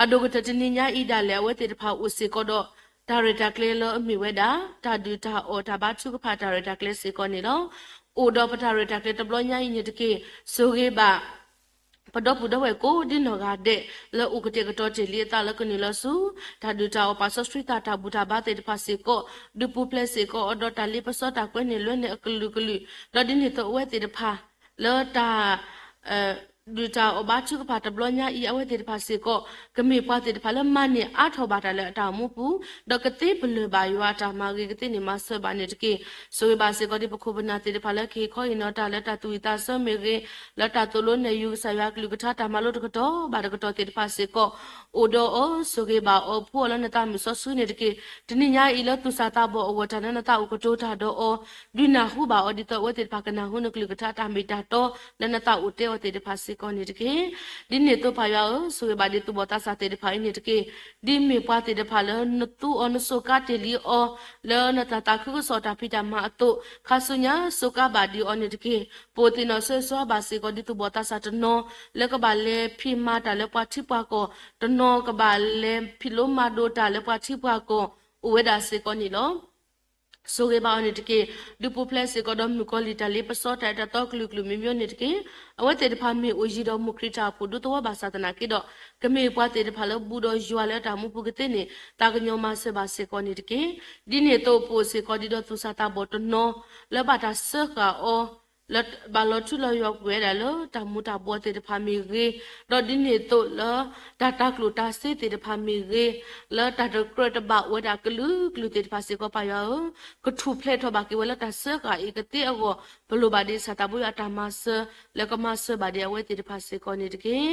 အဒိၣ်ကတၢၢ်တနံၤညါအံၤဒၣ်လဲာ် အဝဲသ့ၣ်တဖၣ်အိၣ်စ့ၢ်ကီးဒီး တၢ်ရဲၣ်တၢ်ကျဲၤလၢအမ့ၢ်ဝဲဒၣ် တၢ်ဒုၣ်တၢ်အီၣ်တၢ်ဘါထုကဖၣ်တၢ်ရဲၣ်တၢ်ကျဲၤစ့ၢ်ကီးန့ၣ်လီၤ. အိၣ်ဒီးပတၢ်ရဲၣ်တၢ်ကျဲၤတဘျီညါအံၤန့ၣ်တက့ၢ်. ဆိၣ်ဂ့ၤဘၣ် ပဒီပုၢ်ဒီဝဲၢ်ကိးဒ်နီၢ်ဂၤဒဲး လၢအိၣ်ကတဲာ်ကတီၤတ့ၢ်လံအသးလၢကနုာ်လီၤဆူ တၢ်ဒုၣ်တၢ်အီၣ်ပာ်စီဆှံသးတၢ်ဘူၣ်တၢ်ဘါသ့ၣ်တဖၣ်စ့ၢ်ကီး, ဒုးပူၤဖျဲးစ့ၢ်ကီးအီၤဒီးတၢ်လ့ပစီတၢ်ကွဲန့ၢ်လွဲန့ၢ်အကလုာ်ကလုာ်, ဒီးဒ်န့ၣ်အသိးအဝဲသ့ၣ်တဖၣ် လၢတၢ် ဒုၣ်တၢ်အီၣ်ဘါထုကဖၣ်တဘျီညါအံၤ အဝဲသ့ၣ်တဖၣ်စ့ၢ်ကီး ကမ့ၢ်ပှၤသ့ၣ်တဖၣ်လၢမၤန့ၢ်အါထီၣ်ဘၣ်တၢ်လၢအတၢ်အိၣ်မူပူၤ, ဒီးကသ့ပလၢၢ်ဘၣ်ယွၤအတၢ်မၤဂ့ၤကသ့န့ၣ် မၤစၢၤဘၣ်န့ၣ်တက့ၢ်. ဆိၣ်ဂ့ၤဘၣ်စ့ၢ်ကီးဒ်ပခိၣ်ပနၢ်သ့ၣ်တဖၣ်လၢကဟ့ၣ်ခီဟ့ၣ်နီၤတၢ်လၢတၢ်သူၣ်ဝံၣ်သးဆၢမ့ၢ်ဂ့ၤ, လၢတၢ်သိၣ်လိနဲၣ်ယုၤကစၢ်ယွၤကလုၢ်ကထါတၢ်မၤလိတကတီၢ်ဘၣ်တကတီၢ်သ့ၣ်တဖၣ်စ့ၢ်ကီး အိၣ်ဒီးအီၤ, ဆိၣ်ဂ့ၤဘၣ်အီၤ, ဖှူအီၤလၢနသးမုၢ်စီဆှံန့ၣ်တက့ၢ်. တနံၤညါအံၤလၢသူၣ်စၢ်သးဘီၣ်အဂီၢ် တၢ်လၢနသးအိၣ်ကတိၤတၢ်ဒီးအီၤ, ဒုးနၢ်ဟူဘၣ်အီၤ ဒ်သိးအဝဲသ့ၣ်တဖၣ်ကနၢ်ဟူနကလုၢ်ကထါတၢ်မ့ၢ်တၢ်တီ လၢနသးအိၣ်တဲအီၤသ့ၣ်တဖၣ်စ့ၢ်ကီးန့ၣ်တက့ၢ်. ဒ်န့ၣ်အသိးပၢ်ယွၤဧၢ, ဆိၣ်ဂ့ၤဘၣ်ဒ်သူၣ်ဘီၣ်သးစၢ်သ့ၣ်တဖၣ်အံၤန့ၣ်တက့ၢ်. ဒ်မ့ၢ်ပှၤသ့ၣ်တဖၣ်လၢနသူအီၤနစိာ်ကါတ့ၢ်လံအီၤ လၢနတၢ်သးခုကစီၣ်တၢ်ဖံးတၢ်မၤအသိး, ခါဆူညါစိာ်ကါဘၣ်ဒံးအီၤန့ၣ်တက့ၢ်. ပအိၣ်သ့ၣ်နီၣ်ဆၢဂ့ၤဆၢဝါဘၣ်စ့ၢ်ကီးဒ်သူၣ်ဘီၣ်သးစၢ်တနီၤ လၢကဘၣ်လဲၤဖံးမၤတၢ်လၢပှၤထံပှၤကီၢ်, တနီၤကဘၣ်လဲၤဖံးလိမၤဒိးတၢ်လၢပှၤထံပှၤကီၢ် အိၣ်ဝဲဒၣ်စ့ၢ်ကီးန့ၣ်လီၤ. ဆိၣ်ဂ့ၤဘၣ်အီၤန့ၣ်တက့ၢ်. ဒုးပူၤဖျဲးစ့ၢ်ကီးဒီးမုၣ်ကီၤလံၢ်တၢ်လ့ပစီတၢ်အဲၣ်တၢ်သီကလုာ်ကလုာ်မံၤမံၤန့ၣ်တက့ၢ်. အဝဲသ့ၣ်တဖၣ်မ့ၢ်အိၣ်ယံၤဒီးမိၢ်ခရံာ်တၢ်အိၣ်ဖှိၣ်ဒူသဝီဘၣ်ဆၣ်သနာ်က့ဒီး, ကမ့ၢ်ပှၤသ့ၣ်တဖၣ်လၢဘူးဒီးယွၤလၢတၢ်မူပူၤကသ့န့ၣ် သးကညီၤမၤစၢၤဘၣ်စ့ၢ်ကီးန့ၣ်တက့ၢ်. ဒ်န့ၣ်အသိးပအိၣ်စ့ၢ်ကီးဒ်ဒီးသူၣ်စၢ်သးဘီၣ်တနီၤ လၢဘၣ်တၢ်စၢဃာ်အီၤ လၢဘၣ်လီၤထူလီၤယိာ်ကွံာ်ဝဲဒၣ်လၢတၢ်မူၤတၢ်ဘှီးသ့ၣ်တဖၣ်မ့ၢ်ဂ့ၤ, ဒီးဒ်န့ၣ်အသိးလၢ တၢ်တၤကျိၣ်တၤစ့သ့ၣ်တဖၣ်မ့ၢ်ဂ့ၤ, လၢတၢ်တကြၢးတဘၣ်အိၣ်ဝဲဒၣ်ကလုာ်ကလုာ်သ့ၣ်တဖၣ်စ့ၢ်ကီးပၢ်ယွၤဧၢ, ကထူၣ်ဖျဲးထီၣ်ဘၣ်က့ၤဝဲလၢတၢ်စၢဃာ်အံၤကသ့အဂီၢ်, ပလိၣ်ဘၣ်ဒ်စၢ်သးဘိယွၤအတၢ်မၤစၢၤ လၢကမၤစၢၤဘၣ်ဒံးအဝဲသ့ၣ်တဖၣ်စ့ၢ်ကီးန့ၣ်တက့ၢ်.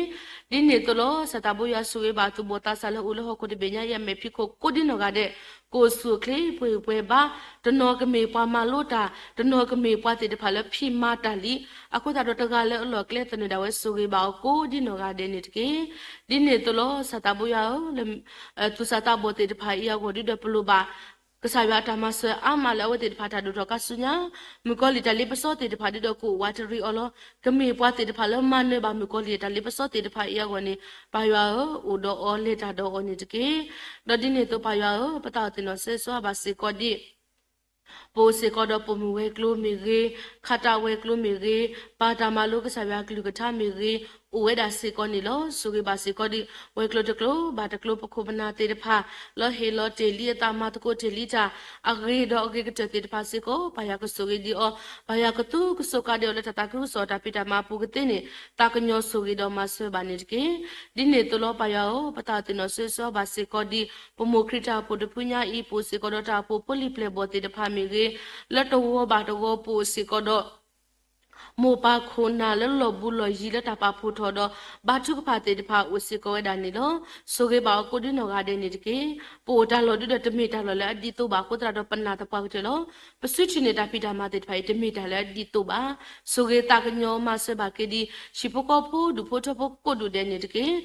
ဒ်န့ၣ်အသိးလီၤ စၢ်သးဘိယွၤဆိၣ်ဂ့ၤဘၣ်သူၣ်ဘီၣ်သးစၢ်လၢအိၣ်လၢဟီၣ်ခိၣ်တဘ့ၣ်ညါအံၤအမဲာ်ဖံးခိၣ်ကိးဒ်နီၢ်ဂၤဒဲး, ကအိၣ်ဆူၣ်အိၣ်ချ့ပှဲၤပှဲၤဘါ, တနီၤကမ့ၢ်ပှၤမၤလိတၢ်, တနီၤကမ့ၢ်ပှၤသ့ၣ်တဖၣ်လၢဖံးမၤတၢ်လံ, အဃိသတးဒီးတဂၤလၢအလီၢ်အကျဲသနၢၣ်ဒၣ်ဝဲဆိၣ်ဂ့ၤဘၣ်အီၤကိးဒ်နီၢ်ဂၤဒဲးန့ၣ်တက့ၢ်. ဒ်န့ၣ်အသိးလီၤ စၢ်သးဘိယွၤဧၢ, လၢ သူၣ်စၢ်သးဘီၣ်သ့ၣ်တဖၣ်အံၤအဂီၢ်ဒ်ဒီးပလိၣ်ဘၣ် ကစၢ်ယွၤအတၢ်မၤစၢၤအါမးလၢအဝဲသ့ၣ်တဖၣ်တၢ်ဒိၣ်ထီၣ်ခါဆူညါ, မုၣ်ကီၤလံၢ်တၢ်လ့ပစီသ့ၣ်တဖၣ်ဒ်ဒီးကအိၣ်ဝးတရံးအီၤလီၤ. ကမ့ၢ်ပှၤသ့ၣ်တဖၣ်လၢမၤနၢၤဘၣ်မုၣ်ကီၤလံၢ်တၢ်လ့ပစီသ့ၣ်တဖၣ်အံၤအဂီၢ်န့ၣ်, ပၢ်ယွၤဧၢ, အိၣ်ဒီးအီၤလဲၤတၢ်ဒီးအီၤန့ၣ်တက့ၢ်. ဒီးဒ်န့ၣ်အသိးပၢ်ယွၤဧၢ, ပသးအိၣ်သ့ၣ်နီၣ်ဆၢဂ့ၤဆၢဝါဘၣ်စ့ၢ်ကီးဒ် ပအိၣ်စ့ၢ်ကီးဒီးပိာ်မုၣ်ဝဲၤကျိၤမ့ၢ်ဂ့ၤ, ခးတၢ်ဝဲၤကျိၤမ့ၢ်ဂ့ၤ, ပာ်တၢ်မၤလိကစၢ်ယွၤကလုၢ်ကထါမ့ၢ်ဂ့ၤ, အိၣ်ဝဲဒၣ်စ့ၢ်ကီးန့ၣ်လီၤ. ဆိၣ်ဂ့ၤဘၣ်စ့ၢ်ကီးဒ် ဝဲၤကျိၤတကျိၤဘၣ်တကျိၤပခိၣ်ပနၢ်သ့ၣ်တဖၣ် လၢဟ့ၣ်လီၤတ့ၢ်လံအသးမၤသကိးတ့ၢ်လံတၢ် အဂ့ၤဒီးအဂ့ၤကတၢၢ်သ့ၣ်တဖၣ်စ့ၢ်ကီး ပၢ်ယွၤကဆိၣ်ဂ့ၤဒံးအီၤ, ပၢ်ယွၤကသူကစိာ်ကါဒံးအီၤလၢတၢ်သးခုကစီၣ်တၢ်ဖံးတၢ်မၤအပူၤကသ့န့ၣ် သးကညီၤဆိၣ်ဂ့ၤဒီးမၤစၢၤဘၣ်န့ၣ်တက့ၢ်. ဒ်န့ၣ်အသိးလီၤပၢ်ယွၤဧၢ, ပသးအိၣ်သ့ၣ်နီၣ်ဆၢဂ့ၤဆၢဝါဘၣ်စ့ၢ်ကီးဒ် ပမိၢ်ခရံာ်တၢ်အိၣ်ဖှိၣ်တဖုညါအံၤ ပအိၣ်စ့ၢ်ကီးဒီးတၢ်အိၣ်ဖှိၣ်ဖိလံၤပျဲၢ်ဘီၣ်သ့ၣ်တဖၣ်မ့ၢ်ဂ့ၤ, လၢတဂီၤဘၣ်တဂီၤပအိၣ်စ့ၢ်ကီးဒီး မိၢ်ပၢ်ခိၣ်နၢ်လၢလီၢ်ဘူးလီၢ်ယံၤလၢတၢ်ပာ်ဖှိၣ်ထီၣ်ဒီး ဘါထုကဖၣ်သ့ၣ်တဖၣ်အိၣ်စ့ၢ်ကီးဝဲဒၣ်န့ၣ်လီၤ. ဆိၣ်ဂ့ၤဘၣ်အီၤကိးဒ်နီၢ်ဂၤဒဲးန့ၣ်တက့ၢ်. ပအိၣ်တၢ်လီၢ်ဒ်ဒီးတမ့ၢ်တၢ်လီၢ်လၢအဒ်သိးဘၣ်အဃိသတးဒီးပနာ်သပှၢ်ကတၢၢ်လီၤ. ပစုထံၣ်န့ၢ်တၢ်ဖံးတၢ်မၤသ့ၣ်တဖၣ်အံၤ တမ့ၢ်တၢ်လၢအဒ်သိးဘၣ်. ဆိၣ်ဂ့ၤသးကညီၤမၤစၢၤဘၣ်က့ၤဒ် ဟံၣ်ဖိဃီဖိဒူၣ်ဖိထၢဖိကိးဒူၣ်ဒဲးန့ၣ်တက့ၢ်.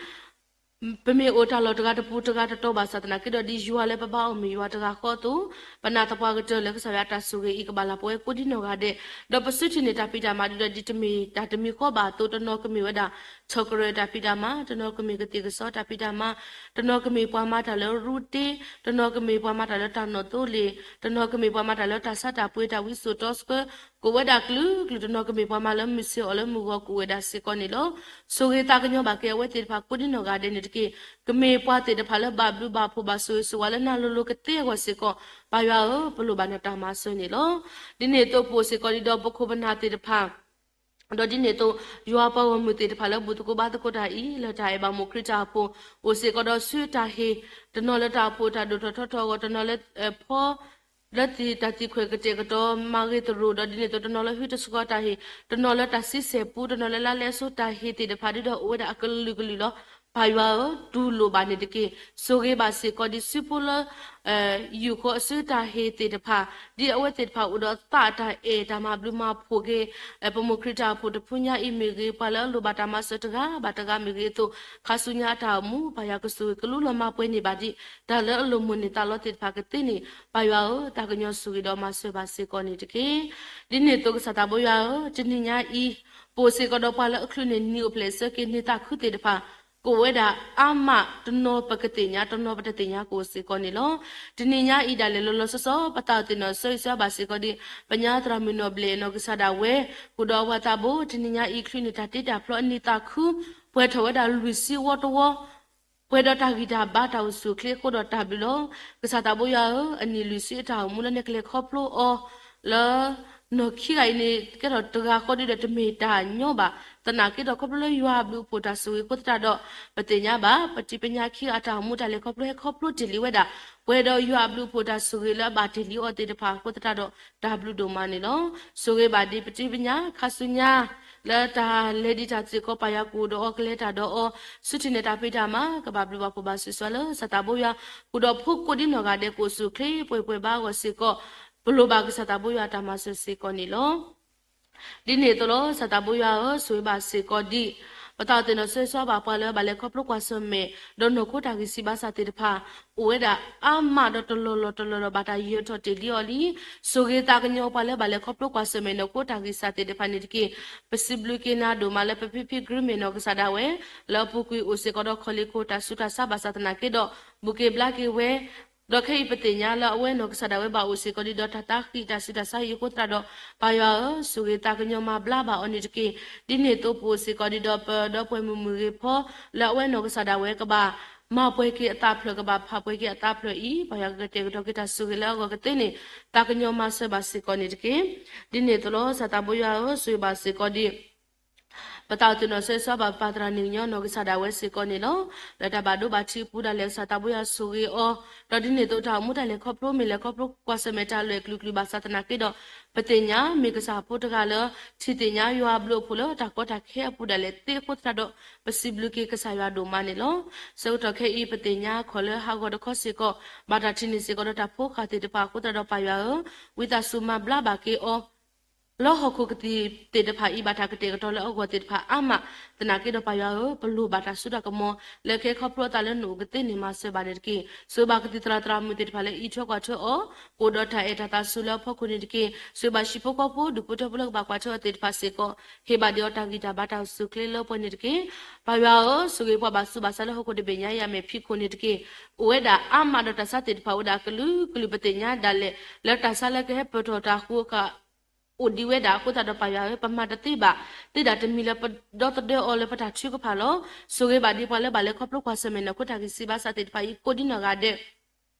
ပမ့ၢ်အိၣ်တၢ်လီၢ်တဂၤတပူၤတဂၤတတီၤဘၣ်ဆၣ်သနာ်က့ဒီး ဒ်ယွၤလၢပဘါအီၤမ့ၢ်ယွၤတဂၤဃီအသိး, ပနာ်သပှၢ်ကတၢၢ်လၢကစၢ်ယွၤအတၢ်ဆိၣ်ဂ့ၤအံၤ ကဘၣ်လၢပဝဲကိးဒံနီၢ်ဂၤဒဲး, ဒီးပစုထံၣ်န့ၢ်တၢ်ဖံးတၢ်မၤဒ်ဒီး ဒ်တမ့ၢ်တၢ်တမံၤဃီဘၣ်အသိး, တနီၤကမ့ၢ်ဝဲဒၣ် ဆီၣ်ကရၢၢ်တၢ်ဖံးတၢ်မၤ, တနီၤကမ့ၢ်ကသ့ၣ်ကစီတၢ်ဖံးတၢ်မၤ, တနီၤကမ့ၢ်ပှၤမၤတၢ်လၢရူတ့, တနီၤကမ့ၢ်ပှၤမၤတၢ်လၢတၢ်နီၣ်သိလ့ၣ်, တနီၤကမ့ၢ်ပှၤမၤတၢ်လၢတၢ်ဆါတၢ်ပှ့ၤတၢ်ဝံစိာ်တီဆှၢ, ကအိၣ်ဝဲဒၣ်ကလုာ်ကလုာ်, တနီၤကမ့ၢ်ပှၤမၤလၢမုၢ်ဆ့ၣ်အီၤလၢမုၢ်ဂီၤကအိၣ်ဝဲဒၣ်စ့ၢ်ကီးန့ၣ်လီၤ. ဆိၣ်ဂ့ၤသးကညီၤဘၣ်က့ၤအဝဲသ့ၣ်တဖၣ်ကိးဒံနီၢ်ဂၤဒဲးန့ၣ်တက့ၢ်. ကမ့ၢ်ပှၤသ့ၣ်တဖၣ်လၢဘၣ်ဘျုးဘၣ်ဖှိၣ်ဘၣ်ဆိၣ်ဂ့ၤဆိၣ်ဝါလၢနၤလိၤလိၤကသ့အဂီၢ်စ့ၢ်ကီး, ပၢ်ယွၤဧၢ, ပလိၣ်ဘၣ်နတၢ်မၤစၢၤန့ၣ်လီၤ. ဒ်န့ၣ်အသိးပအိၣ်စ့ၢ်ကီးဒံးဒီးပခိၣ်ပနၢ်သ့ၣ်တဖၣ် ဒီးဒ်န့ၣ်အသိး ယွၤပှၤဂီၢ်မုၢ်သ့ၣ်တဖၣ်လၢဘူၣ်သကိးဘါသကိးတၢ်အံၤ လၢတၢ်အဲၣ်ဘၣ်မိၢ်ခရံာ်တၢ်အိၣ်ဖှိၣ် အိၣ်စ့ၢ်ကီးဒီးဆူတၢ်ဟ့ၣ်, တနီၤလၢတၢ်အိၣ်ဖှိၣ်တၢ်ဒိၣ်ထီၣ်ထီထီၣ်အဂီၢ်, တနီၤလၢ ဖီ လၢတၢ်သံခွဲးကတဲာ်ကတီၤမၤဂ့ၤသရိာ်, ဒီးဒ်န့ၣ်အသိး တနီၤလၢဟုတဆှီတၢ်ဟ့ၣ်, တနီၤလၢတၢ်ဆံဆဲၣ်ပူ, တနီၤလၢလါလဲစိတၢ်ဟ့ၣ်သ့ၣ်တဖၣ်ဒ်ဒီးအိၣ်ဝဲဒၣ်အကလုာ်ကလုာ်လီၤ. ပၢ်ယွၤဧၢ, တူၢ်လိာ်ဘၣ်န့ၣ်တက့ၢ်. ဆိၣ်ဂ့ၤဘၣ်စ့ၢ်ကီးဒ်ဆူဖိလၢ ယူာ်ဃီအစုတၢ်ဟ့ၣ်သ့ၣ်တဖၣ်, ဒ်အဝဲသ့ၣ်တဖၣ်အိၣ်ဒီးသးတၢ်အဲၣ်တၢ်မၤဘျုးမၤဖှိၣ်က့ၤ ပမိၢ်ခရံာ်တၢ်အိၣ်ဖှိၣ်တဖုညါအံၤမ့ၢ်ဂ့ၤ, ပှၤလၢအလိၣ်ဘၣ်တၢ်မၤစၢၤတဂၤဘၣ်တဂၤမ့ၢ်ဂ့ၤအသိး, ခါဆူညါအတၢ်အိၣ်မူ ပၢ်ယွၤကဆိၣ်ဂ့ၤကလူလီၤမၤပှဲၤန့ၢ်ဘၣ်ဒံး တၢ်လၢအလိၣ်မိၣ်န့ၢ်သးလီသ့ၣ်တဖၣ်ကသ့န့ၣ်, ပၢ်ယွၤဧၢ, သးကညီၤဆိၣ်ဂ့ၤဒီးမၤစၢၤဘၣ်စ့ၢ်ကီးန့ၣ်တက့ၢ်. ဒ်န့ၣ်အသိးကစၢ်သးဘိယွၤဧၢ, တနံၤညါအံၤ ပအိၣ်စ့ၢ်ကီးဒီးပှၤလၢအချုးန့ၢ်နံၤအိၣ်ဖျဲၣ်ဆၢက့ၤန့ၢ်သးခုသ့ၣ်တဖၣ် ကအိၣ်ဝဲဒၣ်အါမး, တနီၤပကသ့ၣ်ညါ, တနီၤပတသ့ၣ်ညါကအိၣ်စ့ၢ်ကီးန့ၣ်လီၤ. တနံၤညါအံၤဒၣ်လဲာ်လီၤလီၤဆီဆီ ပသးအိၣ်သ့ၣ်နီၣ်ဆၢဂ့ၤဆၢဝါဘၣ်စ့ၢ်ကီးဒ် ပညါသရၣ်မုၣ်နီၢ်ဘျဲၣ်နီၢ်ကစၢ်ဒၣ်ဝဲ ဃုာ်ဒီးအဝၤသးဘိ တနံၤညါအံၤချုးန့ၢ်တၢ်တ့တၢ်ဖျီအနံၤသးခု, ပှဲၤထီၣ်ဝဲဒၣ်လွံၢ်ဆံဝီတဝီ ပှဲၤဒီးတၢ်ဂံၢ်တၢ်ဘါတၢ်အိၣ်ဆူၣ်အိၣ်ချ့အဃိဒီးတၢ်ဘျုးလီၤ. ကစၢ်သးဘိယွၤဧၢ, အနံၣ်လွံၢ်ဆံအတၢ်အိၣ်မူလၢနကလဲၤခီဖျိအီၤ လၢ နီၢ်ခံဂၤအံၤန့ၣ် ကဲထီၣ်တဂၤဃီဒ်ဒီးတမ့ၢ်တၢ်ညီဘၣ်. သနာ်က့ဒီးခီဖျိလၢယွၤအဘျုးအဖှိၣ်တၢ်ဆိၣ်ဂ့ၤအဃိသတးဒီး ပသ့ၣ်ညါဘၣ် ပတံၤပညါခံဂၤအတၢ်အိၣ်မူတၢ်လဲၤခီဖျိဟဲခီဖျိတ့ၢ်လံဝဲဒၣ် ပှဲၤဒီးယွၤအဘျုးအဖှိၣ်တၢ်ဆိၣ်ဂ့ၤလၢအဘၣ်တ့ၢ်လံအီၤသ့ၣ်တဖၣ်အဃိသတးဒီး တၢ်ဘျုးဒိၣ်မးန့ၣ်လီၤ. ဆိၣ်ဂ့ၤဘၣ်ဒ်ပတံၤပညါခါဆူညါ လၢတၢ်လဲၤဒံးတၢ်စ့ၢ်ကီး ပၢ်ယွၤကအိၣ်ဒီးအီၤကလဲၤတၢ်ဒီးအီၤ ဆူထံၣ်န့ၢ်တၢ်ဖံးတၢ်မၤ ကဘၣ်ဘျုးဘၣ်ဖှိၣ်ဘၣ်ဆိၣ်ဂ့ၤဆိၣ်ဝါလၢ ကစၢ်သးဘိယွၤ ဃုာ်ဒီးဖိကိးဒံနီၢ်ဂၤဒဲး ကအိၣ်ဆူၣ်အိၣ်ချ့ပှဲၤပှဲၤဘါအဂီၢ်စ့ၢ်ကီး ပလိၣ်ဘၣ်ကစၢ်သးဘိယွၤအတၢ်မၤစၢၤစ့ၢ်ကီးန့ၣ်လီၤ. ဒ်န့ၣ်အသိးလီၤ. ကစၢ်သးဘိယွၤဧၢ, ဆိၣ်ဂ့ၤဘၣ်စ့ၢ်ကီးဒ် ပသးအိၣ်သ့ၣ်နီၣ်ဆၢဂ့ၤဆိၣ်ဝါဘၣ်ပှၤလၢဘၣ်လဲၤခီဖျိကွၢ်ဆၢၣ်မဲာ် ဒီးနီၢ်ခိတၢ်ဂံၢ်စၢ်ဘါစၢ်သ့ၣ်တဖၣ် အိၣ်ဝဲဒၣ်အါမးဒီးတလီၢ်လီၢ်တလီၢ်လီၢ် ဘၣ်တၢ်ယၢၤထီၣ်တ့ၢ်လံအီၤလံ. ဆိၣ်ဂ့ၤသးကညီၤပှၤလၢဘၣ်လဲၤခီဖျိကွၢ်ဆၢၣ်မဲာ်နီၢ်ခိတၢ်ဂံၢ်စၢ်သ့ၣ်တဖၣ်န့ၣ်တက့ၢ်. ပစံးဘျုးက့ၤနၤဒိၣ်မးလၢပဖံဖံ Green Man နီၢ်ကစၢ်ဒၣ်ဝဲ လၢအပူၤကွံာ်အိၣ်စ့ၢ်ကီးဒီးခီၣ်လ့ၣ်ခိၣ်တၢ်ဆူးတၢ်ဆါဘၣ်ဆၣ်သနာ်က့ဒီး ဘူးက့ၤဘျါက့ၤဝဲ ဒီးခဲအံၤပသ့ၣ်ညါလၢအဝဲနီၢ်ကစၢ်ဒၣ်ဝဲဘၣ်အိၣ်စ့ၢ်ကီးဒံးဒီးတၢ်သးဃံးတၢ်ဆူးတၢ်ဆါအံၤအဃိသတးဒီး ပၢ်ယွၤဧၢ, ဆိၣ်ဂ့ၤသးကညီၤမၤဘျါဘၣ်အီၤန့ၣ်တက့ၢ်. ဒ်န့ၣ်အသိးပအိၣ်စ့ၢ်ကီးဒံးဒီးပဒီပုၢ်ဝဲၢ်မုၢ်မုၢ်ဂ့ၤဖီ လၢအဝဲနီၢ်ကစၢ်ဒၣ်ဝဲကဘၣ်မၤပှဲၤက့ၤအသးဖျၢၣ် ကဘၣ်ဖးပှဲၤက့ၤအသးဖျၢၣ်အံၤ ပၢ်ယွၤကကတဲာ်ကတီၤက့ၤတၢ်ဆိၣ်ဂ့ၤလၢအဂီၢ်ကသ့န့ၣ် သးကညီၤမၤစၢၤဘၣ်စ့ၢ်ကီးန့ၣ်တက့ၢ်. ဒ်န့ၣ်အသိးလီၤ. ကစၢ်သးဘိယွၤဧၢ, ဆိၣ်ဂ့ၤဘၣ်စ့ၢ်ကီးဒံး ပသးအိၣ်သ့ၣ်နီၣ်ဆၢဂ့ၤဆိၣ်ဝါဘၣ်ပၢ်သရၣ်န့ၣ်ကညီနီၢ်ကစၢ်ဒၣ်ဝဲစ့ၢ်ကီးန့ၣ်လီၤ. လၢတၢ်ဘၣ်ဒိဘၣ်ထံးအပူၤဒၣ်လဲာ် ကစၢ်သးဘိယွၤဆိၣ်ဂ့ၤအီၤ, ဒီးဒ်န့ၣ်အသိးတၢ်အိၣ်မူတၢ်လဲၤခီဖျိ မ့ၢ်လဲၤခီဖျိကွၢ်ဆၢၣ်မဲာ်တၢ်လွဲၢ်ကလုာ်ကလုာ်ဘၣ်ဆၣ်သနာ်က့ဒီး ပသ့ၣ်ညါမ့ၢ်ကစၢ်ဖိတဂၤလၢ ထံၣ်သ့ၣ်ညါယွၤအဘျုးအဖှိၣ်လၢတၢ်ကီတၢ်ခဲအပူၤဒၣ်လဲာ်သ့အဃိသတးဒီး ပစံးဘျုးက့ၤကစၢ်ယွၤဒိၣ်မးန့ၣ်လီၤ. ဆၢကတီၢ်ခဲအံၤ ပသ့ၣ်ညါခီၣ်လၢဟးဂီၤတခီစ့ၢ်ကီး ဘၣ်တၢ်ထံၣ်န့ၢ်စ့ၢ်ကီးဒီးတၢ်ဖိဃာ်သ့ၣ်တဖၣ်အဃိသတးဒီး ပၢ်ယွၤဧၢ, ဝံသးစူၤမၤဘျါဘၣ်က့ၤအီၤ လၢဟီၣ်ခိၣ်ကသံၣ်သ့ၣ်တဖၣ်အံၤ ဘၣ်တၢ်ကတဲာ်ကတီၤလၢအဂီၢ်သ့ၣ်တဖၣ်အါမး, သနာ်က့ဒီးပၢ်ယွၤဧၢ, ပလိၣ်ဘၣ်တၢ်စိတၢ်ကမီၤ လၢကဟဲခီဖျိအသးလၢနအိၣ်ကသ့န့ၣ် မၤစၢၤဘၣ်န့ၣ်တက့ၢ်. ဆိၣ်ဂ့ၤဘၣ်ကသံၣ်သရၣ်သရၣ်မုၣ်သ့ၣ်တဖၣ်လၢအအံးထွဲကွၢ်ထွဲအီၤ, ကအိၣ်ဒီးတၢ်အဲၣ်တၢ်သးစူၤလၢအဖီခိၣ်န့ၣ်တက့ၢ်. ဆိၣ်ဂ့ၤဘၣ်ဟံၣ်ဖိဃီဖိ ဒူၣ်ဖိထၢဖိလၢကဘၣ်ကွၢ်ထွဲအီၤသ့ၣ်တဖၣ်စ့ၢ်ကီး, ဟ့ၣ်ဘၣ်ဒံးအီၤတၢ်ဂံၢ်တၢ်ဘါတၢ်အိၣ်ဆူၣ်အိၣ်ချ့လၢပှဲၤန့ၣ်တက့ၢ်. ပၢ်ယွၤဧၢ, ဆိၣ်ဂ့ၤပှၤဘၣ်ဆူးဘၣ်ဆါလၢဟီၣ်ခိၣ်တဘ့ၣ်ညါအံၤအမဲာ်ဖံးခိၣ်န့ၣ်တက့ၢ်. အိၣ်ဝဲဒၣ်အါမးဒီးတၢ်ဆါသ့ၣ်တဖၣ်အိၣ်ဝဲဒၣ်အကလုာ်ကလုာ် ပသ့ၣ်ညါဒၣ်လဲာ် လၢတၢ်ဆါလၢကဟဲပၢၢ်ထီၣ်တၢ်ဃူအက အိၣ်ဒံးဝဲဒၣ်အဃိသတးဒီးပၢ်ယွၤဧၢ, ပမၤတသ့ဘၣ်သ့ဒၣ်တမံၤလၢပဒီသဒၢအီၤလၢပတၢ်ထုကဖၣ်လီၤ. ဆိၣ်ဂ့ၤဘၣ်ဒံးပှၤလၢဘၣ်လဲၤခီဖျိကွၢ်ဆၢၣ်မဲာ်နီၢ်ခိတၢ်ဂံၢ်စၢ်ဘါစၢ်သ့ၣ်တဖၣ်အံၤ ကိးဒံနီၢ်ဂၤဒဲး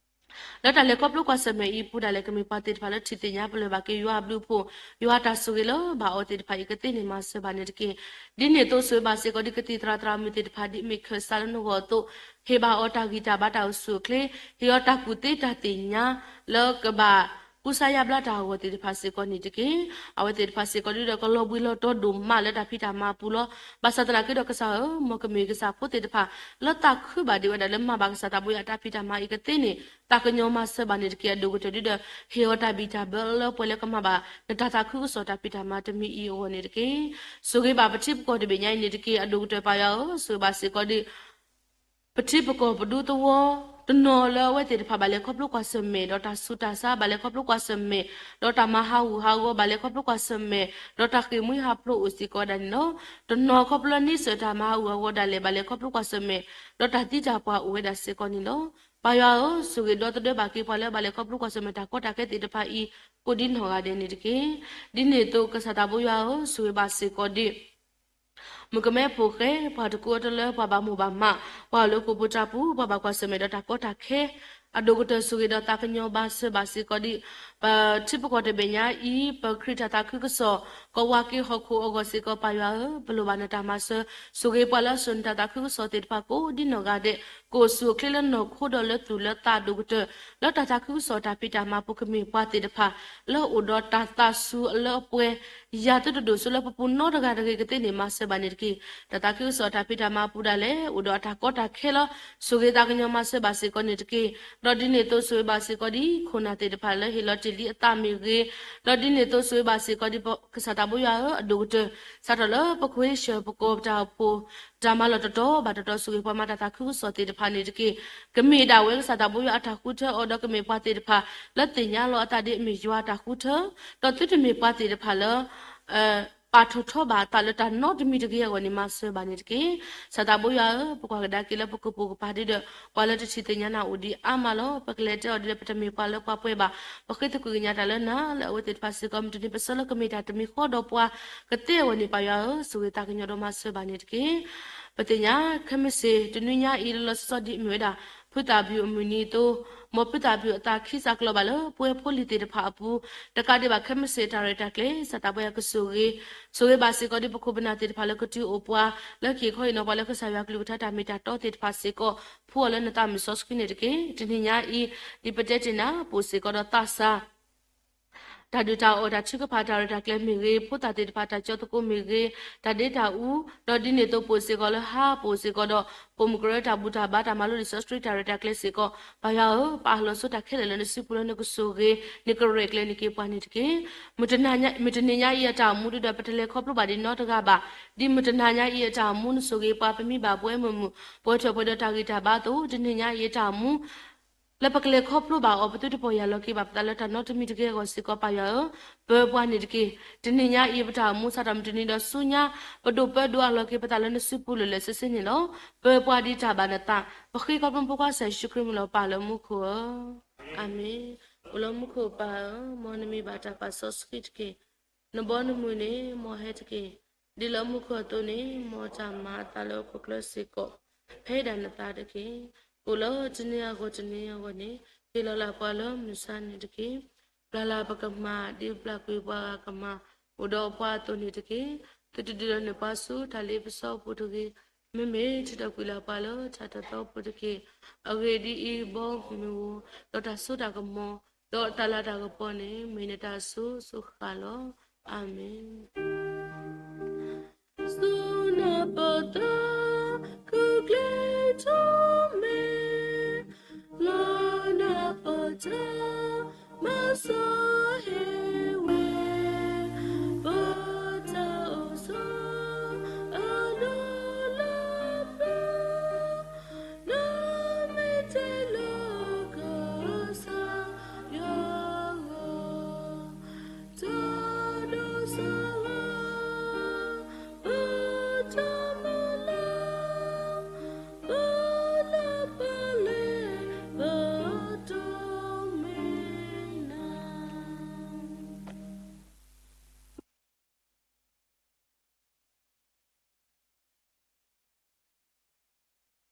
လၢတၢ်လဲၤခီဖျိကွၢ်ဆၢၣ်မဲာ်အံၤအပူၤဒၣ်လဲာ် ကမ့ၢ်ပှၤသ့ၣ်တဖၣ်လၢထံၣ်သ့ၣ်ညါပလၢၢ်ဘၣ်က့ၤယွၤအဘျုးအဖှိၣ်, ယွၤတၢ်ဆိၣ်ဂ့ၤလၢဘၣ်အီၤသ့ၣ်တဖၣ်အံၤကသ့န့ၣ် မၤစၢၤဘၣ်န့ၣ်တက့ၢ်. ဒ်န့ၣ်အသိးဆိၣ်ဂ့ၤဘၣ်စ့ၢ်ကီးဒ်ကသံၣ်သရၣ်သရၣ်မုၣ်သ့ၣ်တဖၣ် ဒ်မ့ၢ်ခၢၣ်စးလၢနဂီၢ်အသိး, ဟ့ၣ်ဘၣ်အီၤတၢ်ဂံၢ်တၢ်ဘါတၢ်အိၣ်ဆူၣ်အိၣ်ချ့, ဟ့ၣ်အီၤတၢ်ကူၣ်သ့တၢ်သ့ၣ်ညါ လၢကဘၣ်ကူစါယါဘျါတၢ်အဂီၢ်သ့ၣ်တဖၣ်စ့ၢ်ကီးန့ၣ်တက့ၢ်. အဝဲသ့ၣ်တဖၣ်စ့ၢ်ကီးဒ်ဒီးကလီၤဘှံးလီၤတီၤဒိၣ်မးလၢတၢ်ဖံးတၢ်မၤအပူၤလီၤ. ဘၣ်ဆၣ်သနာ်က့ဒီးကစၢ်ဧၢ, မ်ကမ့ၢ်ကစၢ်ဖိသ့ၣ်တဖၣ် လၢသးခုဘၣ်ဒံးဝဲဒၣ်လၢမၤဘၣ်ကစၢ်သးဘိယွၤအတၢ်ဖံးတၢ်မၤအံၤကသ့န့ၣ် သးကညီၤမၤစၢၤဘၣ်န့ၣ်တက့ၢ်. အဒိၣ်ကတၢၢ်ဒ်ဒီး ဟ့ၣ်အီၤတၢ်ဘံၣ်တၢ်ဘၢလၢပှဲၤလၢကမၤဘၣ် နတၢ်သးခုကစီၣ်တၢ်ဖံးတၢ်မၤတမံၤအံၤအဂီၢ်န့ၣ်တက့ၢ်. ဆိၣ်ဂ့ၤဘၣ်ပထံပကီၢ်တဘ့ၣ်ညါအံၤန့ၣ်တက့ၢ်. အဒိၣ်ကတၢၢ်ပၢ်ယွၤဧၢ, ဆိၣ်ဂ့ၤဘၣ်စ့ၢ်ကီးဒ် ပထံပကီၢ်ပဒူသဝီ, တနီၤလၢအဝဲသ့ၣ်တဖၣ်ဘၣ်လဲၤခီဖျိကွၢ်ဆၢၣ်မဲာ်, ဒီးတၢ်ဆူးတၢ်ဆါဘၣ်လဲၤခီဖျိကွၢ်ဆၢၣ်မဲာ်, ဒီးတၢ်မၤဟးဂူာ်ဟးဂီၤဘၣ်လဲၤခီဖျိကွၢ်ဆၢၣ်မဲာ်, ဒီးတၢ်ဃ့ၢ်မှံဟးဖျိးအိၣ်စ့ၢ်ကီးဝဲဒၣ်န့ၣ်လီၤ. တနီၤခီဖျိလၢန့ဆၢၣ်တၢ်မၤဟးဂူာ်ဟးဂီၤဒၣ်လဲာ်ဘၣ်လဲၤခီဖျိကွၢ်ဆၢၣ်မဲာ်, ဒီးတၢ်သံတၢ်ပှၢ်အိၣ်ဝဲဒၣ်စ့ၢ်ကီးန့ၣ်လီၤ. ပၢ်ယွၤဧၢ, ဆိၣ်ဂ့ၤဒီသဒၢဘၣ်က့ၤပှၤလၢဘၣ်လဲၤခီဖျိကွၢ်ဆၢၣ်မဲာ်တၢ်ကီတၢ်ခဲသ့ၣ်တဖၣ်အံၤ ကိးဒ်နီၢ်ဂၤဒဲးန့ၣ်တက့ၢ်. ဒ်န့ၣ်အသိးကစၢ်သးဘိယွၤဧၢ, ဆိၣ်ဂ့ၤဘၣ်စ့ၢ်ကီးဒံး မုၣ်ကမဲဖိဃဲ ပှၤတကူအတလၢ ပှၤဘၣ်မိၢ်ဘၣ်မး, ပှၤအိၣ်လၢဃိာ်ပူၤတၢ်ပူၤ ပှၤဘၣ်ကွၢ်ဆၢၣ်မဲာ်ဒီးတၢ်ကီတၢ်ခဲ, အဒိၣ်ကတၢၢ်ဆိၣ်ဂ့ၤဒီးသးကညီၤဘၣ်စၢၤဘၣ်စ့ၢ်ကီးဒံး ပထံပကီၢ်တဘ့ၣ်ညါအံၤ ပခရံာ်တၢ်သးခုကစီၣ် ကဝးက့ၤဟီၣ်ခိၣ်အဂီၢ်စ့ၢ်ကီး ပၢ်ယွၤဧၢ, ပလိၣ်ဘၣ်နတၢ်မၤစၢၤ, ဆိၣ်ဂ့ၤပှၤလၢအစိာ်နတၢ်သးခုကစီၣ်သ့ၣ်တဖၣ်ကိးဒ်နီၢ်ဂၤဒဲး, ကအိၣ်ဆူၣ်အိၣ်ချ့လၢနီၢ်ခိဒီးလၢသူၣ်လၢသးအဒိၣ်ကတၢၢ်, လၢတၢ်သးခုကစီၣ်တၢ်ဖံးတၢ်မၤပူၤကမ့ၢ်ပှၤသ့ၣ်တဖၣ် လၢအိၣ်ဒီးတၢ်သးစူၤလၢအပှဲၤ ယၤသုတဒိၣ်စိလၢပပူၤနီတဂၤတဂ့ၤကသ့န့ၣ် မၤစၢၤဘၣ်န့ၣ်တက့ၢ်. တၢ်သးခုကစီၣ်တၢ်ဖံးတၢ်မၤပူၤဒၣ်လဲာ် အိၣ်ဒီးအတၢ်ကီတၢ်ခဲလီၤ. ဆိၣ်ဂ့ၤသးကညီၤမၤစၢၤဘၣ်စ့ၢ်ကီးန့ၣ်တက့ၢ်. ဒီးဒ်န့ၣ်အသိးဆိၣ်ဂ့ၤဘၣ်စ့ၢ်ကီးဒ်ခိၣ်နၢ်သ့ၣ်တဖၣ်လၢဟ့ၣ်လီၤတ့ၢ်လံအသးမ့ၢ်ဂ့ၤ, ဒီးဒ်န့ၣ်အသိးဆိၣ်ဂ့ၤဘၣ်စ့ၢ်ကီးဒ်ကစၢ်သးဘိယွၤဧၢ အဒိၣ်ကတၢၢ် စးထီၣ်လၢပခွ့ဆၢၣ်ပကီၢ်ပတၢ်အိၣ်ဖှိၣ် တၢ်မၤလီၢ်တတီၤဘၣ်တတီၤ ဆိၣ်ဂ့ၤပှၤမၤတၢ်သးခုကစီၣ်သ့ၣ်တဖၣ်န့ၣ်တက့ၢ်. ကမ့ၢ်ဒၣ်ဝဲကစၢ်သးဘိယွၤအတၢ်ဃုထၢအီၤ ဒီးကမ့ၢ်ပှၤသ့ၣ်တဖၣ် လၢသ့ၣ်ညါလီၤအသးဒ်အမ့ၢ်ယွၤအတၢ်ဃုထၢ, ဒီးသုတမ့ၢ်ပှၤသ့ၣ်တဖၣ်လၢ ပာ်ထီၣ်ထီဘၣ်အသးလၢတၢ်နီတမံၤတဂ့ၤအဂီၢ်န့ၣ် မၤစၢၤဘၣ်န့ၣ်တက့ၢ်. ကစၢ်သးဘိယွၤဧၢ, ပကွၢ်ကဒါက့ၤလၢပကပိာ်ကပၤဒ်ဒီး ပှၤလၢတထံၣ်သ့ၣ်ညါနၤအိၣ်ဒံးအါမးလီၤ. ပကလဲၤတဲအီၤဒ်ဒီး ပတမ့ၢ်ပှၤလၢပှၤပှဲၤဘၣ်. ပဃ့သကွံၢ်ကညးတၢ်လၢနၤ လၢအဝဲသ့ၣ်တဖၣ်စ့ၢ်ကီး မုၢ်တနံၤ ပဆၢလၢကမ့ၢ်တၢ်တမံၤဃီဒီးပှၤကသ့အဂီၢ်န့ၣ် ပၢ်ယွၤဧၢ, ဆိၣ်ဂ့ၤသးကညီၤဒီးမၤစၢၤဘၣ်န့ၣ်တက့ၢ်. ပသ့ၣ်ညါ ခဲမုၢ်ဆ့ၣ်တနွံညါအံၤ လီၤလီၤဆီဆီဒ်အမ့ၢ်ဝဲဒၣ် ဖုသၣ်ဖၠူၣ်အမုၢ်နံၤအသိး, မ်ဖုသၣ်ဖၠူၣ်အသးခံစးကျၢၤဘၣ်လၢပှဲၤဖိလံၤသ့ၣ်တဖၣ်အပူၤ, တကးဒံးဘၣ်ခဲမုၢ်ဆ့ၣ်တၢ်ရဲၣ်တၢ်ကျဲၤ ကစၢ်သးဘိယွၤကဆိၣ်ဂ့ၤ, ဆိၣ်ဂ့ၤဘၣ်စ့ၢ်ကီးဒ်ပခိၣ်ပနၢ်သ့ၣ်တဖၣ်လၢကတုၤအိၣ်ပှၤ လၢက့ၤခီဟ့ၣ်နီၤပှၤလၢကစၢ်ယွၤကလုၢ်ကထါတၢ်မ့ၢ်တၢ်တီသ့ၣ်တဖၣ်စ့ၢ်ကီး, ဖှူအီၤလၢနသးမုၣ်စီဆှံန့ၣ်တက့ၢ်. တနံၤညါအံၤ ဒ်ပတဲတ့ၢ်နၤ ပအိၣ်စ့ၢ်ကီးဒီးသးစၢ် တၢ်ဒုၣ်တၢ်အီၣ်တၢ်ထုကဖၣ်တၢ်ရဲၣ်တၢ်ကျဲၤမ့ၢ်ဂ့ၤ, ဖိသၣ်သ့ၣ်တဖၣ်တၢ်ကၠီသကိးမ့ၢ်ဂ့ၤ, တၢ်ဒ့တၢ်အူ, ဒီးဒ်န့ၣ်အသိးပအိၣ်စ့ၢ်ကီးလၢဟါ ပအိၣ်စ့ၢ်ကီးဒီး ပိာ်မုၣ်ကရၢတၢ်ဘူၣ်တၢ်ဘါတၢ်မၤလိလံာ်စီဆှံတၢ်ရဲၣ်တၢ်ကျဲၤစ့ၢ်ကီး, ပၢ်ယွၤဧၢ, ပာ်လီၤဆိတၢ်ခဲလၢာ်လၢနစုပူၤလၢနကဆိၣ်ဂ့ၤ, နကရဲၣ်ကျဲၤန့ၢ်က့ၤပှၤန့ၣ်တက့ၢ်. မုၢ်တနံၤညါအံၤအတၢ်အိၣ်မူဒ်ဒီးပတလဲၤခီဖျိဘၣ်ဒံးနီတဂၤဘၣ်, ဒ်မုၢ်တနံၤညါအံၤအတၢ်အိၣ်မူနဆိၣ်ဂ့ၤပှၤပမံဘၣ်ပှဲၤမုာ်မုာ်, ပှဲၤထီၣ်ပှဲၤဒီးတၢ်ဂံၢ်တၢ်ဘါအသိး, တနံၤညါအံၤအတၢ်အိၣ်မူ လၢပကလဲၤခီဖျိဘၣ်အီၤ ပသုတပီၢ်ယၢ်လီၤက့ၤဘၣ်ပသးလၢတၢ်နီတမံၤတဂ့ၤအဂီၢ်စ့ၢ်ကီး ပၢ်ယွၤဧၢ, ပၢပှၤန့ၣ်တက့ၢ်. တနံၤညါအံၤ ပတၢ်အိၣ်မူစးထီၣ်မုၢ်တနံၤဒီးဆူညါ, ပဒိၣ်ပၢဒိၣ်အလီၤက့ၤပသးလၢနစုပူၤလၢာ်လၢာ်ဆ့ဆ့န့ၣ်လီၤ. ပၢပှၤဒ်တၢ်ဘၣ်နသး, ပဃ့ခီဖျိမူဖိခွါကစၢ်ယ့ၣ်ၡူးခရံာ်မံၤလီၤပၢ်လၢမူခိၣ်ဧၢ, အၤမ့ၣ်. အိၣ်လၢမူခိၣ်ပၢ်ဧၢ, မ်နမံၤဘၣ်တၢ်ပာ်စီဆှံတက့ၢ်. နဘီနမုၢ်န့ၣ် မ်ဟဲတက့ၢ်. ဒ်လၢမူခိၣ်အသိးန့ၣ် မ်တၢ်မၤအသးလၢဟီၣ်ခိၣ်ချၢစ့ၢ်ကီး, ဖဲဒၣ်နသးတက့ၢ်. အိၣ်လၢတနံၤအဂီၢ်တနံၤအဂီၢ်န့ၣ် ဟ့ၣ်လီၤလၢပှၤလၢမုၢ်ဆါန့ၣ်တက့ၢ်. ပျၢ်လၢပကမၤ ဒ်ပျၢ်ကွံာ်ပှၤဂၤကမၤ အိၣ်ဒီးပှၤအသိးန့ၣ်တက့ၢ်. သုတဒုးလီၤနုာ်ပှၤဆူတၢ်လ့ပစီအပူၤတဂ့ၤ. မ့မ့ၢ်ထုးထီၣ်ကွံာ်လၢပှၤလၢတၢ်တၢ်သီပူၤတက့ၢ်. အဂ့ၢ်ဒ်အံၤ, ဘီမုၢ်ဧိၤ, ဒီးတၢ်စိတၢ်ကမီၤ, ဒီးတၢ်လၤတၢ်ကပီၤန့ၣ် မ့ၢ်နတၢ်စိစိဃၣ်လီၤ. အၤမ့ၣ်. စူနပတ ကူၣ်ကျဲထီၣ်မဲ လၢနပတၢ်မၤစၢၤဟ့ၣ်ဝဲ ပတၢ်အိၣ်ဆိးအဒိၣ်လၢပျၢၤ လၢမ့ၢ်တ့ၢ်လၢကစၢ်ယွၤဂီၢ် တၢ်ဒိးစၢ်ဝဲ ပတၢ်မၤလၢ ပလၢပလဲ ပတိၢ်မ့ၢ်နၤ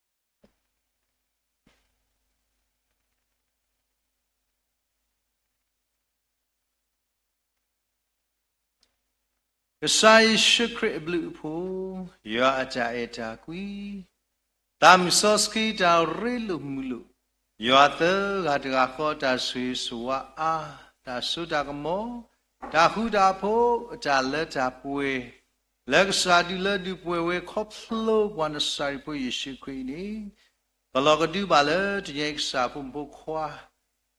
ကစၢ်ယ့ၣ်ၡူးခရံာ်အဘျုးအဖှိၣ်, ယွၤအတၢ်အဲၣ်တၢ်ကွံ, သးမုၢ်စီဆှံတၢ်ရ့လိာ်မုာ်လိာ်, ယွၤသၢဂၤတဂၤဃီတၢ်ဆိၣ်ဂ့ၤဆိၣ်ဝါအါ, တၢ်စိတၢ်ကမီၤ, တၢ်ဃူတၢ်ဖိး, တၢ်လၢတၢ်ပှဲၤ, လၢကစၢ်ဒုးလၢဒုးပှဲၤဝဲခီဖျိပှၤနစၤရ့းဖိယ့ၣ်ၡူးခရံာ်အံၤန့ၣ်, ပလီၢ်ကဒုဘၣ်လၢတနံၤအံၤကစၢ်ဖိမုၣ်ဖိခွါ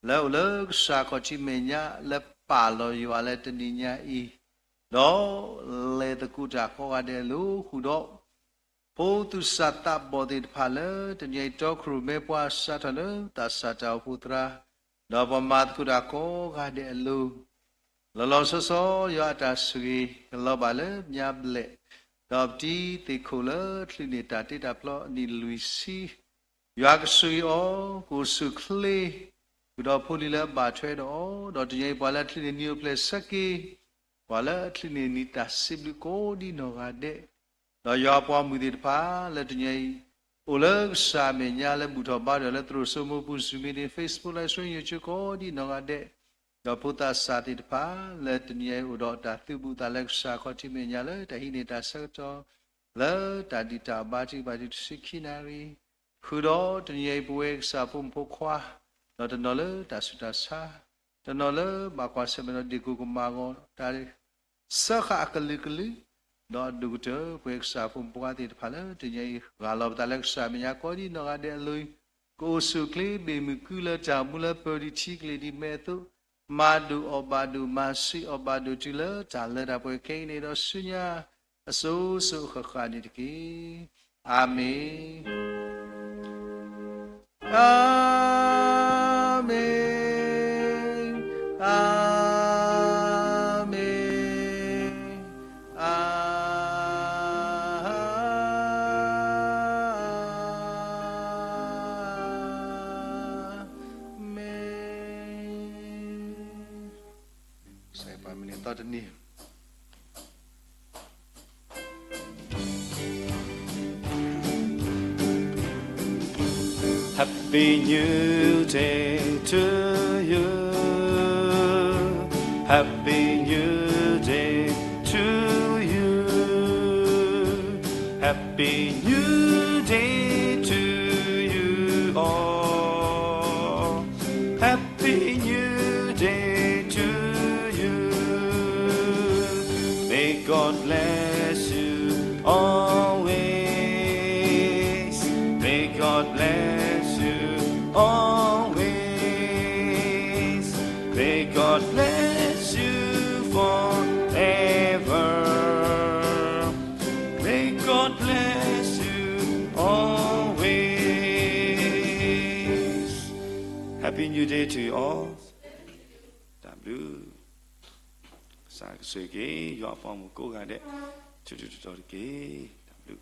လၢအိၣ်လၢကစၢ်ခီၣ်ထံးမဲာ်ညါလၢပာ်လီၤယွၤလၢတနံၤညါအံၤ, ဒီးလဲၤသကိးတၢ်ကိးဂၤဒဲးအလိၤဃုာ်ဒီး ဖိသူၣ်စၢ်သးဘီၣ်သ့ၣ်တဖၣ်လၢတနံၤအံၤ တီခိၣ်ရိၣ်မဲပှၤစးထီၣ်လၢသးစၢ်တၢ်အိၣ်ဖှိၣ်သရၣ်, ဒီးပှၤမၤသကိးတၢ်ကိးဂၤဒဲးအလိၤ, လီၤလီၤဆီဆီယွၤအတၢ်ဆိၣ်ဂ့ၤ ကလီၤဘၣ်လၢညါဘျဲၣ်, ဒီးပတံၤသ့ၣ်ခိၣ်လၢချုးန့ၢ်တၢ်တ့တၢ်ဖျီအနံၣ်လွံၢ်ဆံ, ယွၤကဆိၣ်ဂ့ၤအီၤ, ကအိၣ်ဆူၣ်အိၣ်ချ့, ဃုာ်ဒီးဖိလံၤလၢအဘၣ်ထွဲဒီးအီၤ, ဒီးတနံၤအံၤပှၤလၢအချုးန့ၢ်နံၤအိၣ်ဖျဲၣ်ဆၢက့ၤ, ပှၤလၢအချုးန့ၢ်နံၤတၢ်စံးဘျုးကိးဒ်နီၢ်ဂၤဒဲး, ဒီးယွၤအပှၤမုၣ်သ့ၣ်တဖၣ်လၢတနံၤအံၤ အိၣ်လၢကစၢ်အမဲာ်ညါလၢဘူၣ်ထီၣ်ဘါထီၣ်လၢသရိာ်စိမိပူၤ Zoom meeting, Facebook live stream, YouTube ကိးဒ်နီၢ်ဂၤဒဲး, ဒီးဖိသၣ်စၢ်သ့ၣ်တဖၣ် လၢတနံၤအံၤအိၣ်ဒီးတၢ်သုးဘူးသးလၢကစၢ်ခီၣ်ထံးမဲာ်ညါလၢတၢ်ဟံးန့ၢ်တၢ်ဆၢကတီၢ် လၢတၢ်ဒုၣ်တၢ်အီၣ်ဘါထုကဖၣ်တဆံခံနၣ်ရံၣ်, ဃုာ်ဒီးတနံၤအံၤပဝဲကစၢ်ဖိမုၣ်ဖိခွါ, ဒီးတနီၤလၢတၢ်ဆူးတၢ်ဆါ, တနီၤလၢဘၣ်ကွၢ်ဆၢၣ်မဲာ်ဒီးဒ့ၣ်ကိၢ်ကမၣ်အဂီၢ် တၢ် စၢဃာ်အကလုာ်ကလုာ်, ဒီးအဒိၣ်ကတၢၢ်ပဝဲကစၢ်ဖိမုၣ်ဖိခွါသ့ၣ်တဖၣ်လၢတနံၤအံၤ ဂၢ်လီၤပသးလၢကစၢ်အမဲာ်ညါကိးဒ်နီၢ်ဂၤဒဲးအလိၤ, ကအိၣ်ဆူၣ်အိၣ်ချ့ဘ့ၣ်မုၢ်ကုလၢတၢ်အိၣ်မူလၢပၢၤဒံးထံကလ့ၢ်ဒံးမဲာ်အသိး, မၤဒိၣ်အီၣ်ဘၣ်ဒိၣ်မၤဆံးအီၣ်ဘၣ်ဒိၣ်တုၤလၢတၢ်လၢတၢ်ပှဲၤခဲအံၤန့ၣ်ဒီးဆူညါ အစိၤစိၤအဃၣ်ဃၣ်န့ၣ်တက့ၢ်. အၤမ့ၣ်. အၤမ့ၣ်, အၤမ့ၣ်, အၤမ့ၣ်. ကစၢ်ယွၤပာ်မုၢ်နံၤသီတနံၤ Happy New Day to you. Happy New Day to you. Happy New Day to you all. Happy New Day to you. May God bless you always. May God bless you always. May God bless you forever. May God bless you always. Happy New Day to you all. တၢ်ဘျုး, ကစၢ်ကဆိၣ်ဂ့ၤက့ၤ ယွၤအပှၤမုၣ်ကိးဂၤဒဲး ထူထူတီတီတက့ၢ်. တၢ်ဘျုး.